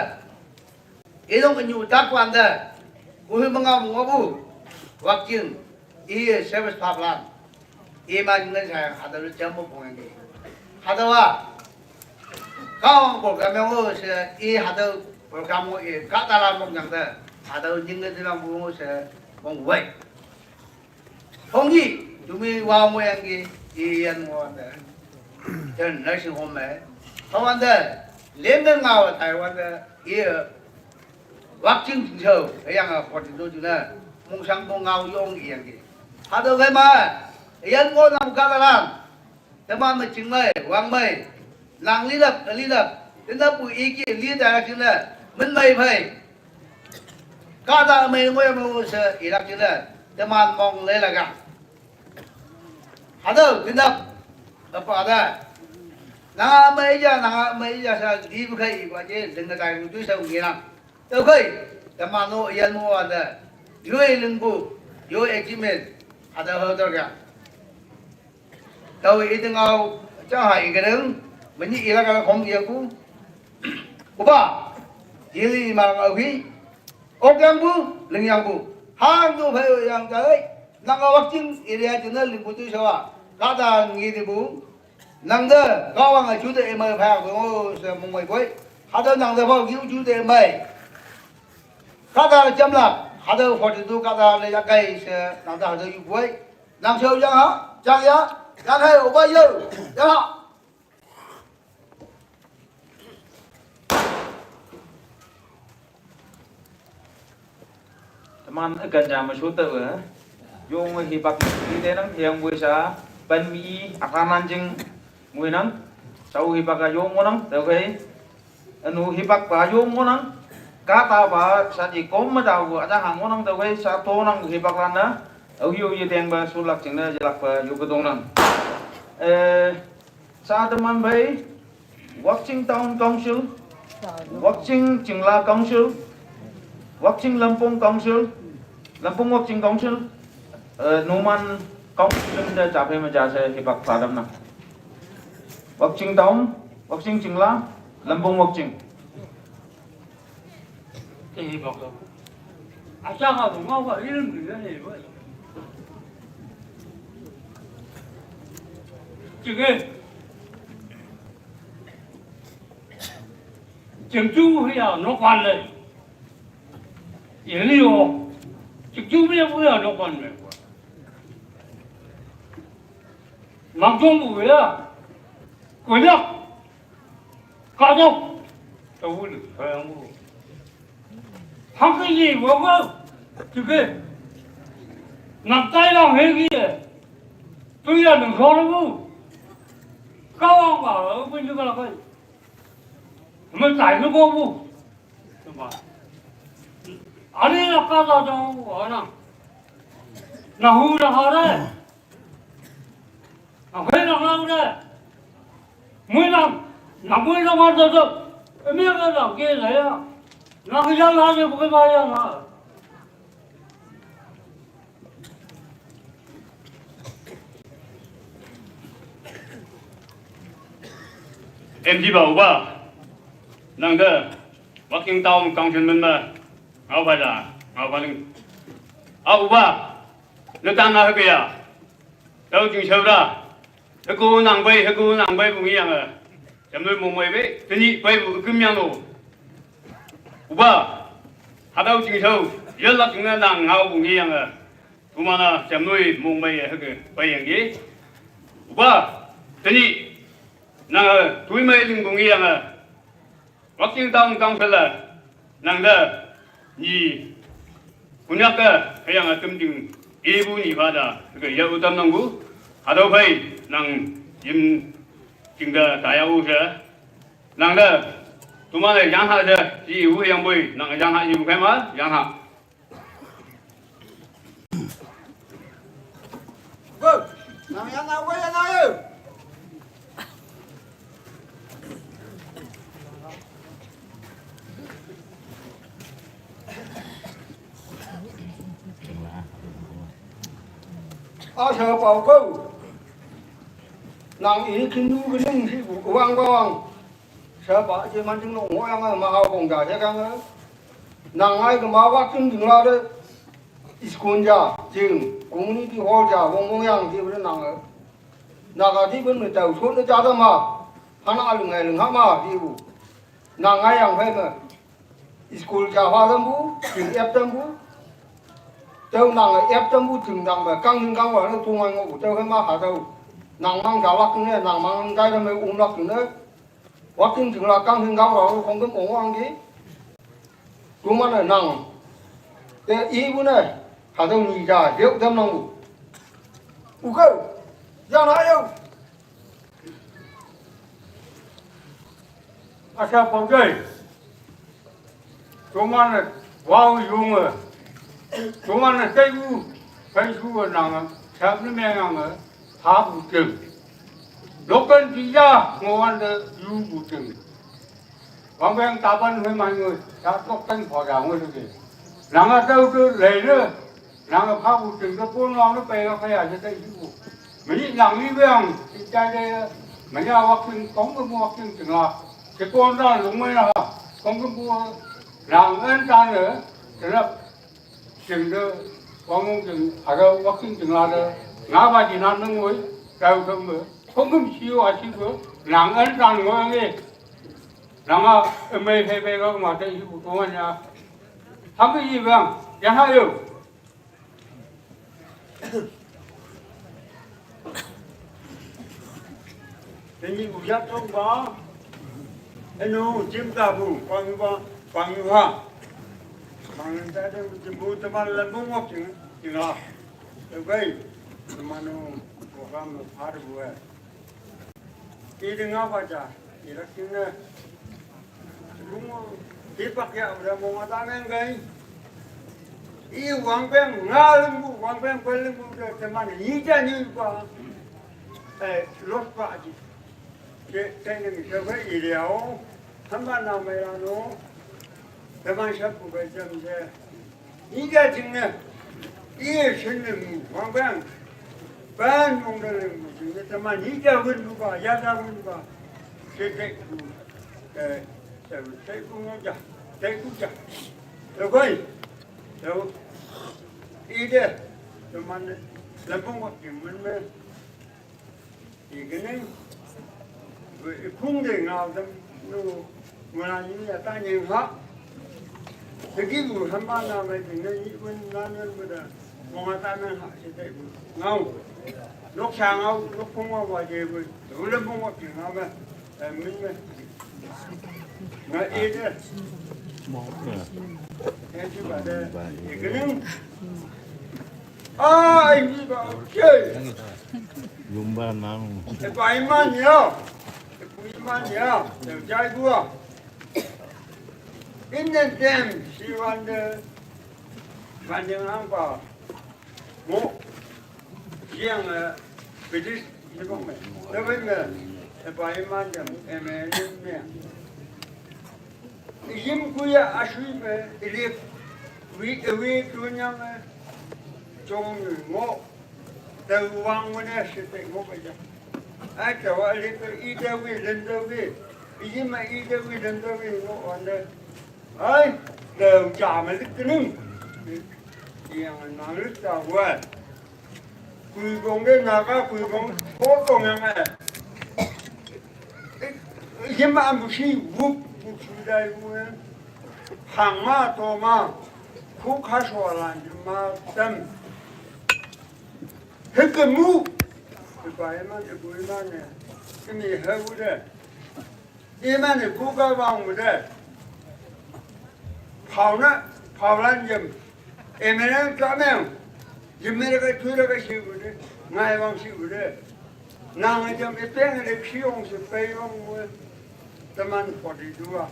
Inok nyu tak wan de. Ku hui menga menga bu. Wakching. I service pap lan. I ma ngen sa ha da lu jam bu pong yang i. Ha da wa. Kahwang por ka mang o she i ha da por ka mang o i ka da la mong yang de. Ha da ning ngen de lang bu o she mong wei. Hong yi, jumi wa mo yang ki, i yan mo de. Then nursing home me. Hong wan de, lem de ngao Taiwan de, i, Wakching jing shou, yang a forty two jing de, mong shang mong ngao yong i yang ki. Ha da wei ma, yan mo nang ka da lang. Teman me ching mei, wang mei. Nang li lap, li lap. Tena pu i ki li da jing le. Men mei phei. Ka da mei ngoi mo se i lak jing le. Teman mong le la ga. Hado, tena. Apa da. Nang mei ja, nang mei ja sa di bu kai i ba je, deng da dai bu tu sa ngi na. Tau kai. Teman no yan mo wa da. Yoi ling bu. Yoi achievement. Hado ho da ga. Tau i tengau, chang ha i kereng, menyi i la ka khom i yang bu. Uba, yili ma la hui, ok yang bu, ling yang bu. Hang du phai yang kai, nang a Wakching area jing na ling bu tu shawa. Ka da ngi di bu. Nang de, Kahwang a chu de mai phai bu, se mong mai boi. Ha da nang de phao yu chu de mai. Ka da jam la, ha da forty two ka da le ya kai se, nang da ha da yu boi. Nang shou yang ha, jang ya, yang hai, o ba yo, yang ha. Teman akan ja ma shu te we. Yong we hipak ni te nang hiang we sha, pan mi, akan nan jing, mui nang, shou hipak a yong we nang, te we. Anu hipak ba yong mo nang. Kata ba sa ji kom ma da wu, aja hang mo nang da wei sa to nang hipak lan da. Au yu yu deng ba su lak jing na ji lak ba yu ka dong nang. Eh, sa teman bai, Wakching Town Council, Wakching Chingla Council, Wakching Lampong Council, Lampong Wakching Council, eh, Numan Council da ja pe ma ja se hipak sa dam nang. Wakching Town, Wakching Chingla, Lampong Wakching. Te hi bak lo. A cha ka bu ngau ka ilim ni ne ba. Chige. Chim chu hi ya no kwan le. Ye li yo. Chim chu mi ya bu ya no kwan le. Mang chung bu ya. Ko ya. Ka do. Ta wu lu, ka yang wu. Hang ke yi wo wo. Ti ke. Ngam tai lang he ki. Tu ya nang so lo wu. Ka wang ba, bu ni ka la kai. Me tai me ko wu. Ba. Ani la ka da do, ana. Na hu na ha re. Nang hui nang lau de. Mui nang, nang mui nang ma de de. Emi ga nang ge le ya. Nang ya la de bu ge ba ya ma. M D ba u ba. Nang de. Wakching Town Council men ma. Ngau ba da. Ngau ba ling. A u ba. Ne ta na he ge ya. Tau jing shau da. He ku nang bai, he ku nang bai bu ngi yang a. Jam lui mong bai bai, te ni bai bu kim yang lo. U ba, ha tau jing shau, ye lak jing na nang ngau bu ngi yang a. Tu ma na jam lui mong bai he ke bai yang ye. U ba, te ni nang a, tui mai ling bu ngi yang a. Wakching Town Council a, nang da, ni, Konyak ka, kayang atum ding, ibu ni ba da, ka ya utam nang gu, hadau phai, nang, yim, Jing de daya wu she. Nang de, duman ne yang ha she, ji wu yang bui, nang yang ha yi bu kai ma, yang ha. Go. Nang yang ha, wo yang ha yo. A sha pao ko. Nang i kin nu ke ning shi bu wang ba wang. Sha pa je man jing long wo yang ma hao gong ja je gang. Nang ai ke ma wa kin jing la de. School ja jing community hall ja wong wong yang ji bu nang. Na ga ji bu me tao shun de ja da ma. Hana a lung ai lung ha ma ji bu. Nang ai yang phai me. School ja hua tam bu, jing ep tam bu. Tao nang ep tam bu, jing nang me, kang hing kang wa, nang tung wa ngo bu, tao he ma ha tao. Nang mang ja wak ne, nang mang dai da me, um lak ne. Wak jing jing la, kang hing kang wa, kong kem ong wang gi. Tu ma ne nang. Te i bu ne, ha tao ni ja, hiu tam nang bu. U ko, ya na yo. A sha pao jai. Toman ne wao yong e. Toman ne tai wu, tai shu e nang e. Sha ne meng yang e. Ha bu jing. Lokan ji ya, ngo wan de yu bu jing. Wang beng ta ban hui man ngui. Sha tok tan pao ja ngui de. Nang a tao de lei ne. Nang a pha bu ting de pon wang de pei ga kai a je tai ji bu. Me ni nang ni beng ti jai de. Me ni a wak ting kong ge mu wak ting ting la. Ti pon da lung me na ha. Kong ge mu nang en ta ne. Te na ting de wang mu ting a ge wak ting ting la de. Nga ba ji nan me ngui. Dai u de me. Kong ge mu shi wa shi bu. Nang en ta ngui ngi. Nang a e mei pei pei ga ma tai ji bu to wan ya. Ham ge yi beng. Ya ha yo. Te ni bu ya tong ba. E nu jim ta bu, pang yu ba, pang yu ha. Pang yu ta de jim bu te ma le bu ngok jing, jing la. Te gai, te ma nu, ko ka me pha de bu e. Ti de nga ba ja, i ra kin ne. Lu mo, ti pak ya, u da mo ma ta ngen gai. I wang beng nga ling bu, wang beng bel ling bu de, te man ni ja ni ba. Eh, los ba ji. Te, te ni se bai i liao. Han ba na mai la no. Te man sha bu bai jam je. Ni ja jing ne, i ye shen ne mu, wang bang. Ban mong de le mu jing ne, te ma ni ja wun bu ba, ya ja wun ba. Te te ku, eh, te te ku ngo ja, te ku ja. Te koi, te i de, te man ne, le mong wa jing mun me. Ikene, ikung de ngau dem nu, mula ni ya ta nyeng ha. Tegi bu hamba na mai de ne ni bun na ne bu da, mo ma ta ne ha se de bu. Ngau. Lok sha ngau, lok kung wa wa je bu. Lu le mo wa pi ngau ba. Eh, min me. Nga e de. Eh, ji ba de. Ikene. Ai, mi ba, okay. Yumba nang. E pa iman ya. E pa iman ya. Te jai gua. In the dem, si wan de, wan de nang pa. Mo. Siang, eh, bidis, ni bang me. Te bai me. E pa iman de, e me ni me. Yim kuya ashui me, ilik, wi, wi, tunyang, eh, chong mi ngo, te wang mo ne shi te ngo ba ja. Ai, te wa ilik, i te wi, len te wi, yim ma i te wi, len te wi ngo wan de. Ai, te ja me lik ning. Yang na lik ta wa. Kui gong de na ka kui gong, ko gong yang eh. Yim am bu shi wup, bu shi dai wu eh. Hang ma to ma, ku ka shuo lan yim ma tem. He ke mu, ke ba yim ma, ke bu yim ma ne, ke mi he wu de. Iman ni ku ka wang mu de. Pao na, pao lan yem. Iman ni ka meng. Yem me ka tu ka shi mu de. Ngai wang shi mu de. Nang jam epeng le khiong se pei wang we. Teman podi dua.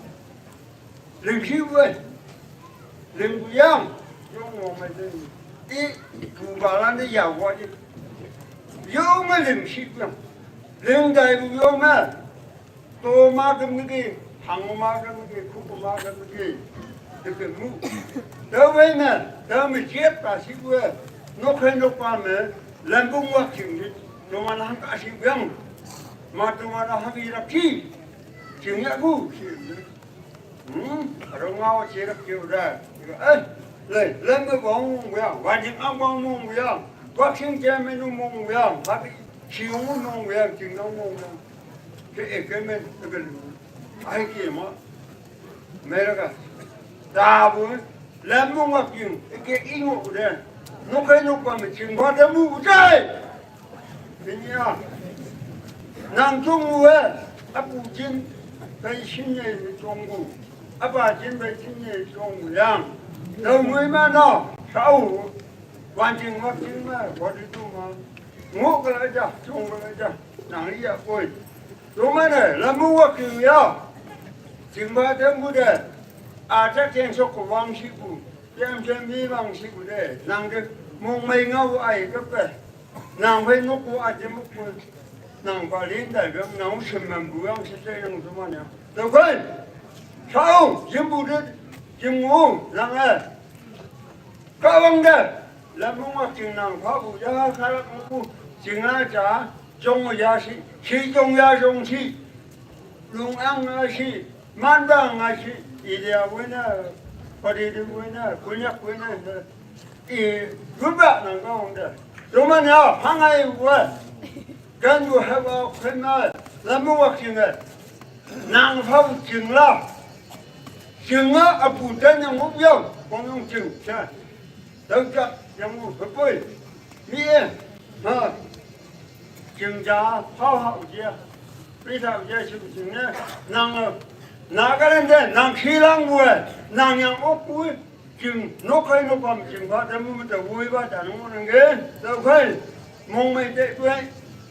Ling khiwe. Ling buyang. Yong wang me ding. I bu balan de ya wa ji. Yong me ling khiwe. Ling dai bu yong me. To ma gam ni ki, hang ma gam ni ki, khu ma gam ni ki, de ke mu. De wei ne, de mi jiet ta shi we, no khe no pa me, lam bung wa king ni, to ma hang ka shi yang, ma to ma hang i ra ki, king ya gu shi ni. Hmm, ro ma wa shi ra ki da. Eh, le, lam ge bong mong ya, wa jing ang bong mong ya, wa king je me nu mong ya, ha ki, shi mong mong ya, king no mong ya. Ke e ke men e ke lu. Ai ke ma. Me ra ka. Ta bu. Lam mo ngak king. E ke i ngo de. No ke no pa me ching ba de mu bu dai. Ni ya. Nang chung wu e. A bu jin. Bai shin ye ni chung wu. A ba jin bai shin ye chung wu yang. Dau mui ma no. Shao. Wan jing ngak jing ma. Ba di tu ma. Ngo ka la ja. Chung ka la ja. Nang ya koi. Lu ma ne, la mu wa king ya. Jing ba de mu de. A ta tian so ko wang shi gu. Tian tian mi wang shi gu de. Nang de mong mei ngau ai ge pe. Nang fei nok gu a jin mu gu. Nang ba lin dai ge nang shen man bu yang shi zai nang zu ma ne. De koi. Shao, jin bu de. Jin mu, nang e. Ka wang de, la mong wa king nang fa bu ya ka la mong bu, jing a ja, jong ya shi, shi jong ya jong shi, lung ang a shi, man dang a shi, i dia wen a, pa di di wen a, kun yak wen a, i, gu ba nang ka wang de. Lu ma ne, hang ai wu. Gan yu ha wa khen na, la mo wa king e. Nang fa wu king la. King a, a bu dan yang mo biang, kong yong king, cha. Dau cha, yang mo, he poi. Mi e. Ha. King ja, ha ha wu jia. Pi ta wu jia, shi wu king ne. Nang, na ga len de, nang ki lang wu e. Nang yang ok wu e. Jing, no kai no pam jing ba, da mu da wui ba, da no nang ge, da kai. Mong mai de dui,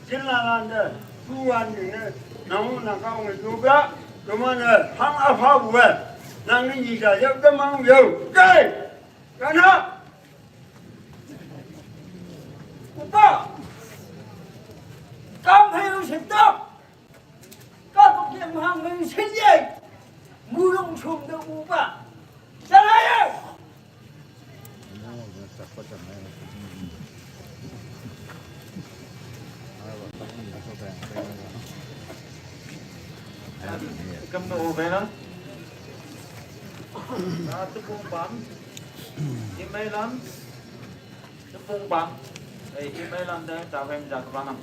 jin la lan de, tu wan jing ne, nang mu nang ka ong du ga, du ma ne, hang a fa wu we, nang ni yi ja yau da mang yau, kai, ka na. Upa, kam hai lu sik da. Ka tok ye hang ngi shin ye. Mu long chum de u ba. Sa la ye. Kam no ve na. Na tu pung pam. Ye mai lam. Pung pang. Ei, i mai lan de, ta vem ja ka nang.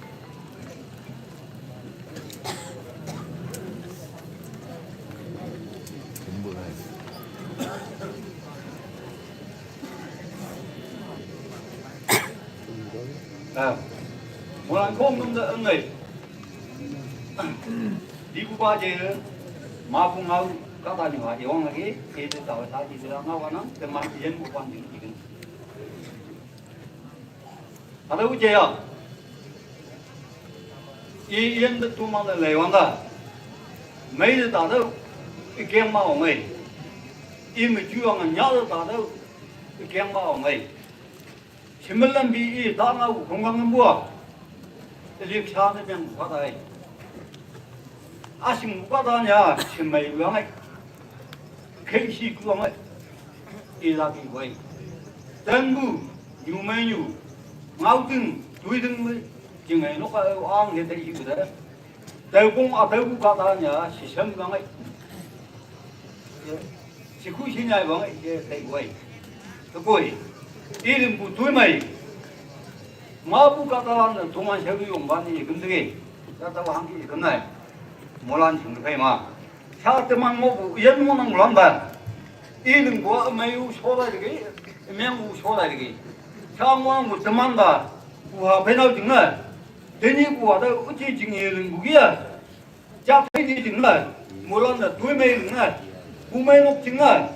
Ah, mo lan kong nung de eng ei. Di ku ba je, ma ku ngau, ka ta ni wa, i wang lagi, i de ta wa ta, i de ngau wa nang, de ma yen ku pan di, i ken. Hata u je ya. I yen de tu ma de lei wang da. Mei de da de. I keng ma ong ei. I me ju ang nya de da de. I keng ma ong ei. Shi me lam bi i da nga u kong gang bua. I lik sha de biang ka da ei. A shing ka da nya shi mei wang ei. Khei shi kuang e. I la ki wai. Tang bu, nyu mai nyu. Ngau ting, tui ting mai. Jing ai nok a ang he tai yu da. Tau kong a tau bu ka ta nya, shi sham wang e. Shi ku shi nya wang e, ye tai wai. Ta koi. I lim bu tui mai. Ma bu ka ta na, tu man sha yu yong ba ni, kum de. Ka ta wa hang ki, kum nai. Mo lan chung kai ma. Sa teman ngo bu, yen mo nang lam ba. I ling bu a mai u so lai de ge, meng u so lai de ge. Sa mo nang bu teman ba, bu ha pe nau jing na. De ni bu ha da u ji jing ye ling bu ge ya. Ja pe ni jing na. Mo lan da dui mai ling na. Bu mai nok jing na.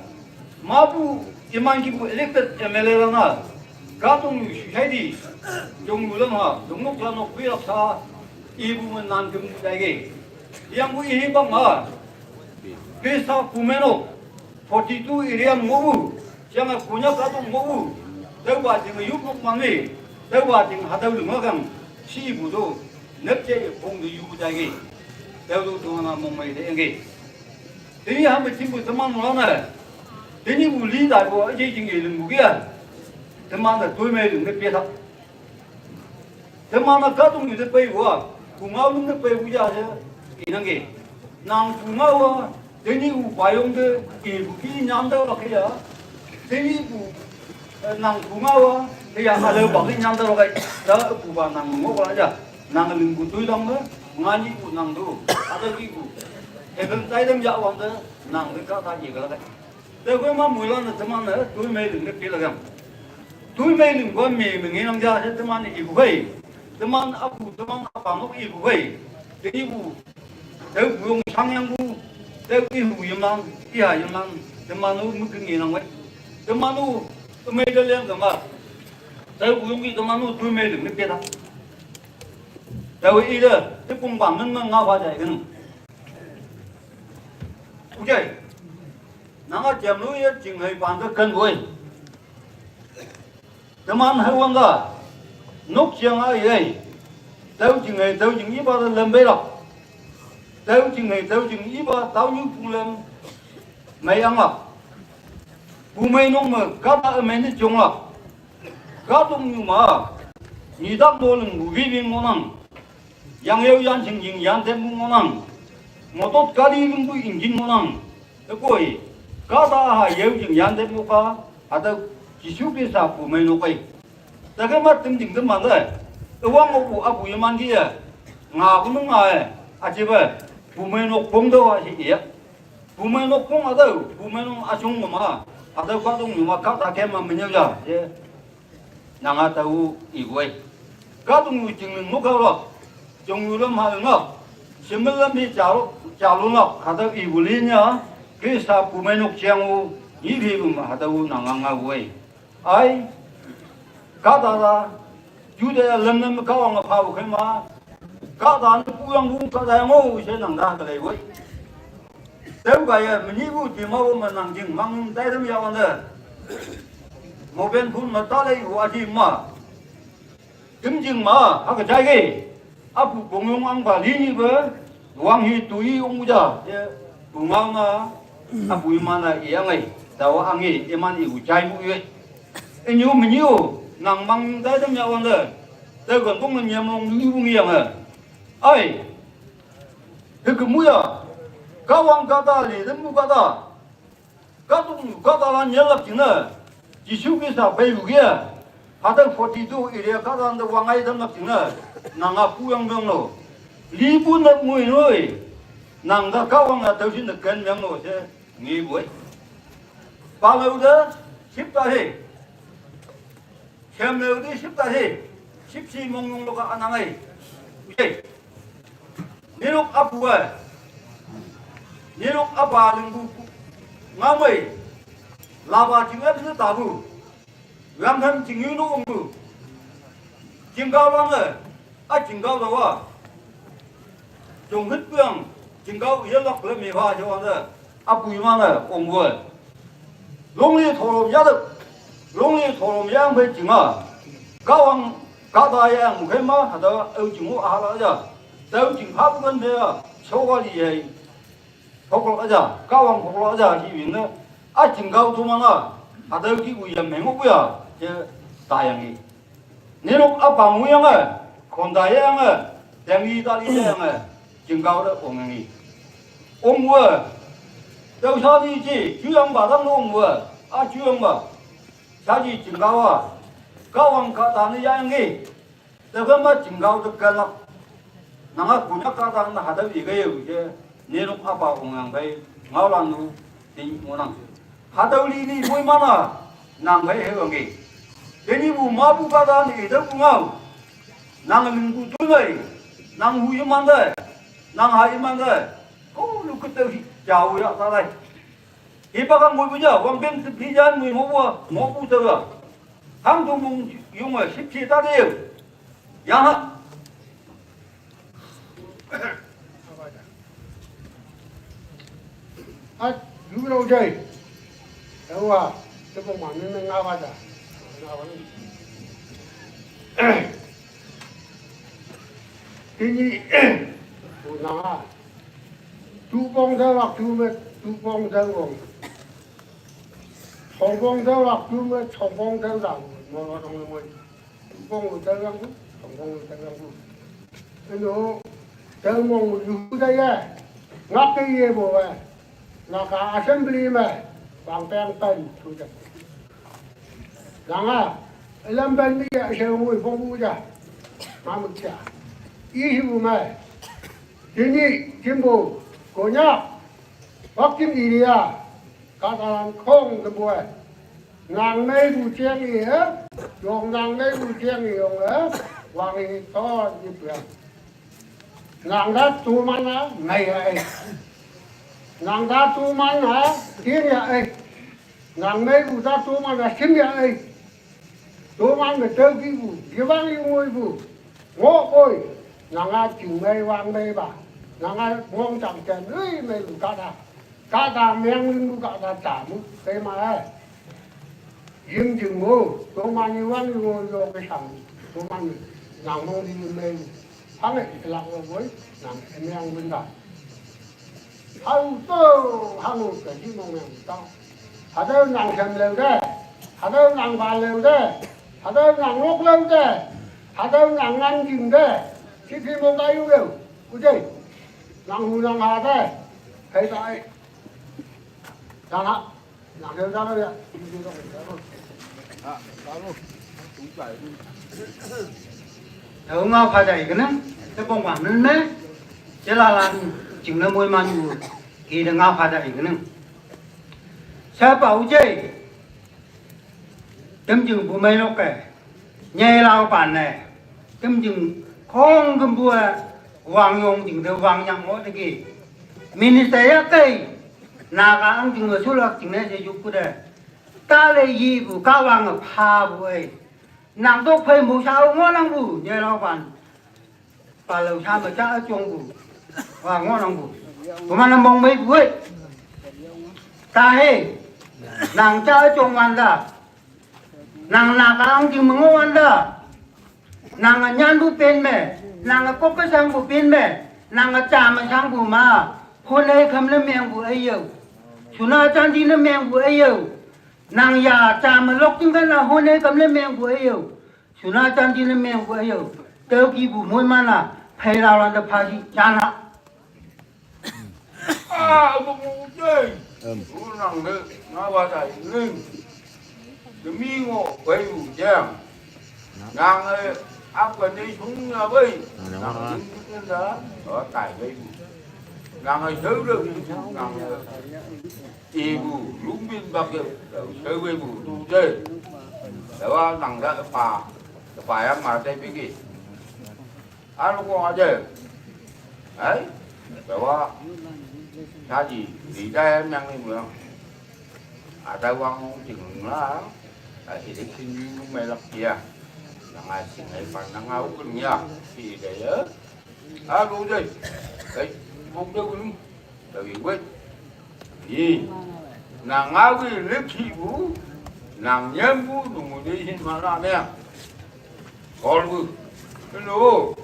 Ma bu, i man ki bu elected M L A la na. Ga tong lu shu shai di. Jong lu la na. Jong nok la nok bu ya sa. Ibu me nang kem dai ge. Yang bu ihi bang ma. Pesa kumeno. Forty two area mo bu. Siang a kunya ka tu mo bu. Tau ba ting yu mo mang ge. Tau ba ting ha tau lu ma gang. Si bu do. Nep che kong de yu dai ge. Tau lu tu na mo mai de ge. Tini ha me ting bu teman mo na. Tini bu li dai bu a je jing e lung bu ge. Teman da tu me lung de pesa. Teman na ka tung yu de pei wa, ku ngau lung de pei wu ya de, i nang ge. Nang ku ngau wa, de ni wu ba yong de, i bu ki nyam de wa ke ya. De ni bu, eh, nang ku ngau wa, de ya a le ba ki nyam de wa ke. Da ku ba nang mo wa ya. Nang ling bu tui dong de, nga ni ku nang du. A de ki ku. E ben tai dem ya wang de, nang de ka ta ye ga la ke. Te kwe ma mui lan teman ne tui mei ling ne pi la yang. Tui mei ling kwe mei mei ngi nang ja se teman ne i ku hei. Teman a ku teman a pa nok i ku hei. Te i ku. Te ku yong sang yang ku. Te i ku yim lang, i ha yim lang. Teman u mu king ngi nang wei. Teman u mei de liang ka ma. Te ku yong i teman u tui mei ling ne pi la. Te wei i de, te kung bang ngen ngen nga fa jai ken. Okay. Nang a jam lu ye jing hei pan de ken wei. Teman hei wang ga. Nok chiang a ye. Tau jing hei, tau jing i ba de lem bei la. Tau jing hei, tau jing i ba, tau nyu pung lem. Mei ang la. Bu mei nong me, ka ta mei ni jong la. Ka tong nyu ma. Ni dak mo leng bu wi wing mo nang. Yang yau yan ching jing yan tem bu mo nang. Mo tot ka li lung bu ing jin mo nang. Te koi, ka ta ha yeu jing yan de mo ka, ha ta Jisu Krista pu mei no kai. Ta ke ma tim ding de man de. E wang o pu a pu ye man di ye. Nga ku nung nga e. A chi be. Pu mei no pong de wa chi ye. Pu mei no pong a de. Pu mei no a chung ma. A de kwa dong ma ka ta ke ma me nyeu ya. Ye. Nang a tau i guai. Ka tu ngu ching ling mu kau lo. Chong yu lam ha ngak. Sim lam hi cha lo, cha lo ngak. Ha tau i gu li nya. Krista pu mei nok chiang u. Ni phi bu ma ha tau nang a nga guai. Ai. Ka ta la. Ju de lam lam ka wang a pha bu khen ma. Ka ta ni pu yang bu ka ta yang o se nang da ka lei guai. Teu ka ye, meni bu ti ma bu ma nang jing mang tai dem ya wan de. Mo ben phun ma ta lei wa ji ma. Tim jing ma, ha ka jai ge. A pu bong yong ang ba li ni be. Wang hi tu yi ong ja. Ye, tu ma ma. A pu yi ma na yi ang ai. Da wa ang yi, yi man yi u jai bu yi. E nyu meni u, nang mang tai dem ya wan de. Teu ka bong ma nyam ong ni bu ngi yang e. Ai. Hükümüya, Kahwang kata le, lümbu kata, katung yu kata la nyelak jingnü, Jisu Krista pei yu ge, hatang forty-two area kata nda wangai tamlak jingnü, nanga puyang myang lo, lipu nda ngui nui, nangda Kahwang la tüshin nda ken myang lo she, ngi bui. Pangeu de, ship ta he. Shem leu di ship ta he. Ship si mong yong lo ka anang ai. Uje. Nirok apu ai. Nirok apa lingbu. Ngamai. Laba jing ep se tabu. Ram tham jing yu no ong bu. Jing gao lang ai. A jing gao da wa. Jong hit puang, jing gao ye lok le mi hua jo wa de. A pui ma ne, ong wo. Long li tho lom ya de. Long li tho lom yang bei jing a. Ka wang, ka da yang mu khe ma, ha da, eu jing wo a ha la ja. Da eu jing ha bu gen de a. Cho wa li ye. Phok lo ja, ka wang phok lo ja, hi win ne. A jing gao tu ma na. Ha da eu ki wu ye meng wo bu ya. Je, da yang yi. Nirok apa nguyang eh, konda yang eh, yang i tali yang eh, jing gao de ong yang i. Ong wo, tau sa di ji, ju yang ba dang ong wo, a ju yang ba. Sa ji jing gao a, ka wang ka ta ni yang i. Tau kan ba jing gao de kan lak. Nanga kunya ka ta na ha da wi ge ye wu je. Nirok apa ong yang bai, ngao lan nu, ting mo nang. Hatau li ni bui mana, nang bai he wang ge. Teni bu ma bu ka da ni tau bu ngao. Nang ling bu tu lai, nang hu yi man dai, nang ha yi man dai. Ko lu ke tau hi, ja wu ya ta lai. Hi pa ka ngui bu ja, wang ben tu pi ja ngui mo bu, mo bu tau ya. Hang tu mung yung wa, ship chi ta de. Ya ha. Ach, lu lo jai. Ewa, te ko ma ne nga ba da. Nga ba ni. Ti ni, tu na. Tu pong da lak tu me, tu pong da wong. Chong pong da lak tu me, chong pong da wong. Mo lo dong mo. Bong lu tang lang bu, bong lu tang lang bu. Eno, tang bong lu da ye. Ngak ke ye bo we. Ngak ka assembly me. Bang peng pen tu da. Lang a, lam pen mi ye se ngui bong bu da. Ma mu cha. I hi bu me. Ti ni, kim bu, ko nya. Bak kim i ria. Ka ta lang kong de bu we. Nang mei bu chiang i he, yong nang mei bu chiang i yong he, wang i to i piang. Nang da tu man a, mei a e. Nang da tu man a, tin ya e. Nang mei bu da tu man a, sim ya e. Tu man me teu ki bu, ye wang i ngoi bu. Ngo koi, nang a ching mei wang mei ba. Nang a ngong chang chen, ui mei bu ka da. Ka ta meng ling bu ka ta cha mu, pe ma e. Ying jing mu, to ma ni wang ni wo yo ke shang, to ma ni nang mong di ni mei. Hang e la wo woi, nang e meng win da. Hau to, hang u ke di mong meng ta. Ha da nang shem leu de, ha da nang ba leu de, ha da nang lok leu de, ha da nang ngan jing de. Chi chi mong da yu leu, u de. Nang hu nang ha de. Hei da e. Dang ha, dang deu dang ya. Deu ngau pha dai kenang, te bong bang nen me, te la lan jing le moi man yu, ki de ngau pha dai kenang. Sa pau je, tem jing bu mai nok ke. Nyei lau pan ne. Kem jing kong kem bua wang yong jing de wang nyang mo de ki. Minister ya kei. Na ka ang jing ma su lak jing ne se yuk ku de. Ta le yi bu ka wang a pha bu ei. Nang dok phei mu sa u ngo nang bu. Nyei lau pan. Pa lau sa ma cha a chong bu. Wang ngo nang bu. Bu ma na mong mei bu ei. Ta he. Nang cha a chong wan da. Nang na ka ang jing ma ngo wan da. Nang a nyan bu pen me. Nang a kok ka sang bu pen me. Nang a cha ma sang bu ma. Hon ei kam le meng bu ei yo. Suna chan di le meng bu ei yo. Nang ya cha ma lok jing ka na hon ei kam le meng bu ei yo. Suna chan di le meng bu ei yo. Teu ki bu moi ma na. Phei la lan da pha si chan ha. A, bu bu jai. Em. Bu nang de, nga wa dai ning. De mi ngo wei bu jang. Nang e, ap ka ni sung na wei. Nang ning ning da, o tai wei bu. Nang e, seu de bu, nang e. I bu, lung bin bak e, seu wei bu, tu jai. Te wa nang da pa, pa yang ma dai bi ki. Anu ko aje. Ai, bawa tadi di dai nang ni mula. Ada wang jing la. Ai, ini sini mai lak ya. Nang asing ai pan nang au kun ya. Si dai ya. Anu dai. Ai, bung dai kun. Tawi wet. Yi. Nang awi leki bu. Nang nyem bu. Nungu di hin mana mea. Kol bu. Lu.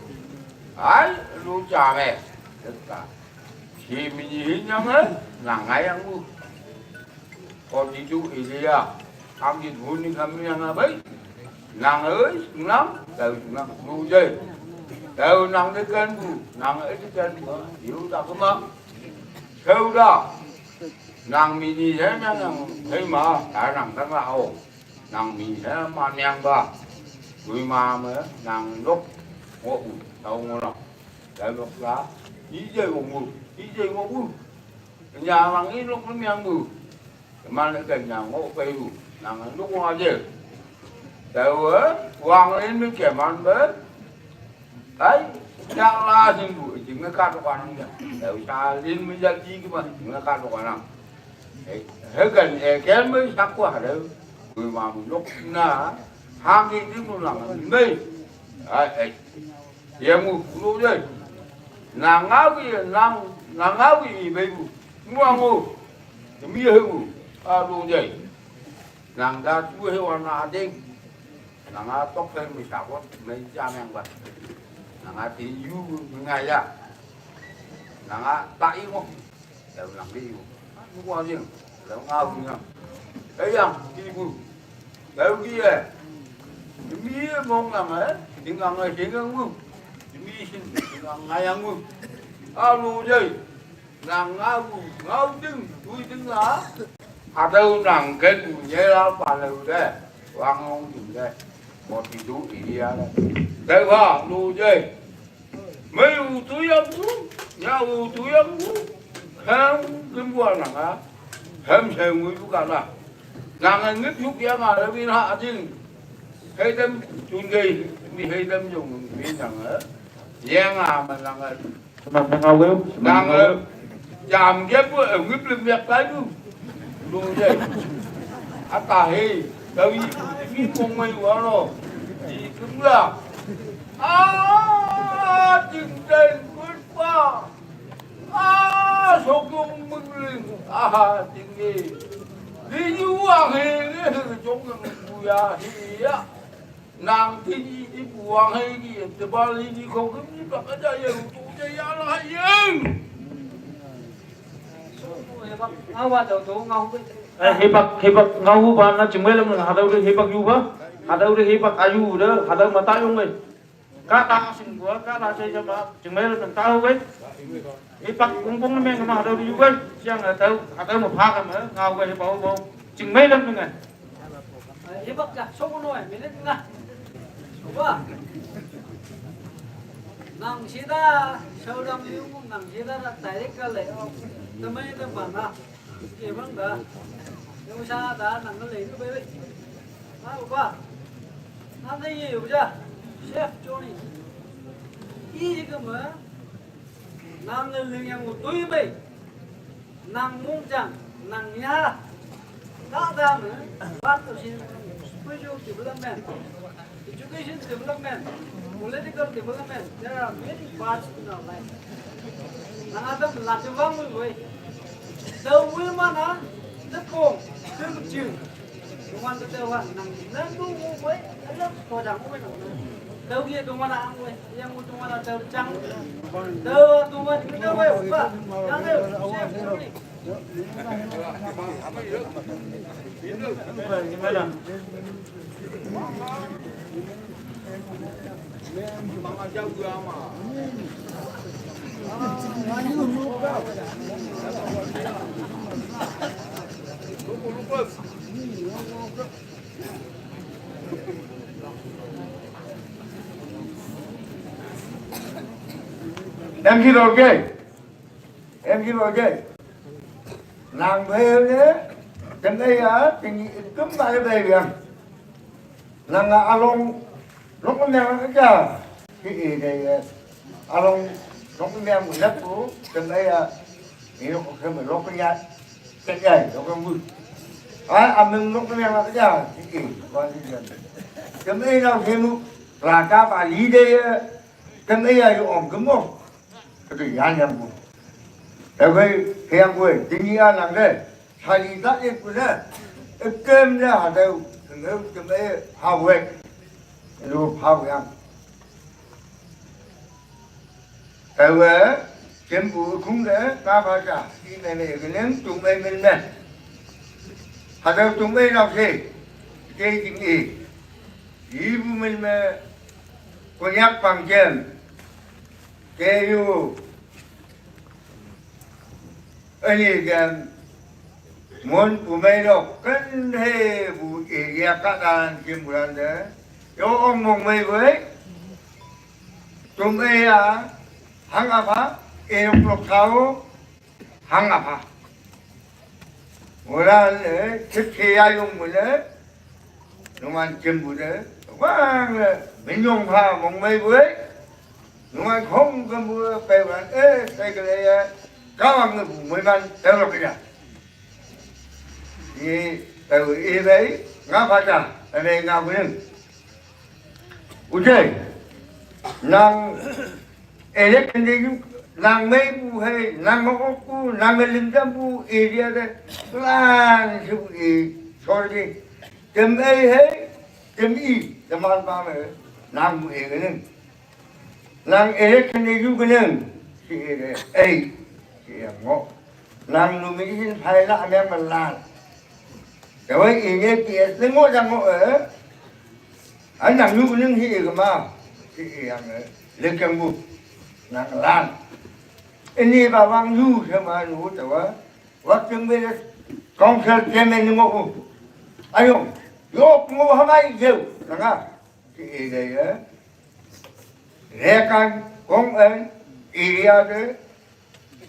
Ai, lu cha me. Deka. Si mi nyi hin nyang e. Nang ayang bu. Kon di du Elia. Ang di du ni kam yang abai. Nang ơi, nang, tao nang du dê. Tao nang đi kênh bu, nang ơi đi kênh bu. Hiu ta kơ ma. Kêu da. Nang mi ni he nang nang he ma, ta nang ta la o. Nang mi he ma nang ba. Bui ma ma nang lok. Ngo bu, tao ngo lok. Tao lok la. Ni dê ngo bu, ni dê ngo bu. Nhà nang ni lok nang bu. Kơ ma nă kơ nă ngŏ pei ru, nă ngă nŭk ngă jêh. Tơ̆ wă, wang lin mĭn kơ man bơ̆. Ai, yang la sin bu, jing ngă kat wă nă. Tơ̆ sa lin mĭn jăl jing kơ man, jing ngă kat wă nă. Hei, hei kăn, ê, kăn mĭn sak wă rơ. Bui ma mĭn nŭk nă, hang jing jing nŭk nă, mĭn. Ai, ai. Yê mu, nŭk jêh. Nang awi nang, nang awi i baibu. Muangu. Demi hemu. Alu jai. Nang da tu he wana ading. Nang a tok he mi sakot, mi jam yang bat. Nang a ti yu ngaya. Nang a ta i mo. Dau nang di yu. Muangu ading. Dau ngau nang. Eyang, ti bu. Dau ki e. Demi mong nang e. Ding nang e sing ngang mu. Demi sing ding nang ngayang mu. Alu jai. Nang ngau, ngau ding, tui ding la. Adau nang ken bu ye la pa lu de. Wang ong ding de. Mo ti du i dia de. Dau ha, lu jai. Mei u tu yang u, ya u tu yang u. Hem ken bu nang a. Hem se ngui bu ka la. Nang ngip yuk yang a le win ha ding. Hei dem tun gei, mi hei dem yong mi nang a. Yang a ma nang a. Sima mengaweu, sima Nang mengaweu. Jam dia bu ngip lem yak kai bu. Lu de. Ata hei, dawi mi kong mai wa lo. Di kem la. A, ding deng kut pa. A, so kong meng ling. A, ding ni. Di yu wa hei, hei jong nang bu ya hei ya. Nang ti ni ti buang hei ki, te ba li ni kong kim ni bak aja ya lu tu ja ya la yang. Awa tau tu ngau. Eh, hepak, hepak ngau ba na chimwelem na hadau de hepak yu ba. Hadau de hepak ayu de, hadau mata yung eh. Ka ta sing gua, ka la sai jama chimwelem na tau eh. Ipak kung kung me ngama hadau yu bai, siang hadau, hadau mo pha ka me, ngau bai bau bau. Ching mai lam ngai. Ipak ja, so ko no ai, minute nga. Ba. Nang sida, sau dam liu, nang sida na tai ka le. Tamai da ba na. Ke bang da. Yo sa da nang le ni bai bai. Ba ba. Nang de ye yo ja. Chef Johnny. I ka ma. Nang nge ling yang u tui bei. Nang mung jang, nang ya. Ka da me, part of spiritual development, education development, political development. There are many parts in our life. Nang adam la jawang mu wei. Dau wei mana, dekong, keng jing. Tuan tu Tuan nang nang tu mu koi, alam kau dah mu koi nang. Tahu dia tuan mana ang koi, yang mu tuan mana tahu cang. Tahu tuan kita koi apa? Yang dia, siap ni. Em ki lo ke? Em ki lo ke? Nang bhel ne? Kan ai ya, kan ni tum ba le bai yang. Nang a along, lok ne ka ja. Ki e de ya. Along, lok ne mu na ku, kan ai ya. Ni lok ke me lok ya. Kan ai, lok mu. Ai, a meng lok ne ka ja. Ki e, ba ni ya. Kan ai na ke mu, la ka ba li de ya. Kan ai ya yu ong ke mo. Ka tu yan yang mu. Ai, ke yang ku, ti ni a nang de. Sali ta e ku na. E kem na ha dau, nge kem e ha wek. Lu ha wek. Ewe, kem bu kung de, ka ba ja, i me me ke neng, tung me me me. Ha dau tung me na ke. Ke jing e. I bu me me. Konyak pang kem. Ke yu. Ani gan mon pu mai lo kan he bu e ya ka dan kim bu dan de. Yo ong mong mai wei. Tum e ya hang apa? E yong klok thao hang apa? Moran e kip ke ya yong mu le. Nungan kem bu de, wang le, minyong pha mong mei bu e. Nungan khong kem bu e, pe wan e, pe ke le ya, ka wang bu mei man, te lo ke ya. Ni, pe bu e bei, nga pha ta, pe mei nga bu ning. U je, nang, e le ken de yu, Nang mei bu hei, nang ok bu, nang ling jam bu, area de, plan si bu i, sorry. Tem ei hei, tem i, teman pa me, nang bu e keneng. Nang area kene yu keneng, si area, ei, si area ngo. Nang nu mi isin phai la amyang melan. Te wai i ne P S ne ngo jang ngo e. An nang yu keneng hi e kema, si area nge, le keng bu, nang lan. Ini ba wang yu se ma nu te wa. Waktu mele kongkel kemen ni mo. Ayo, yok mo hamai jeu, nanga. Ki ede ya. Rekan kong en area de.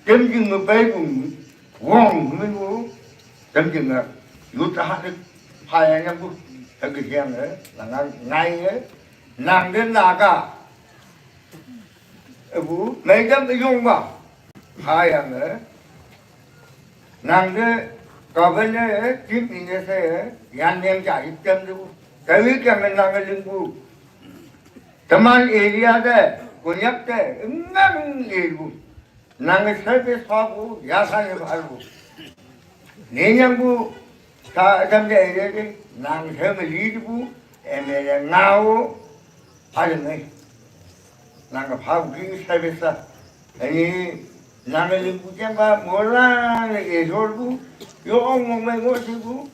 Kem jing me bai bung. Wong me mo. Kem jing me. Yu ta ha de. Phaya nyam bu. Hagi siang eh. Nanga ngai eh. Nang de naga. Ebu, mai jam e yong ba. Phaya me. Nang de governor, chief minister, yan neng ja item du. Tawi kang nang ling bu. Teman area de, Konyak de, ngang e bu. Nang service pa bu, ya sa ne ba bu. Ne nyang bu, sa jam de area de, nang service li bu, M L A ngao, pa de ngai. Nang ka phau ki service sa. Ani nang ling ku jam ba mola ne e jol ku. Yo ong ong mai ngo si ku.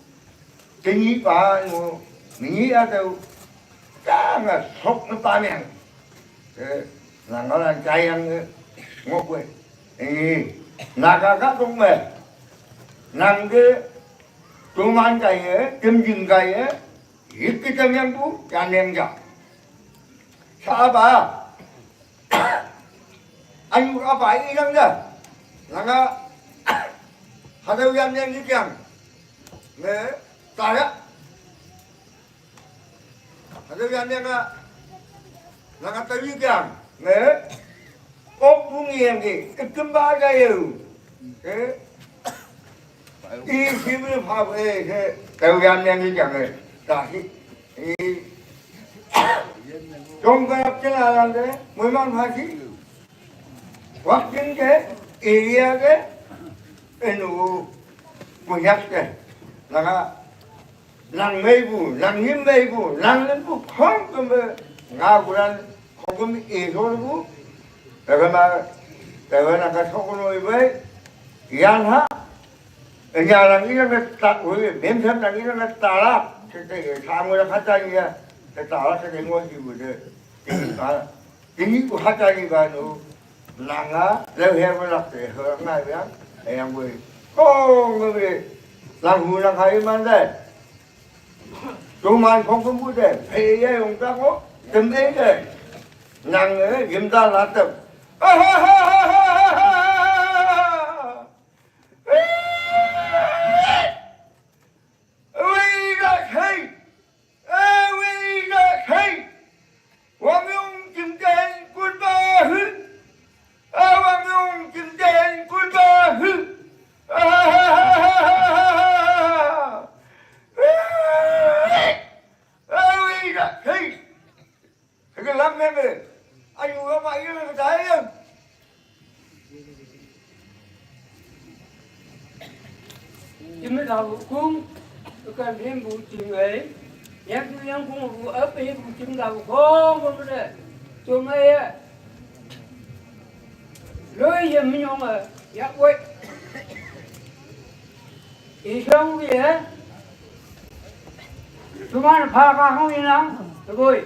Te ni pa ngo. Ni a tau. Ta nga sok ne pa nang. Te nang ka lan chai yang ngo ku. Ani nang ka ka tung me. Nang ke tuman kai e, tim jing kai e. Hik kita miang bu, yan neng ja. Sa ba. Anyu apa ini nang da. Langa. Hadau yan neng ni kiang. Nge. Tara. Hadau yan neng a. Langa tawi kiang. Nge. Kok bungi yang ke. Ketemba aja ya. Eh. I sibir phap e ke tau yan yang i jang e. Ta hi. I jong ka yak chela lan de, mui man pha si. Wak jing ke, area ke, enu, punyak ke. Langa, nang mei bu, nang him mei bu, nang len bu, khong kem be, nga kuran, khong kem e sol bu. Taga ma, taga na ka sok no i bai, yan ha, Nya lang ina na ta, ui, bem tham lang ina na ta la. Te te, sa mo la khata ni ya. Te ta la, te te ngo si bu de. Te ni ba. Te ni ku khata ni ba no. Nang a, le he mo la te, he nga ya. E yang ui. Kong ui. Lang hu lang hai man de. Tu man kong kum bu de. Pe ye yong ta ko. Tem e de. Nang e, yim ta la tem. Wei da hei! Wei da hei! Wang yong jing den kun ba hu! Wang yong jing den kun ba hu! Wei da hei! Hei ka lam meme. Ayu ka ma yu ka dai yang. Jim da bu kung. Ka him bu jim ai. Yang bu yang kung bu ap him bu jim da bu kong bu de. Jom ai ya. Loi ye mi nyong a, yak wei. I shong ye. Tuman pha ka hong i nang, boi.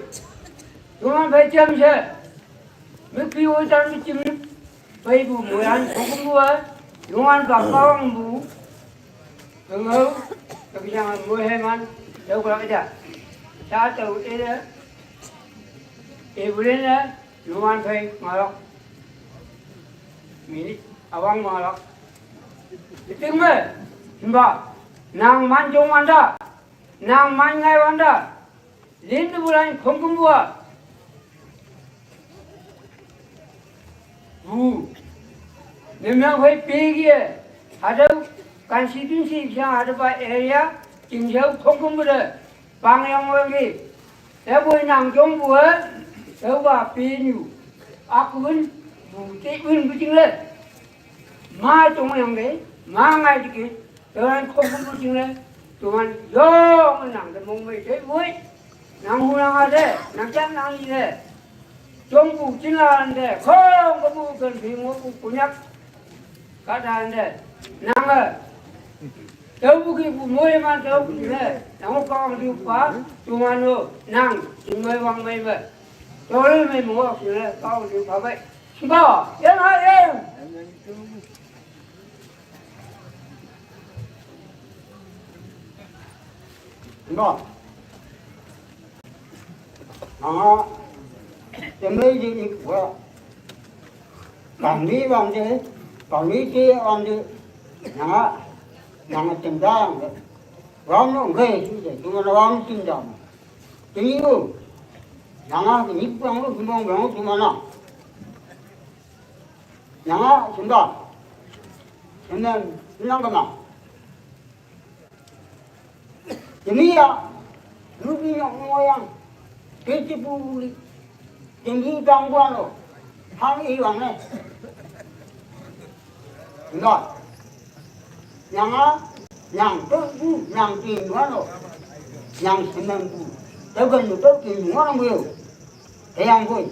Tuman phai cham she. Mi pi wo chan mi chim. Phai bu mu yan, kong bu a. Tuman pa pa wang bu. Tengau, tapi jangan mu he man. Tau kala ja. Sa tau e da. E bu le na. Yuan phai ngalak. Minit awang ngalak. Iting me, simba, nang man jong wanda, nang man ngai wanda. Lin de bulan khong kum bua. Bu. Nemang phai pegi e. Hadau constituency siang hadau ba area, jing jauh khong kum bua. Pang yang wang ki. Te bui nang jong bua. Te ba pi nyu. Ak win. Bu te un bu jing le. Ma tong yang de, ma ngai de ki. Tuan kong bu jing le. Tuan yong nang de mong mei de wei. Nang hu nang a de, nang jang nang yi de. Jong bu jing la de, kong bu bu gen bi mo bu ku nyak. Ka dan de. Nang e. Tau bu ki bu mo ye man tau bu le. Nang ko kong di pa, tuan o, nang, jing mei wang mei mei. Tau le mei mo ki le, kong di pa mei. Simba, yan ha ye. Simba. Nanga, temei di ni wa. Kami wang de, kami ti wang de. Nanga, nanga tendang de. Wang no ngai si de, cuma na wang tendang. Tini u. Nanga ni wang lo, cuma wang cuma na. Nanga, simba. Semen, senang kama. Jemiya, nubi nyok ngoyang, kiti puli, tinggi tangguan lo, hang iwang ne. Enggak. Nyanga, nyang tu bu, nyang tingguan lo, nyang semampu. Tegan tu tingguan lo. Eyang bui.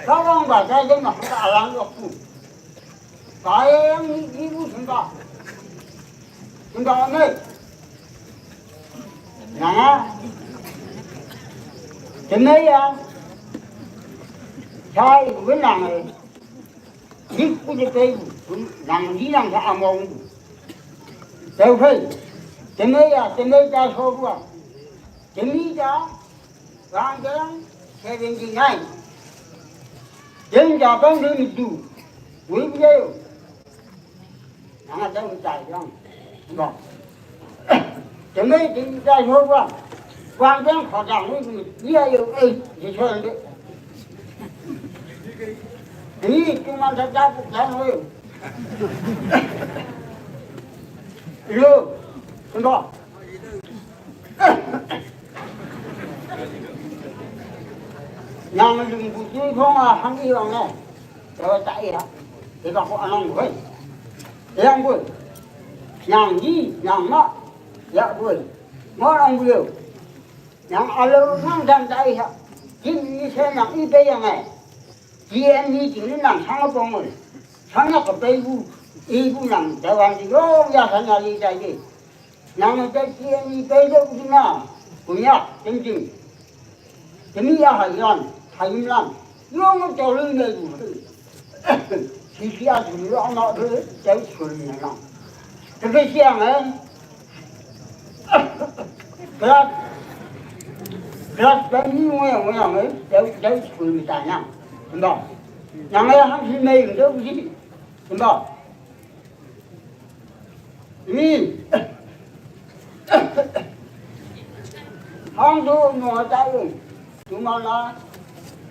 Kawang ba jai jai ma ka alang yok tu. Kayang ni ibu sumba. Sumba me. Nanga. Temei ya. Chai bu nang e. Dik bu de pei bu. Nang di nang sa among bu. Teu pei. Temei ya, temei ta so bu a. Temei ta. Wang jang seventy nine. Jeng jabang de ni du. Wei bu yo. Nanga jang tai jang. Ba. Temei jeng tai ho ba. Wang jang kho jang ni ni ya yo ei, ni so de. Ni tu man ta ta ku jang ho yo. Lo. Ba. Yang ling bu jui phong a hang i wang ne. Tawa ta i ha. Te ba ko anong bu hei. Yang bu. Yang yi, yang ma. Ya bu. Ma ang bu yo. Yang alo nang dan ta i ha. Jin ni se nang i pe yang e. Ji en ni jin ni nang sang a pong e. Sang a ko pe bu. I bu nang da wan di yo ya sa na li ta ye. Nang te ti ni pe de ku na. Ku nya, ting ting. Te mi ya ha yan, ha yin lan. Yo ngo to lu ne lu. Si si a du lo ma de, te ku ni na. Te ke si ang e. Klas, klas pe ni mo ya mo ya e. Te te ku ni ta na. Nda. Nang ya ha si me de ku si. Nda. Ni. Hang du no ta yu. Tu ma la.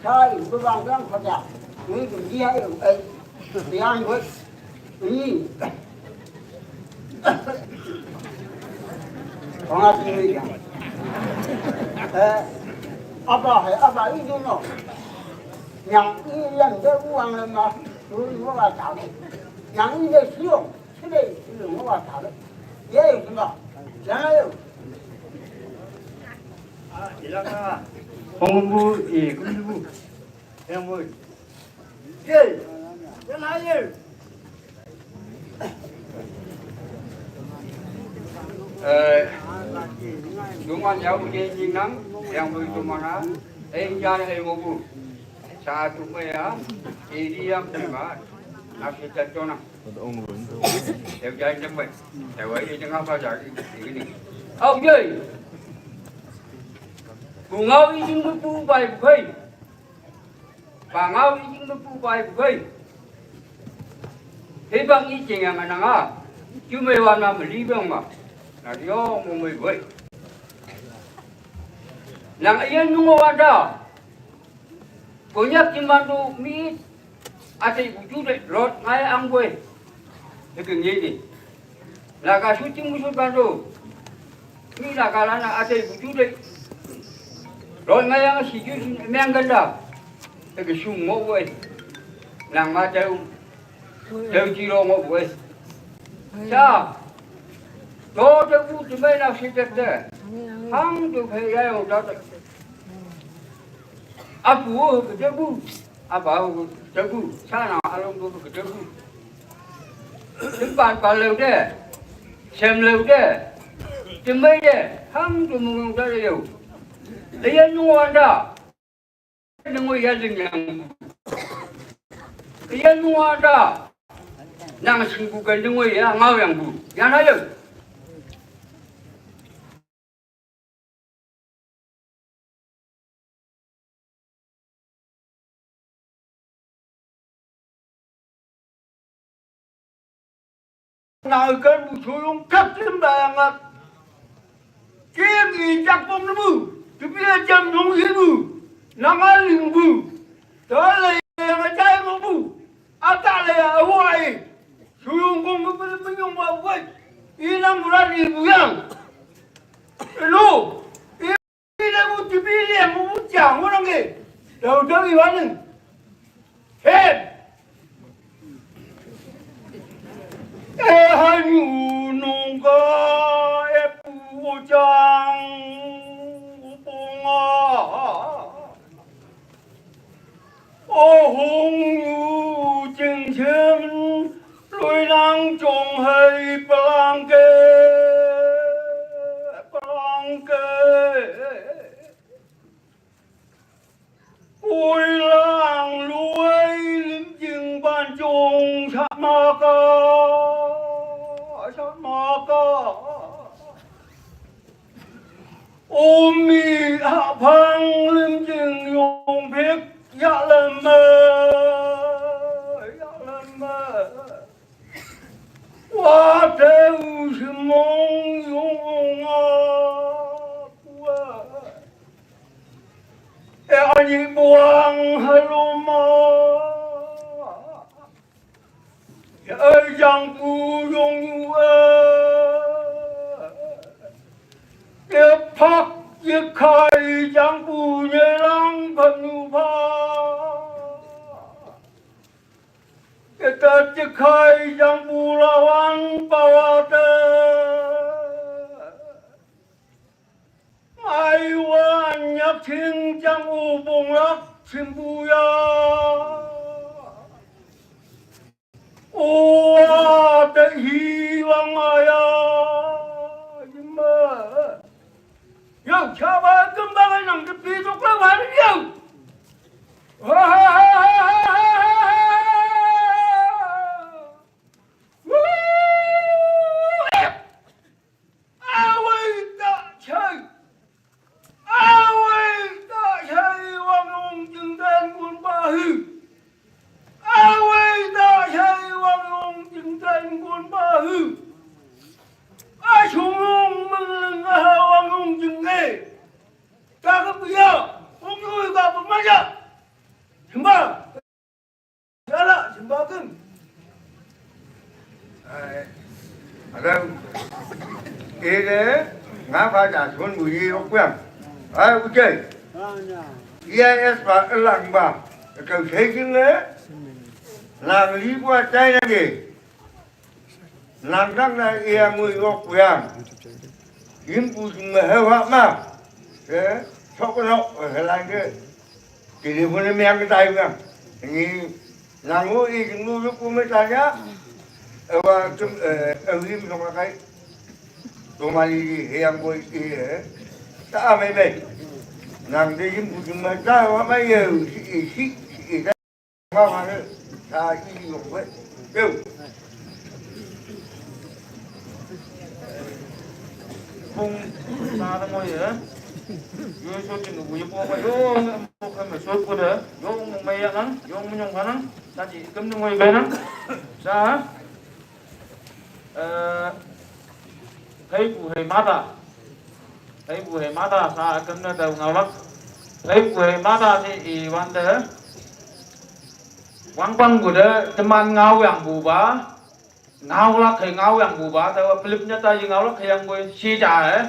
Chai, bu bang bang kho ja. Ni du ji ha yu. Ai. Ti an bu. Ni. Kong a ti ni ja. Eh. Apa hai, apa i du no. Yang i lam de u ang le ma. Tu ni wa ta. Yang i de siu. Eh, cuma jauh je jinang, yang begitu mana, eh, jangan eh, mobu. Satu maya, ini yang prima, nasi cacona. Teu jai jang bai. Teu ai jang apa jai ini. Au jai. Bungau ijing bepu bai bukai. Bangau ijing bepu bai bukai. Hei bang ijing yang ananga. Cuma wana meli bang ma. Na dio mo mai bukai. Nang iya nungo wanda. Konyak jimbandu mi ate buju de rot ngai ang bue. Heke ngai ni. Laga suci musuh bandu. Mi laga lana ate buju de rot ngai ang siju meang ganda. Heke sung mo bue. Nang ma teu, teu chi lo ngo bue. Sa, to teu bu ti mai na si teu te. Hang tu phei ya yong ta te. A bu ke teu bu, a ba ke teu bu, sa na a long tu ke teu bu. Ti ban ba leu de, sem leu de, ti mai de, hang tu mung yong ta de yo. Te ya nu wan da. Nungoi ya ling yang bu. Ya nua da. Nang sing bu kan nungoi ya ngau yang bu. Ya na yo. Na kan bu su yung kap sim da yang ngat. Kim i jak pom na bu. Tu pia jam nong hi bu. Na ngal ling bu. Ta le yang a jai mo bu. A ta le a wai. Su yung kong bu bu bu yung wa wai. I nang bu ran i bu yang. Lo. I le bu ti bi le mu bu jang wo nang ge. Dau dau i wan nang. He. E ha nyu nung ga e pu wo jang u pong a. O hung yu jing chen, lui nang zhong hei plang ge, plang ge. Ui lang lui lim jing ban zhong sha ma ga, sha ma ga. Umi ha phang lim jing yong pik ya lem me, ya lem me. Wa te u shi mong yong ong a kua. E a ni buang ha lo ma. Ye ai yang bu yong yu e. Ye phak ye khai yang bu ye lang phan yu pha. Ye tat ye khai yang bu la wan pa wa te. Mai wan nyak ching chang u bung lak chim bu ya. U wa te hi wang ma ya. Yim ma. Yo, cha ba kum ba nang te pi tuk la wan yo. Awei ta chai. Awei ta chai wang yong jing ten kun ba hu. Awei ta chai wang yong jing ten kun ba hu. A chung yong meng leng a wang yong jing e. Ta ka bu ya. Wang yong ka bu ma ya. Chim ba. Yala, simba kem. Ai, ada, eh, eh, ngapa dah sun bunyi rokuang? Ai, ujai. Iya, es ba, elang ba. Kau sejeng eh. Nang li buat cai lagi. Nang dang na iya ngui ngok kuyang. Yim pu jing ma heu hak ma. Ke, sok ke nok, eh, helan ke. Telephone me yang ke tai ma. Ni, nang u i jing lu lu ku me tanya. Ewa kem, eh, ewi mi nong akai. Toma li di, he yang boi i, eh. Ta a me me. Nang de yim pu jing ma ta wa ma ye, si, si, si, si. Ba ma ne, ta i yo we. Yo. Bung sa da mo ye. Yo so jing bu ye po ba yo mo ka me so ko da. Yo mo me ya nang, yo mo nyong ka nang. Ta ji kem nang mo ye ba nang. Sa. Eh, hei bu hei mata. Hei bu hei mata sa kem na dau ngau lak. Hei bu hei mata si i wan de. Wang pang bu de teman ngau yang bu ba. Ngau lak hei ngau yang bu ba. Te wa pelip nya ta i ngau lak hei yang bu si ja eh.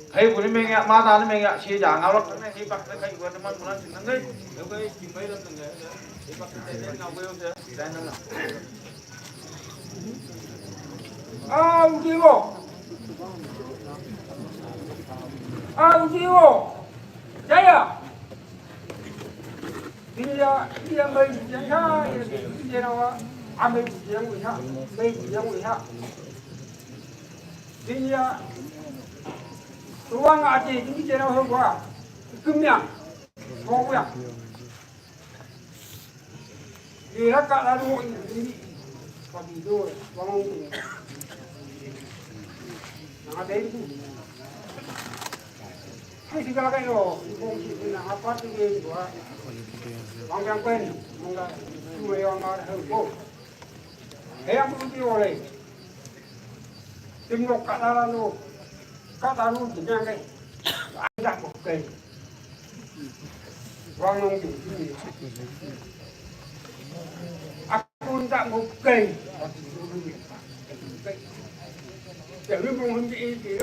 Hei, bu ni meng ya, mata ni meng ya, si da ngau lak ni, hei bak ni kai bu ni man bu nan sing nang ni. Hei, hei, si mai lam nang ni. Hei bak ni kai ngau bu ya, dan nang. Au, di wo. Au, di wo. Jaya. Dia, dia mai dia ha, dia na wa. A mai dia wi ha. Mai dia wi ha. Dia. Ruang a dia dia na wa. Kemya. Ko ya. Ira ka lalu ini. Pabidor, bangun. Nang ada itu. Hai, segala kayak lo, ini kong si, ini apa tuh, ini gua. Bang yang pen, mangga, cuma yang marah, oh. Eh, yang perlu dioleh. Tim lo kat dalam lo. Kat dalam, jangan kayak. Ada kok kayak. Wang nang di sini. Aku tak mau kayak. Jadi mau ngambil ini.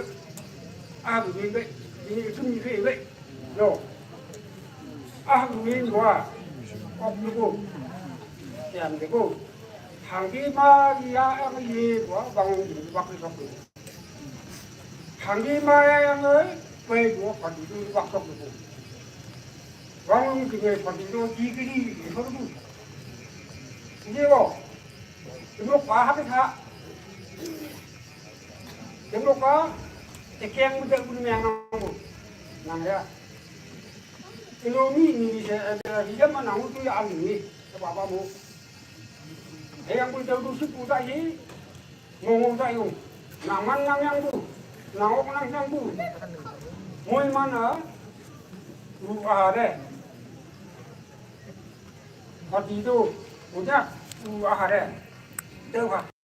Aku ni baik. Ini itu ni baik. Yo. Ah, min wa. Ok ni ko. Yan ni ko. Hang ki ma ya ang ye wa bang ni bak ni bak ni. Hang ki ma ya ang ai, pai wa pa ni bak bak ni ko. Bang ni ki pa ni ki ki ni ko ni. Ni ko. Ni ko pa ha ki ha. Ni ko pa. Te keng mu te ku ni yang nang mu. Nang ya. Ilo mi ni se ila hija ma nang tu ya ami ni. Ba ba mo. He yang bu jauh tu si pu ta yi. Ngo ngo ta yung. Nang man nang yang bu. Nang ok nang yang bu. Moi man a. Ru a re. Pati tu. Uja. Ru a re. Teu ha.